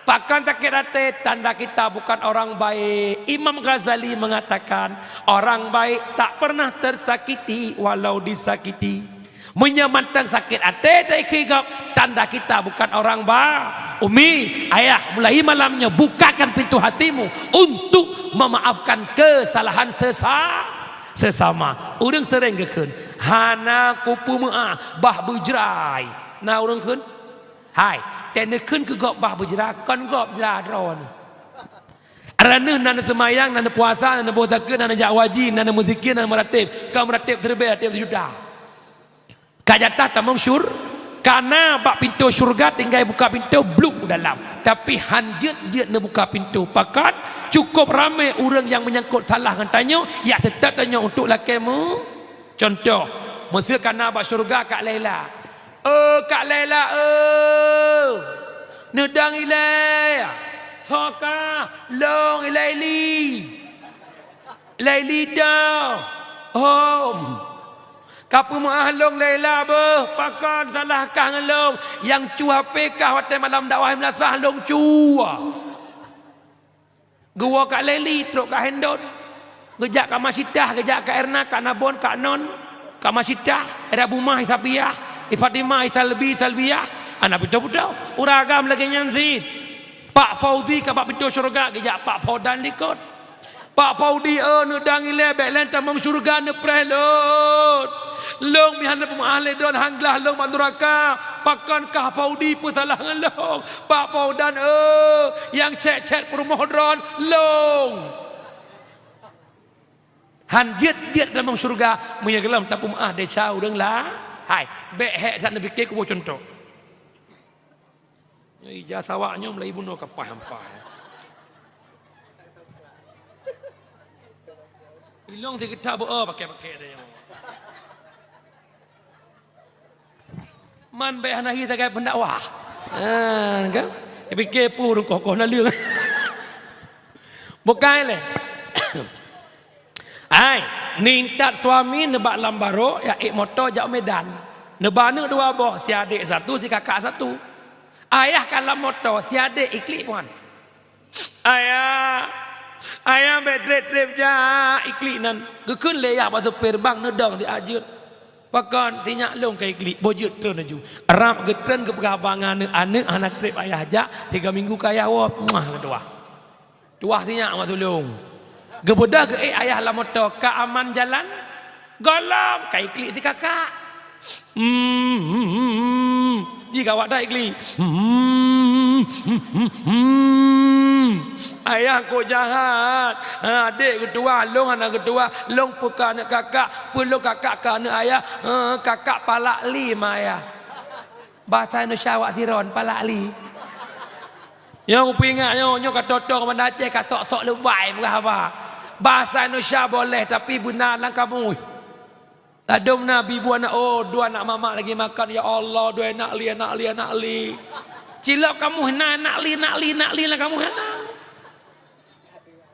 Pakon sakét até? Tanda kita bukan orang baik. Imam Ghazali mengatakan, orang baik tak pernah tersakiti walau disakiti. Meunyoe mantong sakét até teuikhé gob, tanda kita bukan orang ba-, Umi, Ayah, mulai malam nyoe bukakan pintu hatimu untuk memaafkan kesalahan sesa-, sesama. Ureuëng sering geukheun, "Hana kupeumeu'ah, bah beujrai." Na ureuëng kheun? Hai, teuneukheun keu gob bah beujra, kon gob jra droeneuh. Droeneuh na neuseumayang, na neupuasa, na neuboh zakeuet, na neujak haji, na neumeuzikia, na neumeurateb. Kon meurateb siribèe, rateb sijuta. Ka jatah tamong syur-, ka na bak pintoe syeuruga, tinggai buka pintoe, bluek u dalam. Tapi han jeuet-jeuet neubuka pintoe. Pakon? Cukôp ramé ureuëng nyang meunyangkot salah ngon tanyoe, jak seutôt tanyoe untuk lakée meu-, Cuntoh, meuseu ka na bak syeuruga Kak Laila. "Oh, Kak Laila, oh, neudong ilée. Soe kah? Lôn, Laili. Laili dong. Oh, kapeumeu'ah lôn, Laila, beuh. Pakon salah kah ngon lôn? Nyang cue H P kah watée malam dakwah meulasah lôn cue." Geuwoe Kak Laili, trok Kak Hendon. Geujak Kak Masitah, geujak Kak Erna, Kak Nabon, Kak Non, Kak Masitah, Era Bumah, Isabiah, Ifatimah, Isalbi, Isalbiah. Hana putôh-putôh. Ureuëng agam lagée nyan cit. Pak Fauzi ka bak pintoe syeuruga, geujak Pak Faudan likot. "Pak Fauzi, oh, neudong ilée, bék lé tamong syeuruga, neupreh lôn. Lôn meuhan neupeumeu'ah lé droen, han glaih lôn bak nuraka. Pakon kah Fauzi peusalah ngon lôn? Pak Faudan, oh, nyang cét-cét peurumoh droen, lôn." Han jeuet-jeuet tamong syeuruga, meunyoe gohlom tapeumeu'ah desya ureuëng la-, hai, bék hék that neupike kuboh cuntoh. Ija sawak nyoe meulai bunoe ka paih-paih. Ilong sigeutha beu, oh, pakai-pakai dah nyoe. Man bék hana hi sagai pendakwah. Ha, kan? Dipike peue ureuëng koh-koh naleueng. Bukai lé. Ai, nintat suami neubak lam barô, ya ék moto jak Medan. Neuba aneuëk dua boh, si adék satu, si kakak satu. Ayah ka lam moto, si adék iklik puan. "Ayah, ayah bék treb-treb jak iklik nan." Geukheun lé yah bak supir bang neudong di ajeuet. "Pakon, sinyak lôn ka iklik, boh jeuet tron laju." Rab geutron geupeugah bak aneuëk, "Aneuëk hana treb ayah jak, tiga minggu ka ayah woe." Muah, geutuah. Tuah sinyak mak sulung. Geubeudôh geuék ayah lam moto, ka aman jalan. Gohlom, ka iklik si kakak. Hmm, hmm, hmm, hmm. Ji gawat dah iklik. Hmm, hmm, hmm, hmm. Ayah kok jahat. Ha, adék geutuah, lôn hana geutuah. Lôn peue ka aneuëk kakak, peue lôn kakak ka aneuëk ayah. Ha, kakak palak li ma ayah. Bahasa Indonesia awak sidroe, palak li. Nyoe kupeuingat nyoe, nyoe ka toto Banda Aceh, ka sok-sok leubai peugah haba. Bahasa Indonesia boleh, tapi beuna lam kamus. Ladôm na bibu anak, oh, dua anak mamak lagi makan, ya Allah, dua anak li, anak li, anak li. Cilok kamus na anak li, anak li, anak li lam kamus na.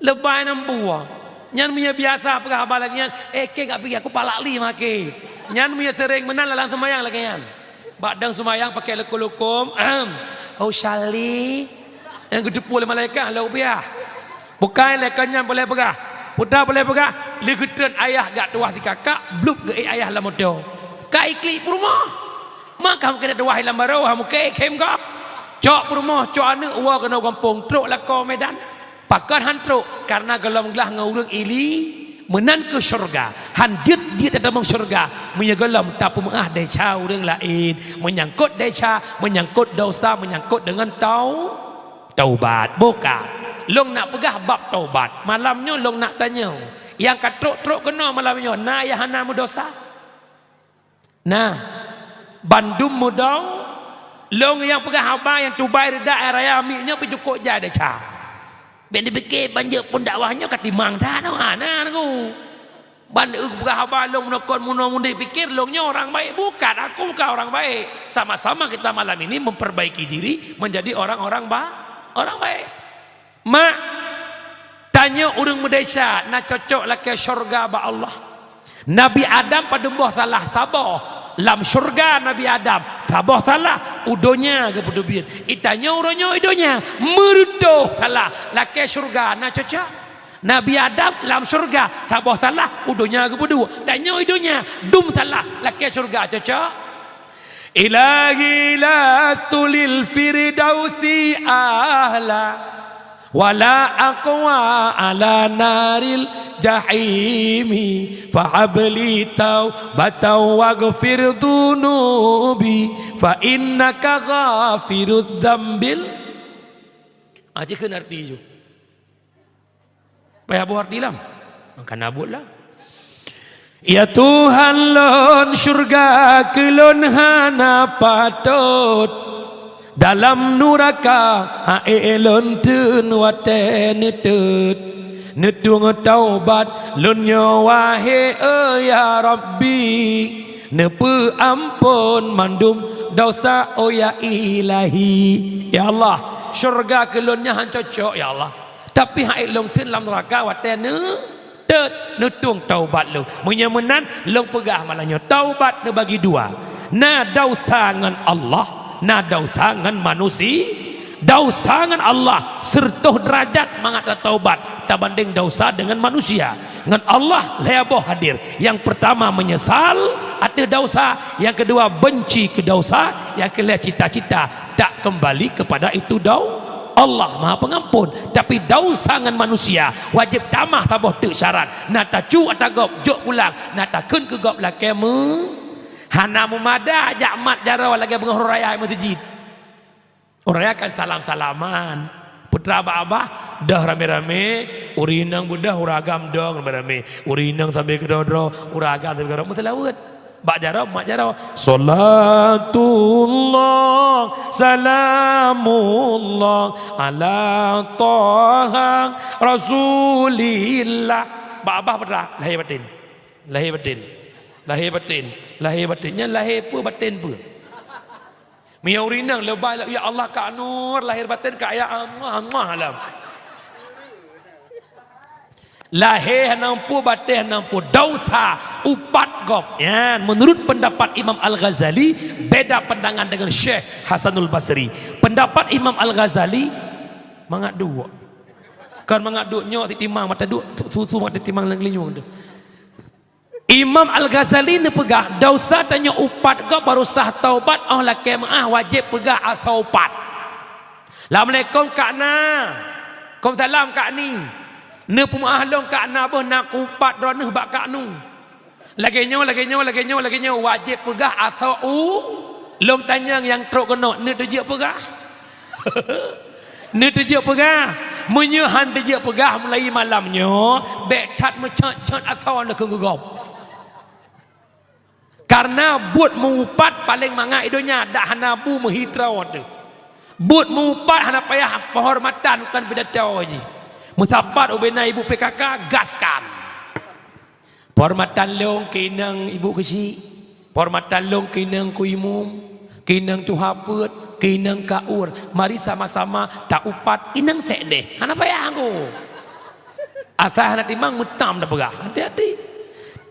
Leubai nam buah. Nyan meunyoe biasa peugah haba lagée nyan, "Eh, keu gak pih, aku palak li maké." Nyan meunyoe seuréng meunan lam seumayang lagée nyan. Bak dang seumayang pakai leukom-leukom, ahem. "Oh, Syali." Nyang geuteupeue lé malaikat, "Halo, piah." Bukai lé kon nyan boleh peugah. Peue ta boleh peugah, lé geutreun ayah gak tuah si kakak, blueb geuék ayah lam moto. Ka iklik peurumoh. Maka mungken tuah lam barô, ha mungken khem gob. Cok peurumoh, cok aneuëk, woe keunoe gampông, trok lakoe Medan. Pakon han trok? Kareuna gohlom glah ngon ureuëng ili, meunan keuh syeuruga. Han jeuet-jeuet tatamong syeuruga, meunyoe gohlom tapeumeu'ah desya ureuëng laén. Meunyangkot desya, meunyangkot dosa, meunyangkot deungon tau-, taubat. Boh ka. Lôn nak peugah bab taubat. Malam nyoe lôn nak tanyoe, nyang ka trok-trok keunoe malam nyoe, na nyang hana meudosa? Nah, bandum mudong, lôn nyang peugah haba nyang tubai reudak raya miet nyoe pih cukôp jai desya. Bék neupike ban jeuet phon dakwah nyoe ka timang that, hana, Teungku. Ban eu peugah haba lôn meunokon meunoe mundeh pikir lôn nyoe orang baik. Bukan, aku bukan orang baik. Sama-sama kita malam ini memperbaiki diri menjadi orang-orang ba-, orang baik. Mak, tanyoe ureuëng meudesya na cocok lakée syeuruga bak Allah. Nabi Adam padum boh salah, saboh. Lam syurga Nabi Adam, saboh salah, u donya geupeuteubiet. Itanyoe uroe nyoe i donya, meureutôh salah, lakée syurga na cocok. Nabi Adam lam syurga, saboh salah, u donya geupeuduek. Tanyoe i donya, dum salah, lakée syurga cocok. Ilahi lastu lil firdausi ahla, wala aqwa ala naril jahimi, fahabli taubatan waghfir dunubi, fa innaka ghafirudz dzambil. Ah, jih kheun arti ju. Payah boh arti lam. Maka na buet lah. Ya Tuhan lôn, syurga keu lôn hana patot. Dalam nuraka ha'e lôn teun watée neutot. Neutueng taubat lôn nyoe wahé, oh ya Rabbi. Neupeuamphon mandum dosa, oh ya Ilahi. Ya Allah, syurga keu lôn nyan han cocok, ya Allah. Tapi ha'e lôn teun lam neuraka watée neutot, neutueng taubat lôn. Meunyoe meunan, lôn peugah malam nyoe, taubat neubagi dua. Na dosa ngon Allah, na dosa ngon manusi-, dosa ngon Allah seureutôh deurajat mangat tataubat tabandeng dosa deungon manusia. Ngon Allah lhée boh hadir. Nyang peurtama meunyeusal ateueh dosa, nyang keudua benci keu dosa, nyang keulhée cita-cita tak keumbali keupada itu dau-, Allah Maha Peungampon. Tapi dosa ngon manusia wajéb tamah saboh teuk syarat. Na tacu ata gob jok pulang, na takheun keu gob lakée meu-, hana meumada jak mat jaroe lagée beungoh raya meuseujid. Ureuëng akan salam-salaman. Putra bak abah, deuh ramé-ramé, ureuëng inong beudeuh, ureuëng agam dong ramé-ramé. Ureuëng inong sambil keudroe-droe, ureuëng agam sambil keudroe, meuseulaweuet. Bak jaroe, mak jaroe. Salatullah, salamullah, ala Taha Rasulillah. Bak abah putra, lahé baten. Lahé baten. Lahé baten. Lahé baten. Nyan lahé peue baten peue. Meunyoe ureuëng inong leubeh lom, "Ya Allah, Kak Nur, lahé baten Kak ya, amuah, amuah lam." Lahé hana mampu, baten hana mampu, dosa, upat gob. Nyan, menurut pendapat Imam Al-Ghazali, beda pandangan dengan Syekh Hasanul Basri. Pendapat Imam Al-Ghazali, mangat duek. Kon mangat duek nyoe, si timang mata duek, su-, susu mata timang lam geulinyueng tu. Imam Al-Ghazali neupeugah, dosa tanyoe upat gob baru sah taubat, óh lakée meuáh wajéb peugah asoe upat. Assalamualaikum Kak Na. Waalaikumsalam Kak Ni. Neupeumeuáh lôn Kak Na, boh na kupat droeneuh bak Kak Nu. Lagée nyoe, lagée nyoe, lagée nyoe, lagée nyoe, wajéb peugah asoe u-, lôn tanyong nyang trok keunoe, neuteujeuet peugah? Neuteujeuet peugah? Meunyoe han teujeuet peugah mulai malam nyoe, bék that meucot-cot asoe leukeue geugob. Kareuna buet meu-upat paleng mangat i donya, dak hana bu meuhi troe teuh. Buet meu-upat hana payah peuhormatan kon pidato jih. Meusapat ubena ibu P K K, gaskan. Peuhormatan lôn keu inong ibu keuchik, peuhormatan lôn keu inong ku imum, keu inong tuha peuet, keu inong kaur. Mari sama-sama ta-upat inong sekdeh. Hana payah anggo. Asai hana timang meutam tapeugah. Hati-hati.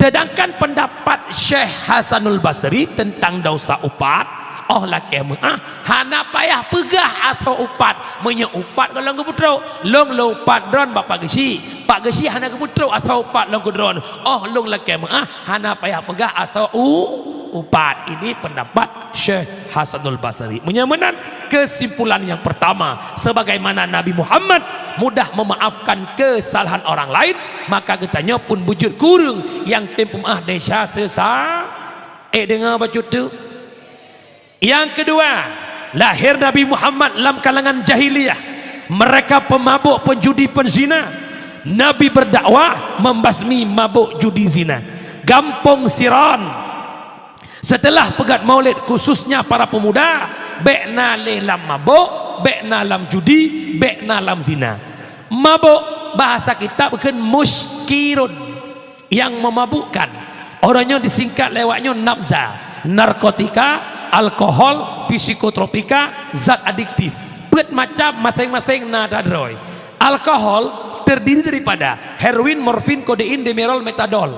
Sedangkan pendapat Syekh Hasanul Basri tentang dosa upat, óh lakée meuáh, hana payah peugah asoe upat. Meunyoe upat gohlom geupeutrok, lôn lôn upat droen bak Pak Geuchik. Pak Geuchik hana geupeutrok asoe upat lôn keu droen. Óh lôn lakée meuáh, hana payah peugah asoe u-, upat. Ini pendapat Syekh Hasanul Basri. Meunyoe meunan, kesimpulan yang pertama, sebagaimana Nabi Muhammad mudah memaafkan kesalahan orang lain, maka geutanyoe pun beujeuet keu ureuëng nyang tem peumeuáh desya sesa-, eh, deungoe bacut tu. Yang kedua, lahir Nabi Muhammad lam kalangan jahiliyah. Mereka pemabuk, penjudi, penzina. Nabi berdakwah membasmi mabuk, judi, zina. Gampông Siron. Setelah peugét maulid, khususnya para pemuda, bék na lé lam mabôk, bék na lam judi, bék na lam zina. Mabôk, bahasa kitab kheun muskirun, yang memabukkan. Orang nyoe disingkat lewat nyoe nafza, narkotika, alkohol, psikotropika, zat adiktif. Peuet macam, maséng-maséng na ata droe. Alkohol terdiri daripada heroin, morfin, kodein, demerol, metadol.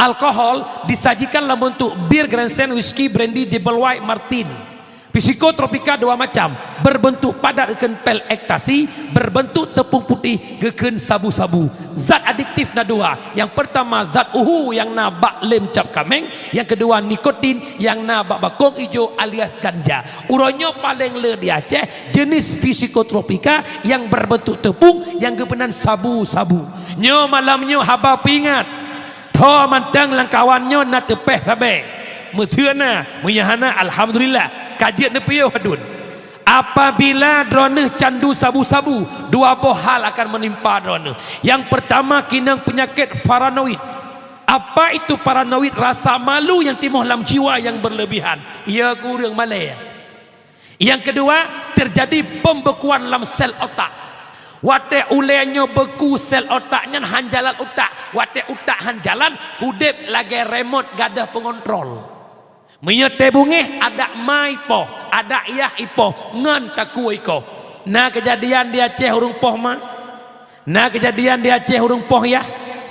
Alkohol disajikan lam bentuk bir, Grandstand, whisky, brandy, double white, martini. Psikotropika dua macam, berbentuk padat geukeun pil ekstasi, berbentuk tepung putih geukeun sabu-sabu. Zat adiktif na dua. Nyang peurtama zat uhu nyang na bak lem cap kaméng, nyang keudua nikotin nyang na bak bakong ijo alias ganja. Uroe nyoe paleng le di Aceh jenis psikotropika nyang berbentuk tepung nyang geupeunan sabu-sabu. Nyoe malam nyoe haba peuingat. Tho mantong lam kawan nyoe na teupeh sabe. Meuseu na, meunyoe hana, alhamdulillah, ka jeuet neupiôh aduen. Apabila droeneuh candu sabu-sabu, dua boh hal akan meunimpa droeneuh. Nyang peurtama, kinong peunyakét paranoid. Apa itu paranoid? Rasa malu nyang timoh lam jiwa nyang beureulebihan. Iya keu ureuëng malée. Nyang keudua, teujadi pembekuan lam sel otak. Watée ulée nyoe beku sel otak nyan, han jalan utak. Watée utak han jalan, udeb lagée remote gadôh peungontrol. Meunyoe tée beungéh, adak ma ipoh, adak yah ipoh, ngon takue ikoh. Na keujadian di Aceh ureuëng poh ma? Na keujadian di Aceh ureuëng poh yah?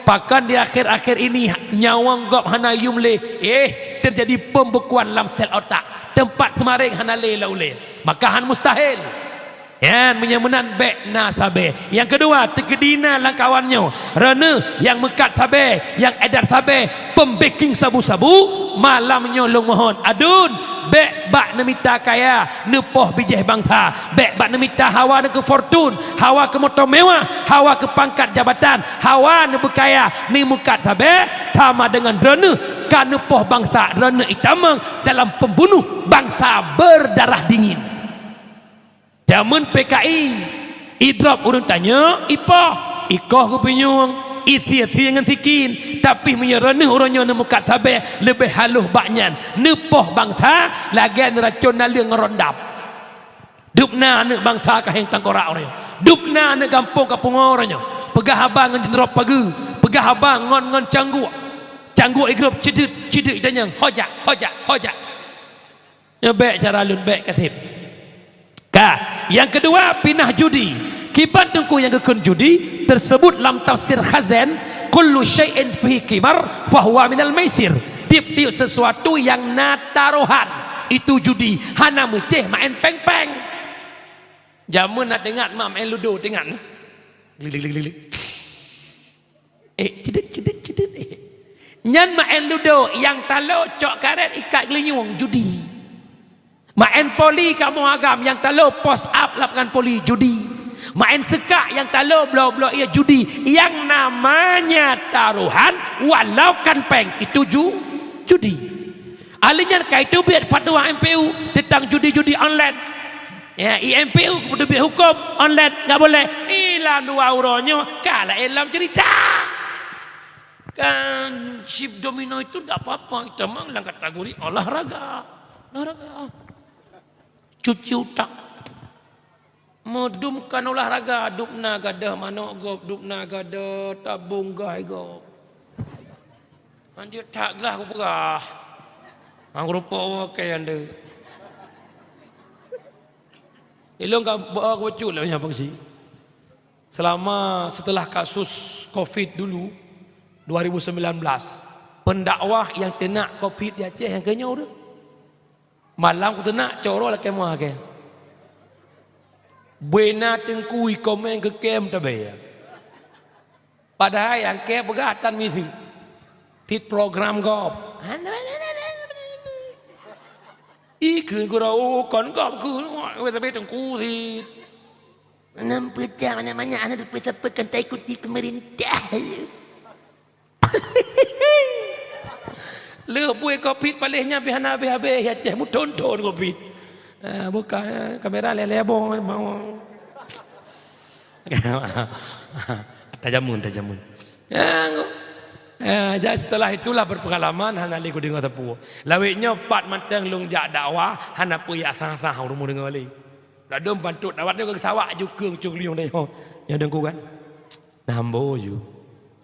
Pakon di akhir-akhir ini nyawöng gob hana yum lé, éh, teujadi pembekuan lam sel otak, teumpat seumaréng hana lé lam ulée. Maka han mustahil. Nyan meunyoe meunan bék na sabe. Nyang keudua, teukeudi na lam kawan nyoe, droeneuh nyang meukat sabe, nyang edat sabe, pembeking sabu-sabu, malam nyoe lôn mohon, aduen, bék bak neumita kaya, neupoh bijéh bansa, bék bak neumita hawa ngon fortun, hawa keu moto mewah, hawa keu pangkat jabatan, hawa neubeukaya, neumeukat sabe, sama deungon droeneuh ka neupoh bansa, droeneuh itamong dalam pembunuh bansa berdarah dingin. Jameun P K I, idrop ureuëng tanyoe, ipoh, ikoh geupinyueng, isie-sie ngon sikin. Tapi meunyoe droeneuh uroe nyoe neumeukat sabe, leubeh haloh bak nyan, neupoh bansa lagée neuracon naleueng ngon rondap. Dubna aneuëk bansa kaheng tangkorak uroe nyoe. Dubna aneuëk gampông ka pungoe uroe nyoe. Peugah haba ngon jeunrop pageue, peugah haba ngon, ngon cangguek. Cangguek igrop ceudeut, ceudeut itanyong, "Hojak, hojak, hojak." Nyoe bék cara lôn bék kaseb. Ka, nyang keudua pinah judi. Kiban teungku nyang geukheun judi, teusebut lam tafsir Khazen, "Kullu syai'in fihi qimar fahuwa minal maisir." Tiep-tiep sesuatu nyang na tarohan, itu judi, hana meucéh maén péng-péng. Jameun na teuingat mak maén ludo, teuingat? Glik, glik, glik, glik, glik. Eh, cedit, cedit, cedit. Eh. Nyan maén ludo, nyang talo cok karet ikat geulinyueng, judi. Maén poli kamoe agam, nyang talo post up lapangan poli, judi. Maén seukak, nyang talo bloe-bloe ie, judi. Nyang namanya tarohan, walau kan péng, itu ju-, judi. Ali nyan ka iteubiet fatwa M P U teuntang judi-judi online. Ya, I M P U geuteubiet huköm online, nggak boleh. Ih, lam dua uroe nyoe ka laén lom cerita. Kan chip domino itu ndak apa-apa, itu memang lam kategori olahraga. Olahraga. Cuci utak. Meudum kan olahraga, dubna gadôh manok gob, dubna gadôh tabong gai gob. Lanjut that glah kupeugah. Ngon keurupok woe keu nyan deuh. Ilôn ka beu-, kubacut lé nyan fungsi. Selama, setelah kasus covid dulu, dua ribu sembilan belas, pendakwah nyang teunak covid di Aceh nyang keunyoe deuh. Malam kuteunak coro lakée moe kée. Beu na teungku ikomeng keu kem tabe. Padahai nyang kée peugah tan miseue. Tit program gob. Ikheun gurau kon gob keu, weh, tapi teungku sit. Nam peucah banyak-banyak, hana dipeusapeue kan tai kuti pemerintah. Lheueh buet covid paléh nyan pih hana habéh-habéh, ya Aceh meuthon-thon covid. Ah, buka, eh, kamera lé-lé abong. Tajamun, tajamun. Ya, ah, jadi setelah itulah berpengalaman, hana lé kudeungoe sapeue. Lawét nyoe pat mantong lôn jak dakwah, hana peue jak sah-sah ureuëng meundeungoe lé. Ladôm pantôt dakwah nyoe geusawak ju keueng cong liong tanyoe. Nyoe deungku kan. Nah, ambo ju.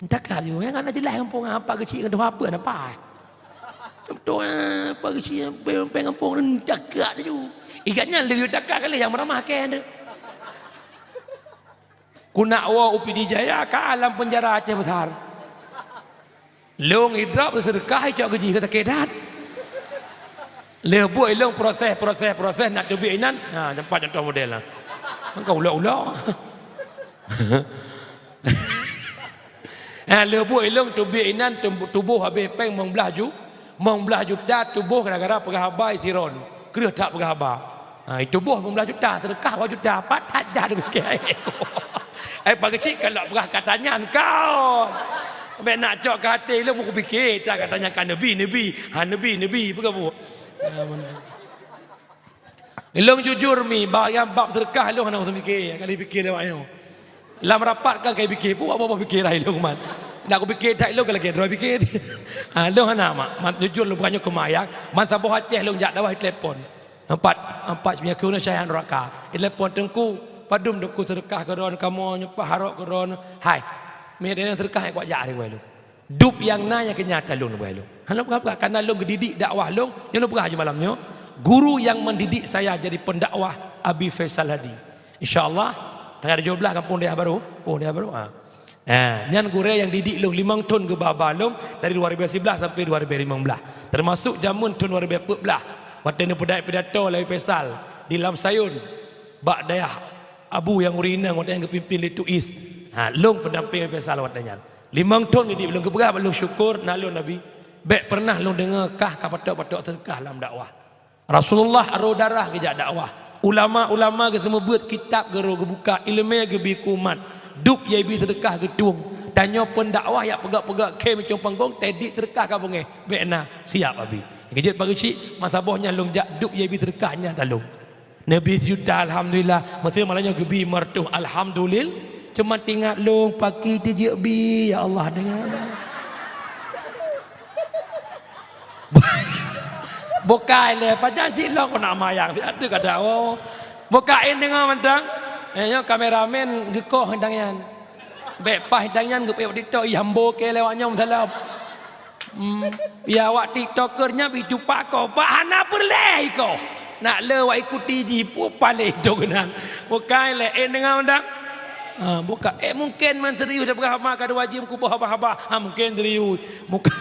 Cakap ju, nyang hana jeulaih gampông apa geuchik ngon tuha apa napa? Beutôi apa geuchik peng gampông ni cakap ju. Igat nyan lé cakap kali nyang meuramah kén tu. Kunak woe u Pidie Jaya ka lam penjara Aceh Besar. Lôn idrop seudeukah icok gaji ka sakét that. Lheuh buet ilôn proses, proses, proses nak teubiet inan. Ha, nampak contoh model lah. Engkau ulok-ulok. Ha, lheuh buet ilôn teubiet inan, tum-, tuboh habéh péng limong blaih ju-, limong blaih juta tuboh gara-gara peugah haba siron. Kreueh that peugah haba. Ha, itu boh limong blaih juta, seudeukah dua juta, pat that jah dipike. Eh, pageue cit kalau peugah kata nyan kon. Bèk nak cok keu até lôn, kupike that kata nyan ka neubi, neubi. Ha, neubi, neubi, peugah buet. Ha, beuna. Ilôn jujur mi, bak nyang bab seudeukah ilôn hana usah pike, kali pike lewat nyoe. Lam rapat kan kai pike, buat apa-apa pike dah ilôn man. Nak kupike that ilôn ka lagèe droe pike. Ha, ilôn hana mak, man jujur lôn bukan nyoe keumayang, man saboh Aceh lôn jak dakwah telepon. Empat, empat meunyoe keu syaihan raka. Telepon, "Teungku, padum Teungku seudeukah keu droen kamoe nyoe, paharok keu droen." Hai, mi ada seudeukah kuat jak hari wai lôn. Dub nyang na nyang keu nyan ata lôn wai lôn. Hana peugah-peugah, karena lôn geudidik dakwah lôn, nyang lôn peugah ju malam nyoe. Guru yang mendidik saya jadi pendakwah Abi Faisal Hadi. Insya Allah, tanggal tujoh belas gampông Dayah Barô, gampông Dayah Barô. Ha. Ha, nyan gurèe nyang didik lôn limong thon geuba-ba lôn dari dua ribu sebelas sampai dua ribu lima belas. Termasuk jameun thon dua ribu empat belas. Watèe neupeudait pidato lé Faisal di Lam Sayun bak dayah Abu nyang ureueng inong watèe nyan geupimpin lé Tuis. Ha, lôn pendamping Faisal watèe nyan. Limong thon geudidik lôn, geupeugah bak lôn syukur na lôn Nabi. Bèk pernah lôn deungö kah ka patok-patok seudeukah lam dakwah. Rasulullah aro darah geujak dakwah. Ulama-ulama geuseumeubeuet kitab geuro geubuka, ileumèe geubi keu umat. Dub yai bi seudeukah geutueng. Tanyoe pendakwah jak peugöt-peugöt khém icong panggong, teudidik seudeukah ka beungèh. Bèk na, siap Abi. Geujeuet pageue cit, masa boh nyan lôn jak dub yai bi seudeukah nyan ata lôn. Neubi sijuta, alhamdulillah. Meusé malam nyoe geubi meureutoh, alhamdulil-, cuma teuingat lôn paki teujeuet bi, ya Allah, deungon. Bukai lé, pajan cit lôn keuneuk mayang, siat teuh kada, oh. Bukai deungon mantong. Eh, nyoe kameramen geukoh tang nyan. Bèk paih tang nyan geupeuék TikTok, ih, ambo keu lewat nyoe meusalam. Hmm, ya, awak TikToker nyan bi cupak ko, bak hana peureulèe iko. Nak le awak ikuti jih, peue paléh to keunan. Bukai lé, eh, deungon mantong. Ha, buka. Eh, mungken man serius dah peugah haba ka dua jeuem kuboh haba-haba. Ha, mungken serius. Buka.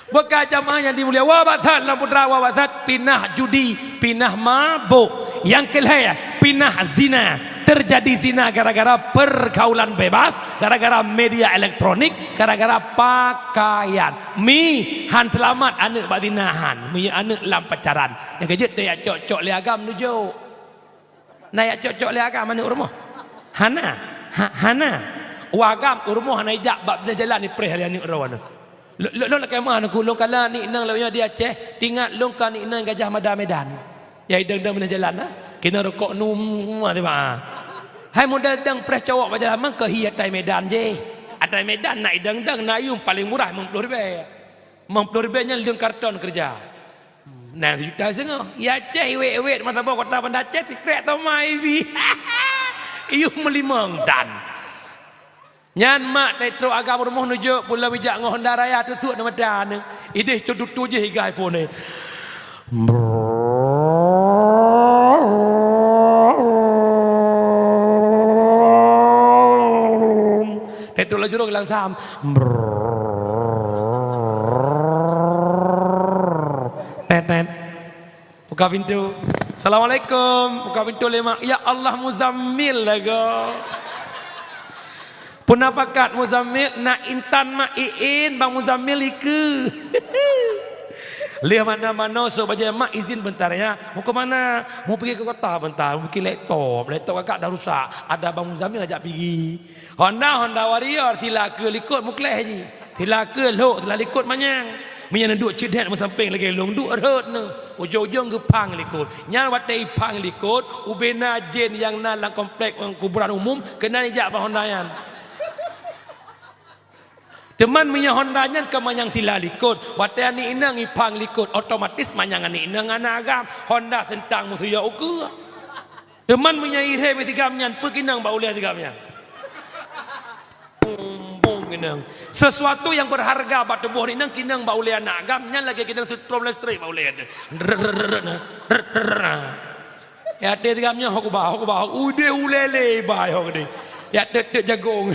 Buka jamaah yang dimulia. Wa batat lam putra, wa batat pinah judi, pinah mabuk. Yang kelhèe, pinah zina. Terjadi zina gara-gara pergaulan bebas, gara-gara media elektronik, gara-gara pakaian. Mi han seulamat aneuk bak zina han. Mi aneuk lam pacaran. Nyang keujeuet teuyak cok-cok lé agam nujok. Na yak cok-cok lé agam aneuk rumoh? Hana. Ha, hana. Wagam u rumoh hana ijak bak bina jalan ipreh lé aneuk droe nyoe. Lôn, lôn, lôn lakèe meu'ah neuk, lôn kala aneuk inong lôn nyoe di Aceh, teuingat lôn ka aneuk inong Gajah Mada Medan. Ya idong-dong bina jalan na. Keunoe rukok num semua tiba. Hai model dong preh cowok bak jalan mangkeuhi atai Medan jih. Atai Medan na idong-dong na yum paling murah limong ploh ribèe. Limong ploh ribèe nyan leueng karton keureuja. Nah, juta seungoh. Ya Aceh iwet-iwet masa boh kota Banda Aceh sikrek toma ibi. Iyuh meulimong dan. Nyan mak teutrok agam rumoh nujok pulo bijak ngon Honda Raya teusuk na mata ni. Ideh cot tutu jih iga iPhone ni. Teutrok laju rong langsam. Tet, tet. Buka pintu. "Assalamualaikum." Buka pintu lé mak. "Ya Allah, Muzammil lagoe." "Peue na pakat Muzammil?" "Na intan mak." "Iin, Bang Muzammil ikeue." Lheuh manoe-manoe sok bajèe, "Mak, izin bentar ya." "Mau ke mana?" "Mau pergi ke kota bentar, mau bikin laptop. Laptop kakak dah rusak. Ada Bang Muzammil ajak pigi." Honda, Honda Warrior, sila keue likot meukleh jih. Sila keue lhok, sila likot manyang. Meunyoe neuduek ceudet meusampéng lagèe lôn duek rhot neuh. Ujong-ujong geuphang likot. Nyan watèe iphang likot, ubena jén nyang na lam komplek kuburan umum keunan ijak bak Honda nyan. Teuma meunyoe Honda nyan ka manyang sila likot, watèe aneuk inong iphang likot, otomatis manyang aneuk inong hana agam. Honda seuntang meusuyok ukeue. Teuma meunyoe irhèe bak si agam nyan, peue keuneuk bak ulèe si agam nyan? Bum, bum keuneuk. Sesuatu yang berharga bak tuboh aneuk inong keuneuk bak ulèe aneuk agam, nyan lagèe keuneuk seutrom listrik bak ulèe. Ya, até si agam nyan, hok ubah, hok ubah, hok udeh ulèe lé, bai hok deh. Ya, tet-tet jagong.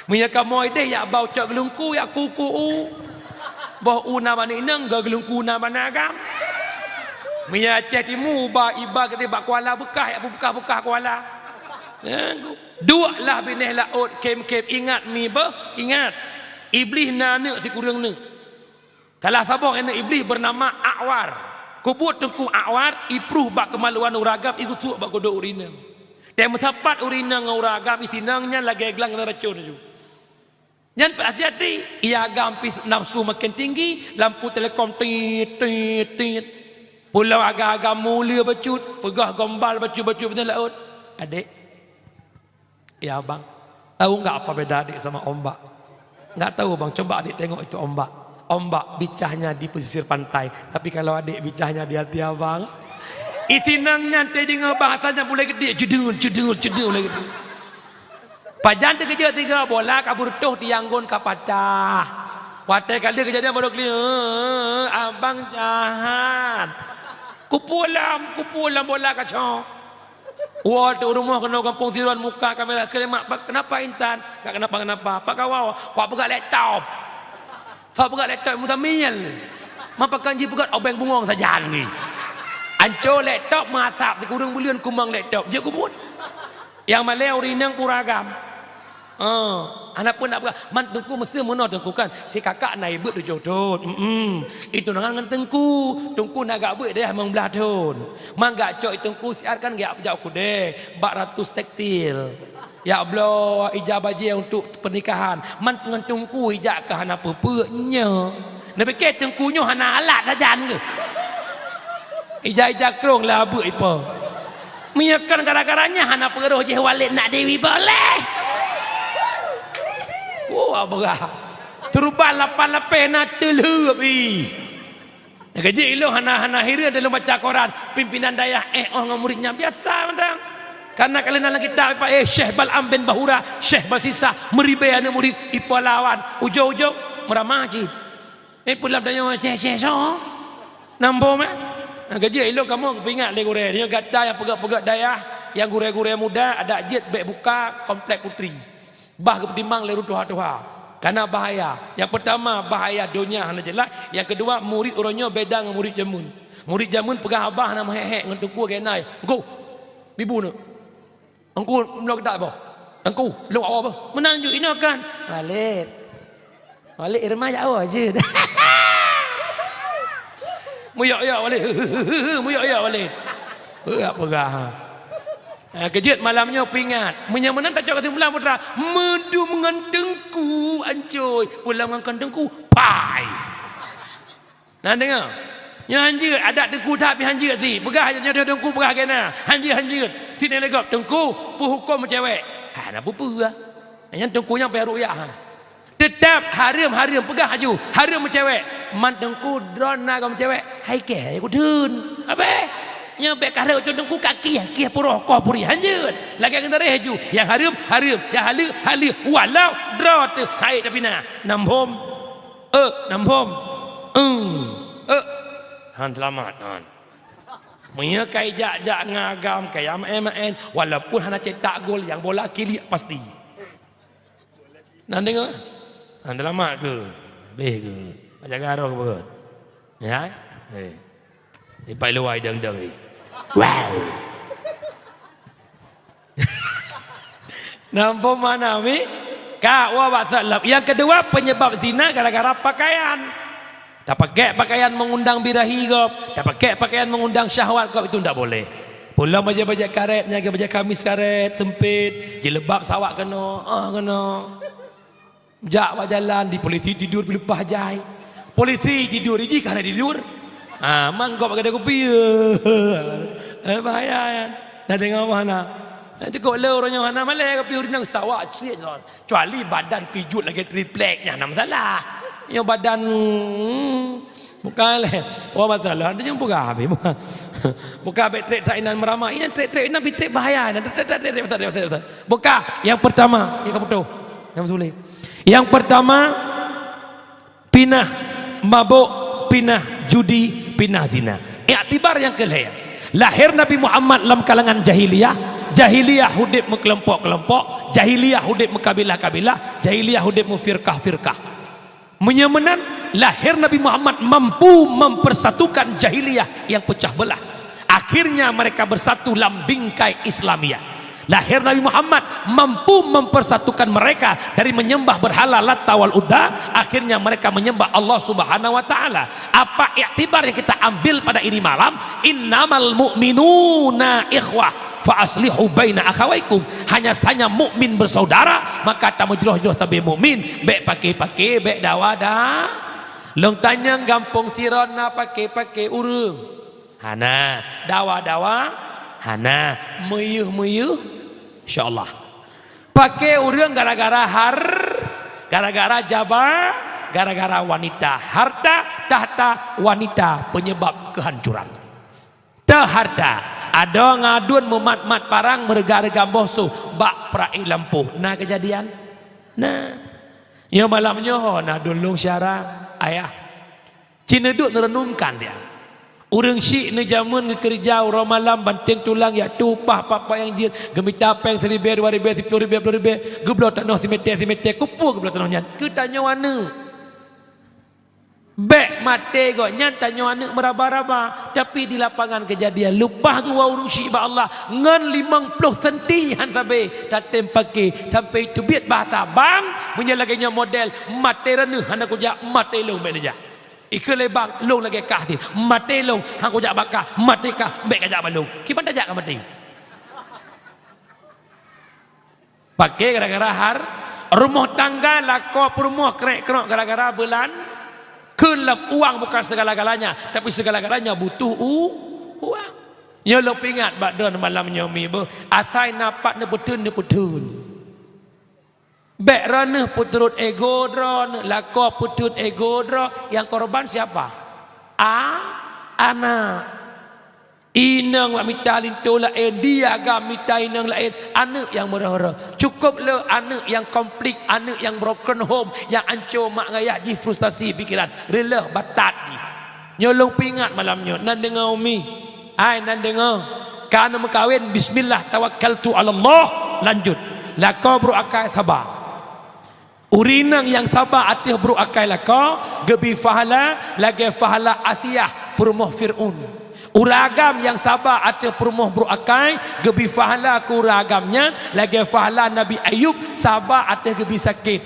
Meunyoe kamoe ideh yak ba ucok geulungku yak kuku u. Boh u na bak inong, geu geulungku na bak agam. Meunyoe Aceh Timu ba iba geude bak kuala beukah yak beukah-beukah kuala. Ya, duek lah binéh laôt khém-khém ingat mi beuh, ingat. Iblih na aneuk sikureueng neuk. Salah saboh aneuk Iblih beunama A'war. Kubuet teungku A'war ipruh bak keumaluan uragam igusuk bak godoh urineueng. Tée meusapat urineueng ngon uragam isinong nyan lagée glang keuneuk racun laju. Nyan peuhati-hati, ia agam pih nafsu makin tinggi, lampu telekom tit, tit, tit. Pulang agam-agam mulia bacut, peugah gombal bacut-bacut bak laôt. Adek, ya bang, tahu nggak apa beda adek sama ombak? Nggak tahu bang, coba adek tengok itu ombak. Ombak bicahnya di pesisir pantai, tapi kalau adek bicahnya di hati abang. Isinong nyan teudeungoe bahasanya mulai gede, jedul, jedul, jedul mulai gede. Pajan teukeujot tiga bola ka beureutoh tiang gon ka patah. Watée ka lheueh keujadian baru kli, "Eh, abang jahat." Kupulam, kupulam bola kacok. Wah, tu rumoh keunoe gampông Tiruan muka kamera keulemak, "Kenapa Intan?" "Enggak kenapa-kenapa." "Pak Kawau, kuat peugah laptop." Soe peugah laptop Muzamil? Mapakan jih peugah obeng bungong sajan ni. Anco laptop masab sikureueng buleuen kumang laptop. Jeuet kubuet. Yang malée ureueng inong pura agam. Oh, hana pun nak peugah. Man teungku meuseu meunoe teungku kan. Si kakak na ibeuet tujoh thon. Mm-mm. Itu nangan ngon teungku. Teungku na gak beuet deh mong blah thon. Man gak cok teungku siat kan gak jak kudeh. Bak ratus tekstil. Ya bloe ija bajée untuk pernikahan, man ngon teungku ija ka hana peue-peue nyoe. Neupike teungku nyoe hana alat sajan keuh. Ija-ija krong lah beuk ipo. Meunyoe kon gara-gara nyan hana peuroh jih Walid nak Dewi boleh. Wah, beurah. Turban lapan lapeh na teulheueh ih. Keujeuet ilôn hana, hana hireuen lôn baca koran, pimpinan dayah éh oh ngon murit nyan biasa mantong. Karena ka lheueh na lam kitab, eh, Syekh Bal'am bin Bahura, Syekh Basisa, meuribée aneuk murit, ipeulawan, ujong-ujong meuramah cit. Eh, pulam tanyoe Syekh-syekh soe? Nambom, eh? Keujeuet ilôn kamoe geupeuingat lé gurée, nyoe gata nyang peugét-peugét dayah, nyang gurée-gurée muda, adak jeuet bék buka Komplek Putri. Bah geupeutimang lé ureueng tuha-tuha. Kana bahaya. Nyang peutama, bahaya donya hana jeulaih. Nyang keudua, murit uroe nyoe beda ngon murit jameun. Murit jameun peugah haba hana meuhék-hék ngon teungku geuh nai. Teungku, bibu neuk. Teungku, lôn geutak boh. Teungku, lôn awak boh. Meunan ju inoe kan. Walid. Walid irma jak awak jeuet. Muyok-yok Walid. Muyok-yok Walid. Peugah-peugah. Ha, keujeuet malam nyoe peuingat. Meunyoe meunan tacok keusimpulan putra, meudum ngon teungku ancôi, pulang ngon kon teungku, pai. Nah, deungoe. Nyoe hanjeuet, adat teungku that pih hanjeuet sit. Peugah nyoe teungku peugah keu na. Hanjeuet, hanjeuet. Sit nyan lé gob, teungku, peuhuköm meucewek. Hana peue-peue. Nyan teungku nyang payah rukyah. Teutap hareuem, hareuem, peugah laju, hareuem meucewek. Man teungku droeneuh na gob meucewek, hai keh, hai kudeun. Abeh, nyoe bék ka rhot teungku ka kieh, kieh puroh koh puri hanjeuet. Lagée geutareh laju, nyang hareuem, hareuem, nyang haleue, haleue, walau droe teuh hai tapi na. Nambom, eh, nambom, eh, eh. Han seulamat, han. Meunyoe kai jak-jak ngon agam, kai maén-maén, walaupun hana cetak gol, nyang bola kiliek pasti. Nan deungoe? Han teulamat keu? Beh keu? Jaga roh keu beurot? Ya? Eh. Dipai luwai dang-dang ni. Wow. Nampak mana mi? Ka wa bak salaf. Yang kedua, penyebab zina gara-gara pakaian. Tapakai pakaian mengundang birahi gob, tapakai pakaian mengundang syahwat gob, itu ndak boleh. Pulang bajée-bajée karet, nyan bajée kamis karet, sempit, jilbab sawak keunoe, ah, keunoe. Jak bak jalan, di polisi tidur dileupah jai. Polisi tidur, ijih ka hana tidur. Ah, man gob bak gadai kupi. Eh, bahaya nyan. Dah deungoe apa hana? Cukup le ureueng nyoe hana malée kupi ureueng sawak cit. Kecuali badan pijuet lagée triplek, nyan hana masalah. Nyoe badan, hmm, bukan lé. Oh, masalah, ada nyang peugah habéh. Bukan bék trek-trek inan meurama. Inan trek-trek inan pitrek bahaya. Inan trek-trek, trek-trek, trek-trek, trek-trek. Bukan. Yang pertama, yang kaputoh. Yang sulit. Yang pertama, pinah mabok, pinah judi, pinah zina. Iktibar nyang keu lhée. Lahé Nabi Muhammad lam kalangan jahiliyah, Jahiliyah udeb meukelompok-kelompok, jahiliyah udeb meukabilah-kabilah, jahiliyah udeb meufirkah-firkah. Meunyoe meunan, lahé Nabi Muhammad mampu mempersatukan jahiliyah yang pecah belah. Akhirnya mereka bersatu lam bingkai Islamiyah. Lahé Nabi Muhammad mampu mempersatukan mereka dari menyembah berhala Lata wal Uzza, akhirnya mereka menyembah Allah Subhanahu wa Ta'ala. Apa iktibar yang kita ambil pada ini malam? Innamal mu'minuna ikhwah, fa aslihu baina akhawaikum. Hanya saja mukmin bersaudara, maka tameujroh-jroh sabe mukmin, bék pake-pake, bék dawa-da. Lôn tanyong gampông Siron na pake-pake ureuëng? Hana. Dawa-dawa? Hana. Meuyeuh-meuyeuh? Insya Allah. Pake ureuëng gara-gara har, gara-gara jaba, gara-gara wanita. Harta, tahta, wanita penyebab kehancuran. Teuh harta, adoe ngon aduen meumat-mat parang, meureuga-reuga boh su bak peuraya lampôh. Na keujadian? Na. Nyoe malam nyoe ho na aduen lôn syara, ayah. Ci neuduek neureunungkan dia. Ureuëng syiek neujameun geukeureuja uroe malam, banténg tulang, jak tueng upah pat-pat nyang jeuet, geumita péng siribèe, dua ribèe, siploh ribèe, ploh ribèe, geubloe tanoh simètè-simètè, keupeue geubloe tanoh nyan? Keu tanyoe aneuëk. Bék maté gobnyan tanyoe aneuëk meuraba-raba, tapi di lapangan keujadian leupah geuwoe ureuëng syiek bak Allah ngon limong ploh senti han sabé tatém pake, sampai teubiet bahasa bang, meunyoe lagée nyoe model, maté droeneueh hana kujak, maté lôn bék neujak. Ikheun lé bang, lôn lagée kah teuh, maté lôn han kujak bak kah, maté kah bék kajak bak lôn. Kiban tajak ka maté. Pake gara-gara har, rumoh tangga lakoe peurumoh krek-krok gara-gara beulan, kheun lom uang bukan segala-galanya, tapi segala-galanya butuh u-, uang. Nyoe lôn peuingat bak droeneuh malam nyoe mi beuh, asai na pat neupeutheun-neupeutheun. Bék droeneuh peuturot ego droeneuh, lakoe peutheun ego droe, nyang korban siapa? A-, anak. Inong bak mita linto laén, di agam mita inong laén, aneuëk nyang meureuh-reuh. Cukup le aneuëk nyang konflik, aneuëk nyang broken home, nyang anco mak ngayah jih frustasi pikeran, reuleuh batat jih. Nyoe lôn peuingat malam nyoe, nan deungoe umi. Hai nan deungoe, ka neumeukawen, bismillah tawakkaltu 'alallah, lanjut. Lakoe brok akai saba. Ureuëng inong nyang saba ateueh brok akai lakoe, geubi pahala lagée pahala Asiah peurumoh Fir'aun. Ureuëng agam nyang saba ateueh peurumoh brok akai, geubi pahala keu ureuëng agam nyan lagée pahala Nabi Ayub saba ateueh geubi sakét.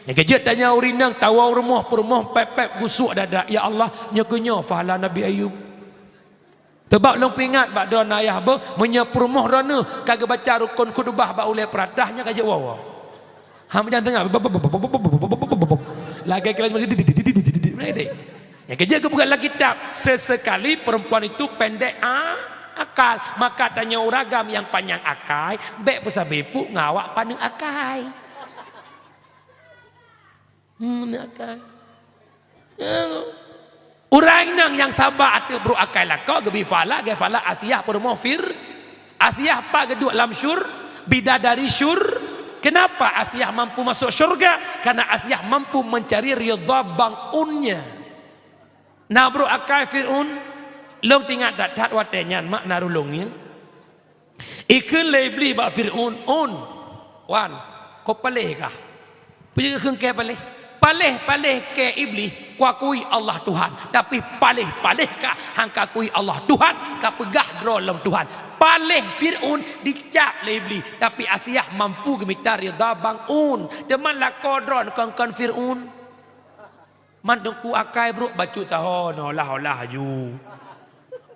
Nyang keujeuet tanyoe ureuëng inong tawoe rumoh peurumoh pép-pép gusuk dada, "Ya Allah, nyoe keuh nyoe pahala Nabi Ayub." Teubab lôn peuingat bak droeneuh ayah beuh, meunyoe peurumoh droeneuh ka geubaca rukon khutubah bak ulée peuratah, nyan ka jeuet woe-woe. Ham jan teungoh. Lagée kira nyang keujeuet geupeugah lam kitab, sesekali perempuan itu pendek a-, akal, maka tanyoe ureuëng agam nyang panyang akai, bék peusabe puk ngon awak paneuk akai. Hmm, ni akai. Ya. Ureuëng inong nyang saba ateueh brok akai lakoe geubi pahala, geubi pahala Asiah peurumoh Fir-, Asiah pat geuduek lam syur-, bidadari syur-. Kenapa Asiah mampu masuk syurga? Karena Asiah mampu mencari ridha bang unnya. Na brok akai Fir'aun, lôn teuingat that-that watée nyan mak na rulông ngieng. Ikheun lé Iblih bak Fir'aun, "Un, wan, kau paléh kah?" Peue kheun kée paléh? Paléh-paléh kée Iblih, kuakui Allah Tuhan, tapi paléh-paléh kah han kakui Allah Tuhan, kapeugah droe lom Tuhan. Paléh Fir'aun dicap lé Iblih, tapi Asiah mampu geumita ridha bang un. Teuma lakoe droe kon-kon Fir'aun. Man teungku akai brok bacut taho nyoe olah-olah aju.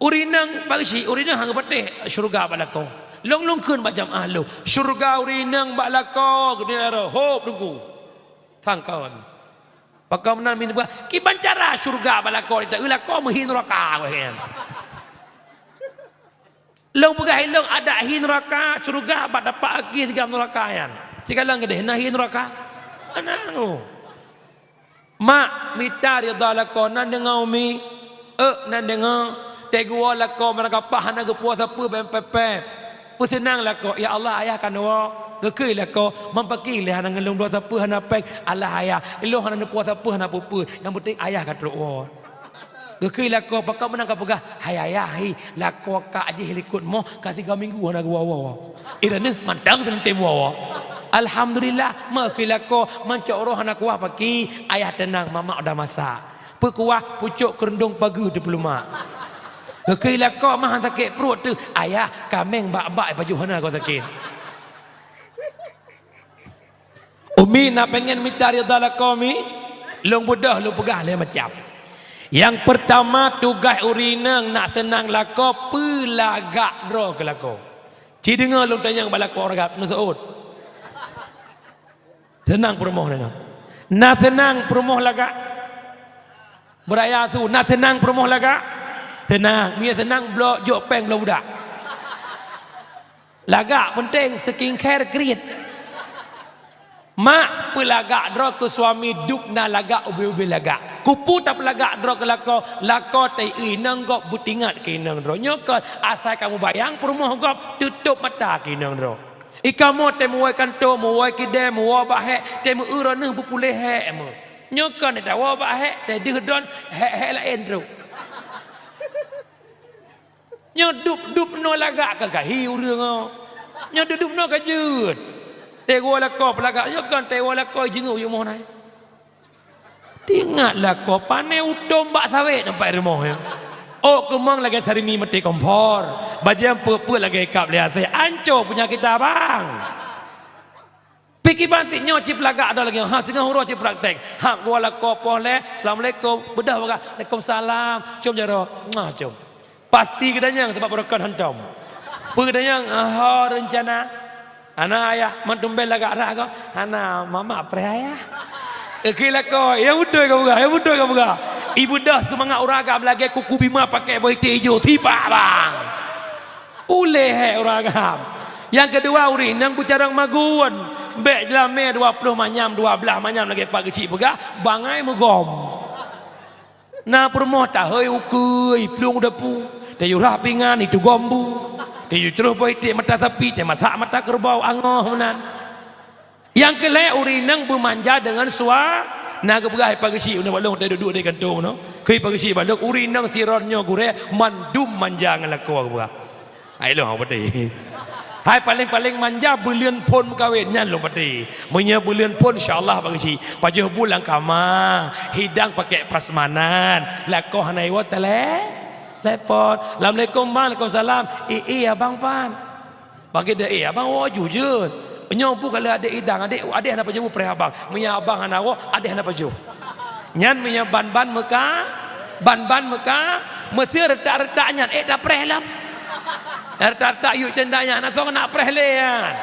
Ureuëng inong bak geuchik, ureuëng inong han geupatéh syeuruga bak lakoe. Lôn-lôn kheun bak jamaah lôn, syeuruga ureuëng inong bak lakoe geude rot hop teungku. Sangkon. Pakon meunan min buah, kiban cara syeuruga bak lakoe, ita lakoe meuhi nuraka weh kan. Lôn peugah ilong adak hi nuraka, syeuruga bak dapat akhé sigam nuraka nyan. Sikalon keudeh na hi nuraka. Anang. Mak mita ridha lakoe nan deungoe umi. Euk nan deungoe. Teguwoe lakoe meurangkapah hana geupuwoe sapeue bèe pép-pép. Peuseunang lakoe, "Ya Allah, ayah ka neuwoe." Geukheun lakoe, "Meupaki lé hana ngeulong bloe sapeue hana péng." "Alah ayah, ilong hana neupuwoe sapeue hana peue-peue. Nyang penting ayah ka trok woe." Geukheun lakoe, pakon meunan kapeugah, "Hai ayah, hi, lakoe kak jih likot moh ka tiga minggu hana geuwoe-woe." Ireuneuh mantong teuntèe woe. Alhamdulillah, meukheun lakoe, meucok roh hana kuah paki, ayah teunang, mamak udah masak. Peukuah pucok keureudueng pageue teupeuleuma. Geukheun lakoe mah sakét pruet teuh, ayah kaméng bak-bak pajoh hana goe sakét. Umi na pengen mita ridha lakoe mi, lôn beudôh lôn peugah lhèe macam. Nyang peurtama tugaih ureueng inong nak seunang lakoe peulagak droe keu lakoe. Ci deungoe lôn tanyong bak lakoe ureueng agam neuseuôt. Seunang peurumoh na. Na seunang peurumoh lagak. Beuraya su, na seunang peurumoh lagak. Seunang, meunyo seunang bloe jok péng bloe budak. Lagak peunteng, skincare kriet. Mak, peulagak droe keu suami dub na lagak ubé-ubé lagak. Keupeue tapeulagak droe keu lakoe, lakoe teuinong gob beutingat keu inong droe. Nyoe kon asai kamoe bayang peurumoh gob teutôb mata keu inong droe. Ikamoe teuh meuwoe kantô, meuwoe keudè, meuwoe bak hék, teuh meu-eu droeneuh beupuléh hék meuh. Nyoe kon tawoe bak hék, teuh deuh dron hék-hék laén trok. Nyoe dub-dub noe lagak ka gahi ureueng nyoe. Nyoe dub-dub noe ka jeuet. Teuwoe lakoe peulagak nyoe kon teuwoe lakoe jingeuk yumoh nai. Tingat lakoe pané utom bak sawét nampak rumoh nyoe. Ôk keumong lagèe sarimi maté kompor. Bajèe peuet-peuet lagèe kab lé asèe. Anco peunyakét abang. Pih kiban cit nyoe cit peulagak droe lagèe nyoe, ha singoh uroe cit praktek. Hak geuwoe lakoe poh lhèe, "Assalamualaikum." Beudôh peugah, "Waalaikumsalam." Cium jaroe, muah cium. Pasti geutanyong sabab beureukat hantom. Peue geutanyong, "Ho reuncana?" "Hana ayah, man tumben lagak rhah goe." "Hana, mamak preh ayah." Geukheun lakoe, "Nyang beutôi kapeugah, nyang beutôi kapeugah." Ibeudôh seumangat ureueng agam lagèe kuku bima pakèk boh iték ijo, sipak bang. Puléh hék ureueng agam. Nyang keudua, ureueng inong beucarông magun. Bèk jeulamèe dua ploh manyam, dua blaih manyam lagèe Pak Geuchik peugah, bangai meugom. Na peurumoh tahôi ukeue, plueng u dapu, tayue rhah pingan, itugom bu, tayue cloh boh iték mata sapi, tamasak mata keureubeue, angoh meunan. Nyang keu lhèe, ureueng inong beumanja deungon sua-, na geupeugah Pak Geuchik, na bak lôn, teuduek-duek di kantô nyoe. Kheun Pak Geuchik bak lôn, ureueng inong sidroe nyoe gurèe mandum manja ngon lakoe geupeugah. Hai lôn hana patéh. Hai paléng-paléng manja buleuen phôn meukawen, nyan lôn patéh. Meunyoe buleuen phôn, insya Allah Pak Geuchik. Pajoh bu lam kama, hidang pakèk prasmanan, lakoe hana iwoe tele-, telepon. "Assalamualaikum, Bang." "Waalaikumsalam." "Ié abang pan?" Bagi deh, "Eh, abang woe ju jeuet." Nyoe bu ka lheueh adék idang, adék, adék hana pajoh bu preh abang. Meunyo abang hana woe, adék hana pajoh. Nyan meunyo ban-ban meuka, ban-ban meuka, meuseu reutak-reutak nyan, eh, tapreh lom. Reutak-reutak yue tenda nyan, na soe keuneuk preh lé nyan.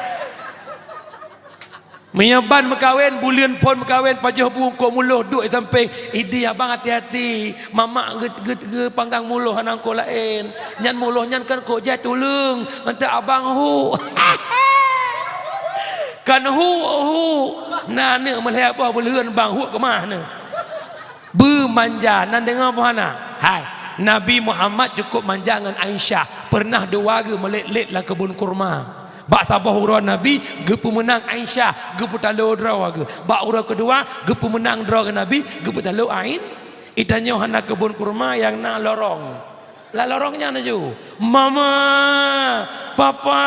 Meunyo ban meukawen, buleuen phôn meukawen, pajoh bu eungkôt muloh duek di sampéng, "Idi abang hati-hati, mamak geu-, geu-, geupanggang muloh hana eungkôt laén. Nyan muloh nyan kan eungkôt jai tuleueng, eunteuk abang huek." Kan huek-huek, na aneuk meulhèe boh buleuen bang huek keumah nyoe. Beumanja, na deungoe boh hana? Hai, Nabi Muhammad cukup manja ngon Aisyah, peureunah dua geuh meulét-lét lam keubon kurma. Bak saboh uroe Nabi geupeumeunang Aisyah, geupeutalo droe geuh. Bak uroe keudua geupeumeunang droe geuh Nabi, geupeutalo Ain. Itanyoe hana keubon kurma nyang na lorong. Lam lorong nyan laju, "Mama, Papa,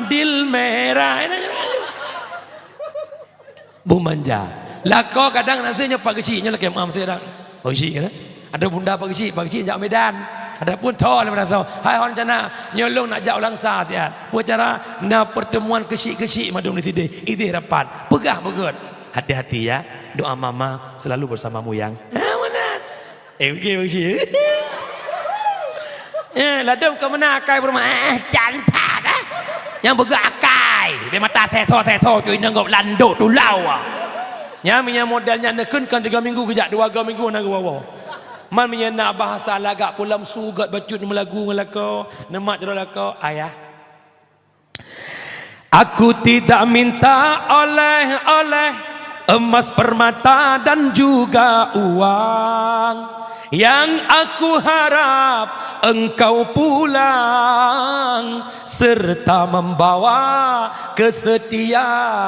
dil merah." Beumanja. Lakoe kadang na seunyum Pak Geuchik nyoe lakèe meu'ah meuseue dak. Pak Geuchik kan? Ada bunda Pak Geuchik, Pak Geuchik jak Medan. Ada pun tho lé meunan tho. Hai hon cana, nyoe lôn nak jak u Langsa siat. Peue cara? Na pertemuan keuchik-keuchik mandum di sideh. Ideh rapat. Peugah beugöt. Hati-hati ya. Doa mama selalu bersamamu yang. Ha, meunan. Eh, oke, Pak Geuchik. Eh, ladôm ka meunan akai peurumoh. Eh, eh, cantat, eh. Nyang beugöt akai. Di mata seto-seto, cuy, nyan gob landok tulau, ah. Nyan, meunyo model nyan neukheun kan tiga minggu geujak, dua ga minggu na geuwoe-woe. Man meunyo na bahasa lagak pulam su göt bacut meulagu ngon lakoe, neumat jaroe lakoe, "Ayah, aku tidak minta oleh-oleh, emas, permata dan juga uang. Yang aku harap engkau pulang serta membawa kesetiaan."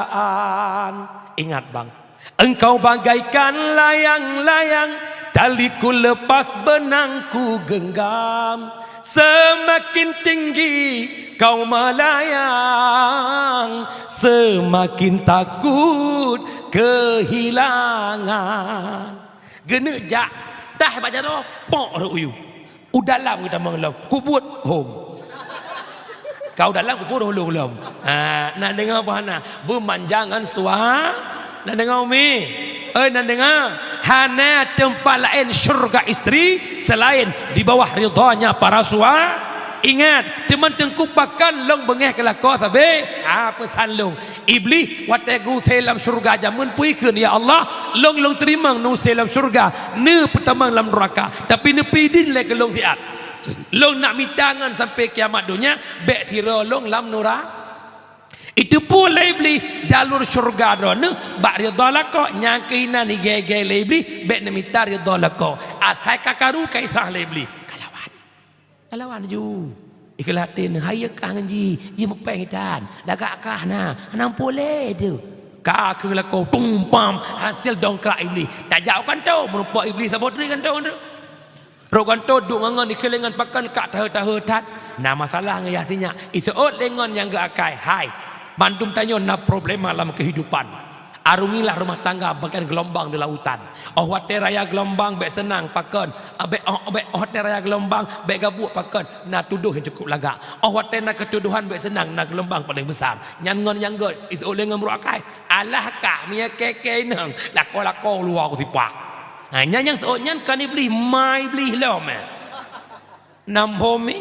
Ingat, Bang. "Engkau bagaikan layang-layang Tali ku lepas benang ku genggam, semakin tinggi kau melayang, semakin takut kehilangan. Geuneuk jak, tah bak jaroe, pok rot u yup. U dalam geutamong lom, kubuet hom. Kau dalam kubuet lom. Ha, na deungoe apa hana? Beumanjangan sua. Na deungoe umi? Oi, na deungoe? Hana teumpat laén syurga istri selain di bawah ridhanya para sua. Ingat, teuma teungku pakon lôn beungéh keu lakoe sabe? Ha, peusan lôn. Iblih watée geuusé lam syeuruga jameun peue ikheun, "Ya Allah, lôn, lôn teurimong neuusé lam syeuruga, neupeutamong lam nuraka, tapi neupeuidin lé keu lôn siat. Lôn nak mita ngon sampoe kiamat donya, bék sidroe lôn lam nura." Iteupeue lé Iblih jalur syeuruga droeneuh bak ridha lakoe, nyang keuh inan igée-gée lé Iblih bék neumita ridha lakoe. Asai ka karu ka isah lé Iblih, ka lawan. Ka lawan laju. Ikheun até neuh, hai kah ngon jih, jih meupéng itan, lagak kah na, hana puléh teuh. Ka kheueh lakoe, tum pam, hasil dongkrak Iblih. Tajak u kantô, meurumpok Iblih saboh treuk kantô teuh. Rot kantô duek ngon-ngon ikheun lé ngon pakon ka taheu-taheu that. Na masalah ngon yah sinyak, iseuôt lé ngon nyang geuakai, hai. Mandum tanyoe na problema lam keuhidupan. Arungilah rumah tangga bagaikan geulumbang di lautan. Óh watée raya geulumbang bék seunang pakon, bék óh, bék óh watée raya geulumbang bék gabuek pakon, na tudoh nyang cukup lagak. Óh watée na keutudohan bék seunang, na geulumbang paleng besar. Nyan ngon nyang gét, itu ulée ngon brok akai. Alah kah, mia keke inong, lakoe-lakoe luwa ku sipah. Ha, nyan nyang seuôt nyan kan Iblih, ma Iblih lom, eh. Nam phom mi?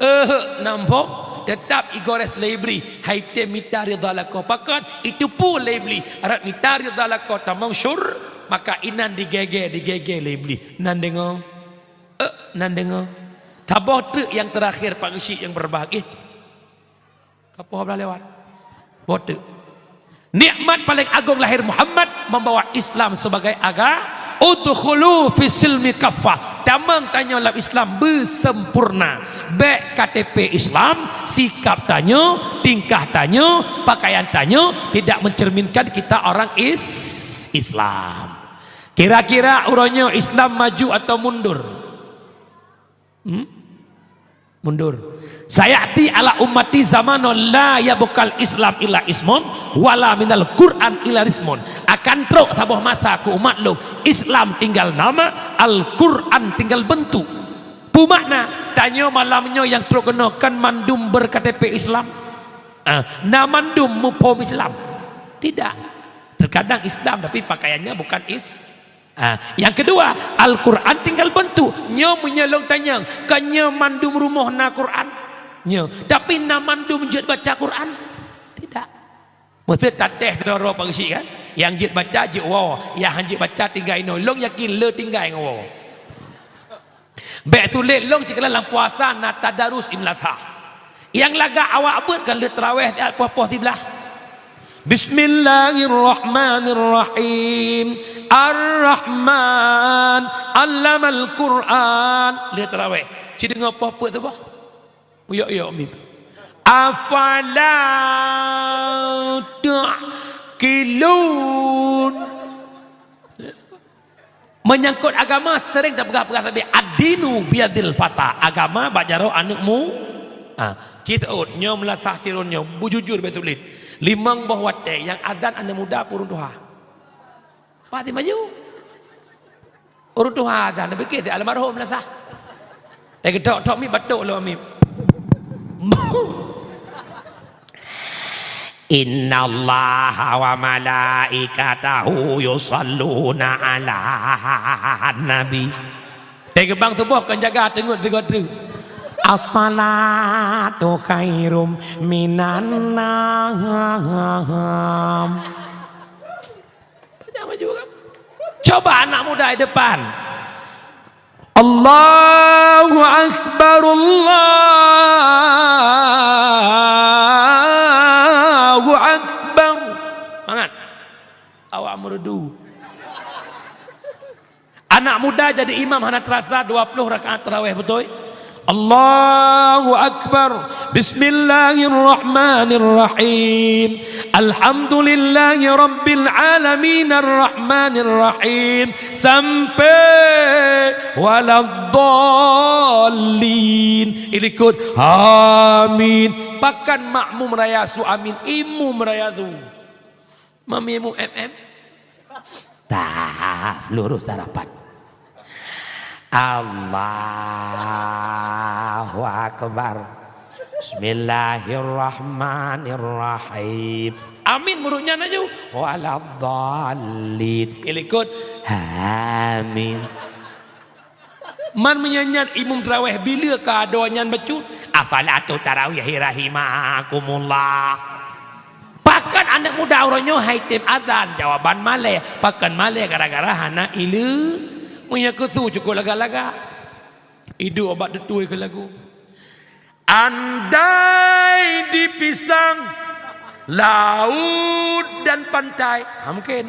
Eh, nam phom. Teutap igores lé Iblih. Hai tém mita ridha lakoe pakon, iteupeue lé Iblih. Rot mita ridha lakoe tamong syur, maka inan digege, digege lé Iblih. Nan deungoe? Eh, nan deungoe? Saboh treuk nyang teurakhir, Pak Geuchik nyang berbahagia. Ka poh blaih lewat. Boh teuk. Nikmat paling agong lahir Muhammad membawa Islam sebagai aga-, udkhulu fis silmi kaffah. Tamong tanyoe lam Islam beusempurna. Bék K T P Islam, sikap tanyoe, tingkah tanyoe, pakaian tanyoe tidak mencerminkan kita orang is-, Islam. Kira-kira uroe nyoe Islam maju atau mundur? Hmm? Mundur. Sayati ala ummati zamanun la yabqal Islam illa ismun wala minal Qur'an illa rismun. Akan trok saboh masa keu umat lôn, Islam tinggal nama, Al-Qur'an tinggal bentuk. Peue makna? Tanyoe malam nyoe nyang trok keunoe kan mandum ber-K T P Islam? Ah, na mandum muphom Islam? Tidak. Terkadang Islam tapi pakaiannya bukan is-, Ah, nyang keudua, Al-Qur'an tinggal beuntuk. Nyoe meunyoe lôn tanyong, kon nyoe mandum rumoh na Qur'an? Nyoe, tapi na mandum jeuet baca Qur'an? Tidak. Meuseuti tatéh sidroe-droe Pak Geuchik kan? Nyang jeuet baca jeuet woe, nyang han jeuet baca tinggai inoe. Lôn yakin le tinggai ngon woe. Bék sulet lôn cit keunan lam puasa na tadarus Ibn Athah. Nyang lagak awak beuet kan lheueh tarawéh siat poh-poh siblaih. Bismillahirrahmanirrahim. Ar-Rahman, 'allamal Qur'an. Lheueh tarawéh. Ci deungoe poh peuet saboh. Uyok-uyok mim. Afala ta'qilun. Menyangkut agama sering tapeugah-peugah sabe, "Ad-dinu biyadil fata." Agama bak jaroe aneuk mu-, ha, ci seuôt, nyoe meulasah sidroe nyoe, beujujur bék sulet. Limong boh watée nyang azan aneuk muda peue ureueng tuha? Pati maju. Ureueng tuha azan, bikét almarhum meulasah. Eh, geutok-tok mi batuk lom mi. Innallaha wa malaikatahu yusalluna 'alan nabi. Teugeubang tuboh kon jaga teungeut sigoe treuk. As-salatu khairum minan naum. Jangan maju kan? Coba anak muda di depan. Allahu Akbar, Allahu Akbar. Semangat. Awak merdu. Anak muda jadi imam hana terasa dua puluh rakaat tarawih, beutôi? Allahu Akbar. Bismillahirrahmanirrahim. Alhamdulillahi Rabbil Alamin, Ar-Rahmanirrahim, sampai waladdallin. Ilikot, amin. Pakon makmum raya su amin, imum raya su. Mami imum M M. Tah, lurus tarapat. Allahu Akbar. Bismillahirrahmanirrahim. Amin, murit nyan laju. Waladdallin. Ilikot, amin. Man meunyan nyan imum tarawih bila ka adoe nyan bacut, "As-salatu tarawih rahimakumullah." Pakon aneuk muda uroe nyoe hai tem azan, jawaban malée. Pakon malée? Gara-gara hana ile. Meunyoe keu su cukôp lagak-lagak. Iduek bak tutui keu lagu. Andai dipisang laut dan pantai. Ha, mungkin.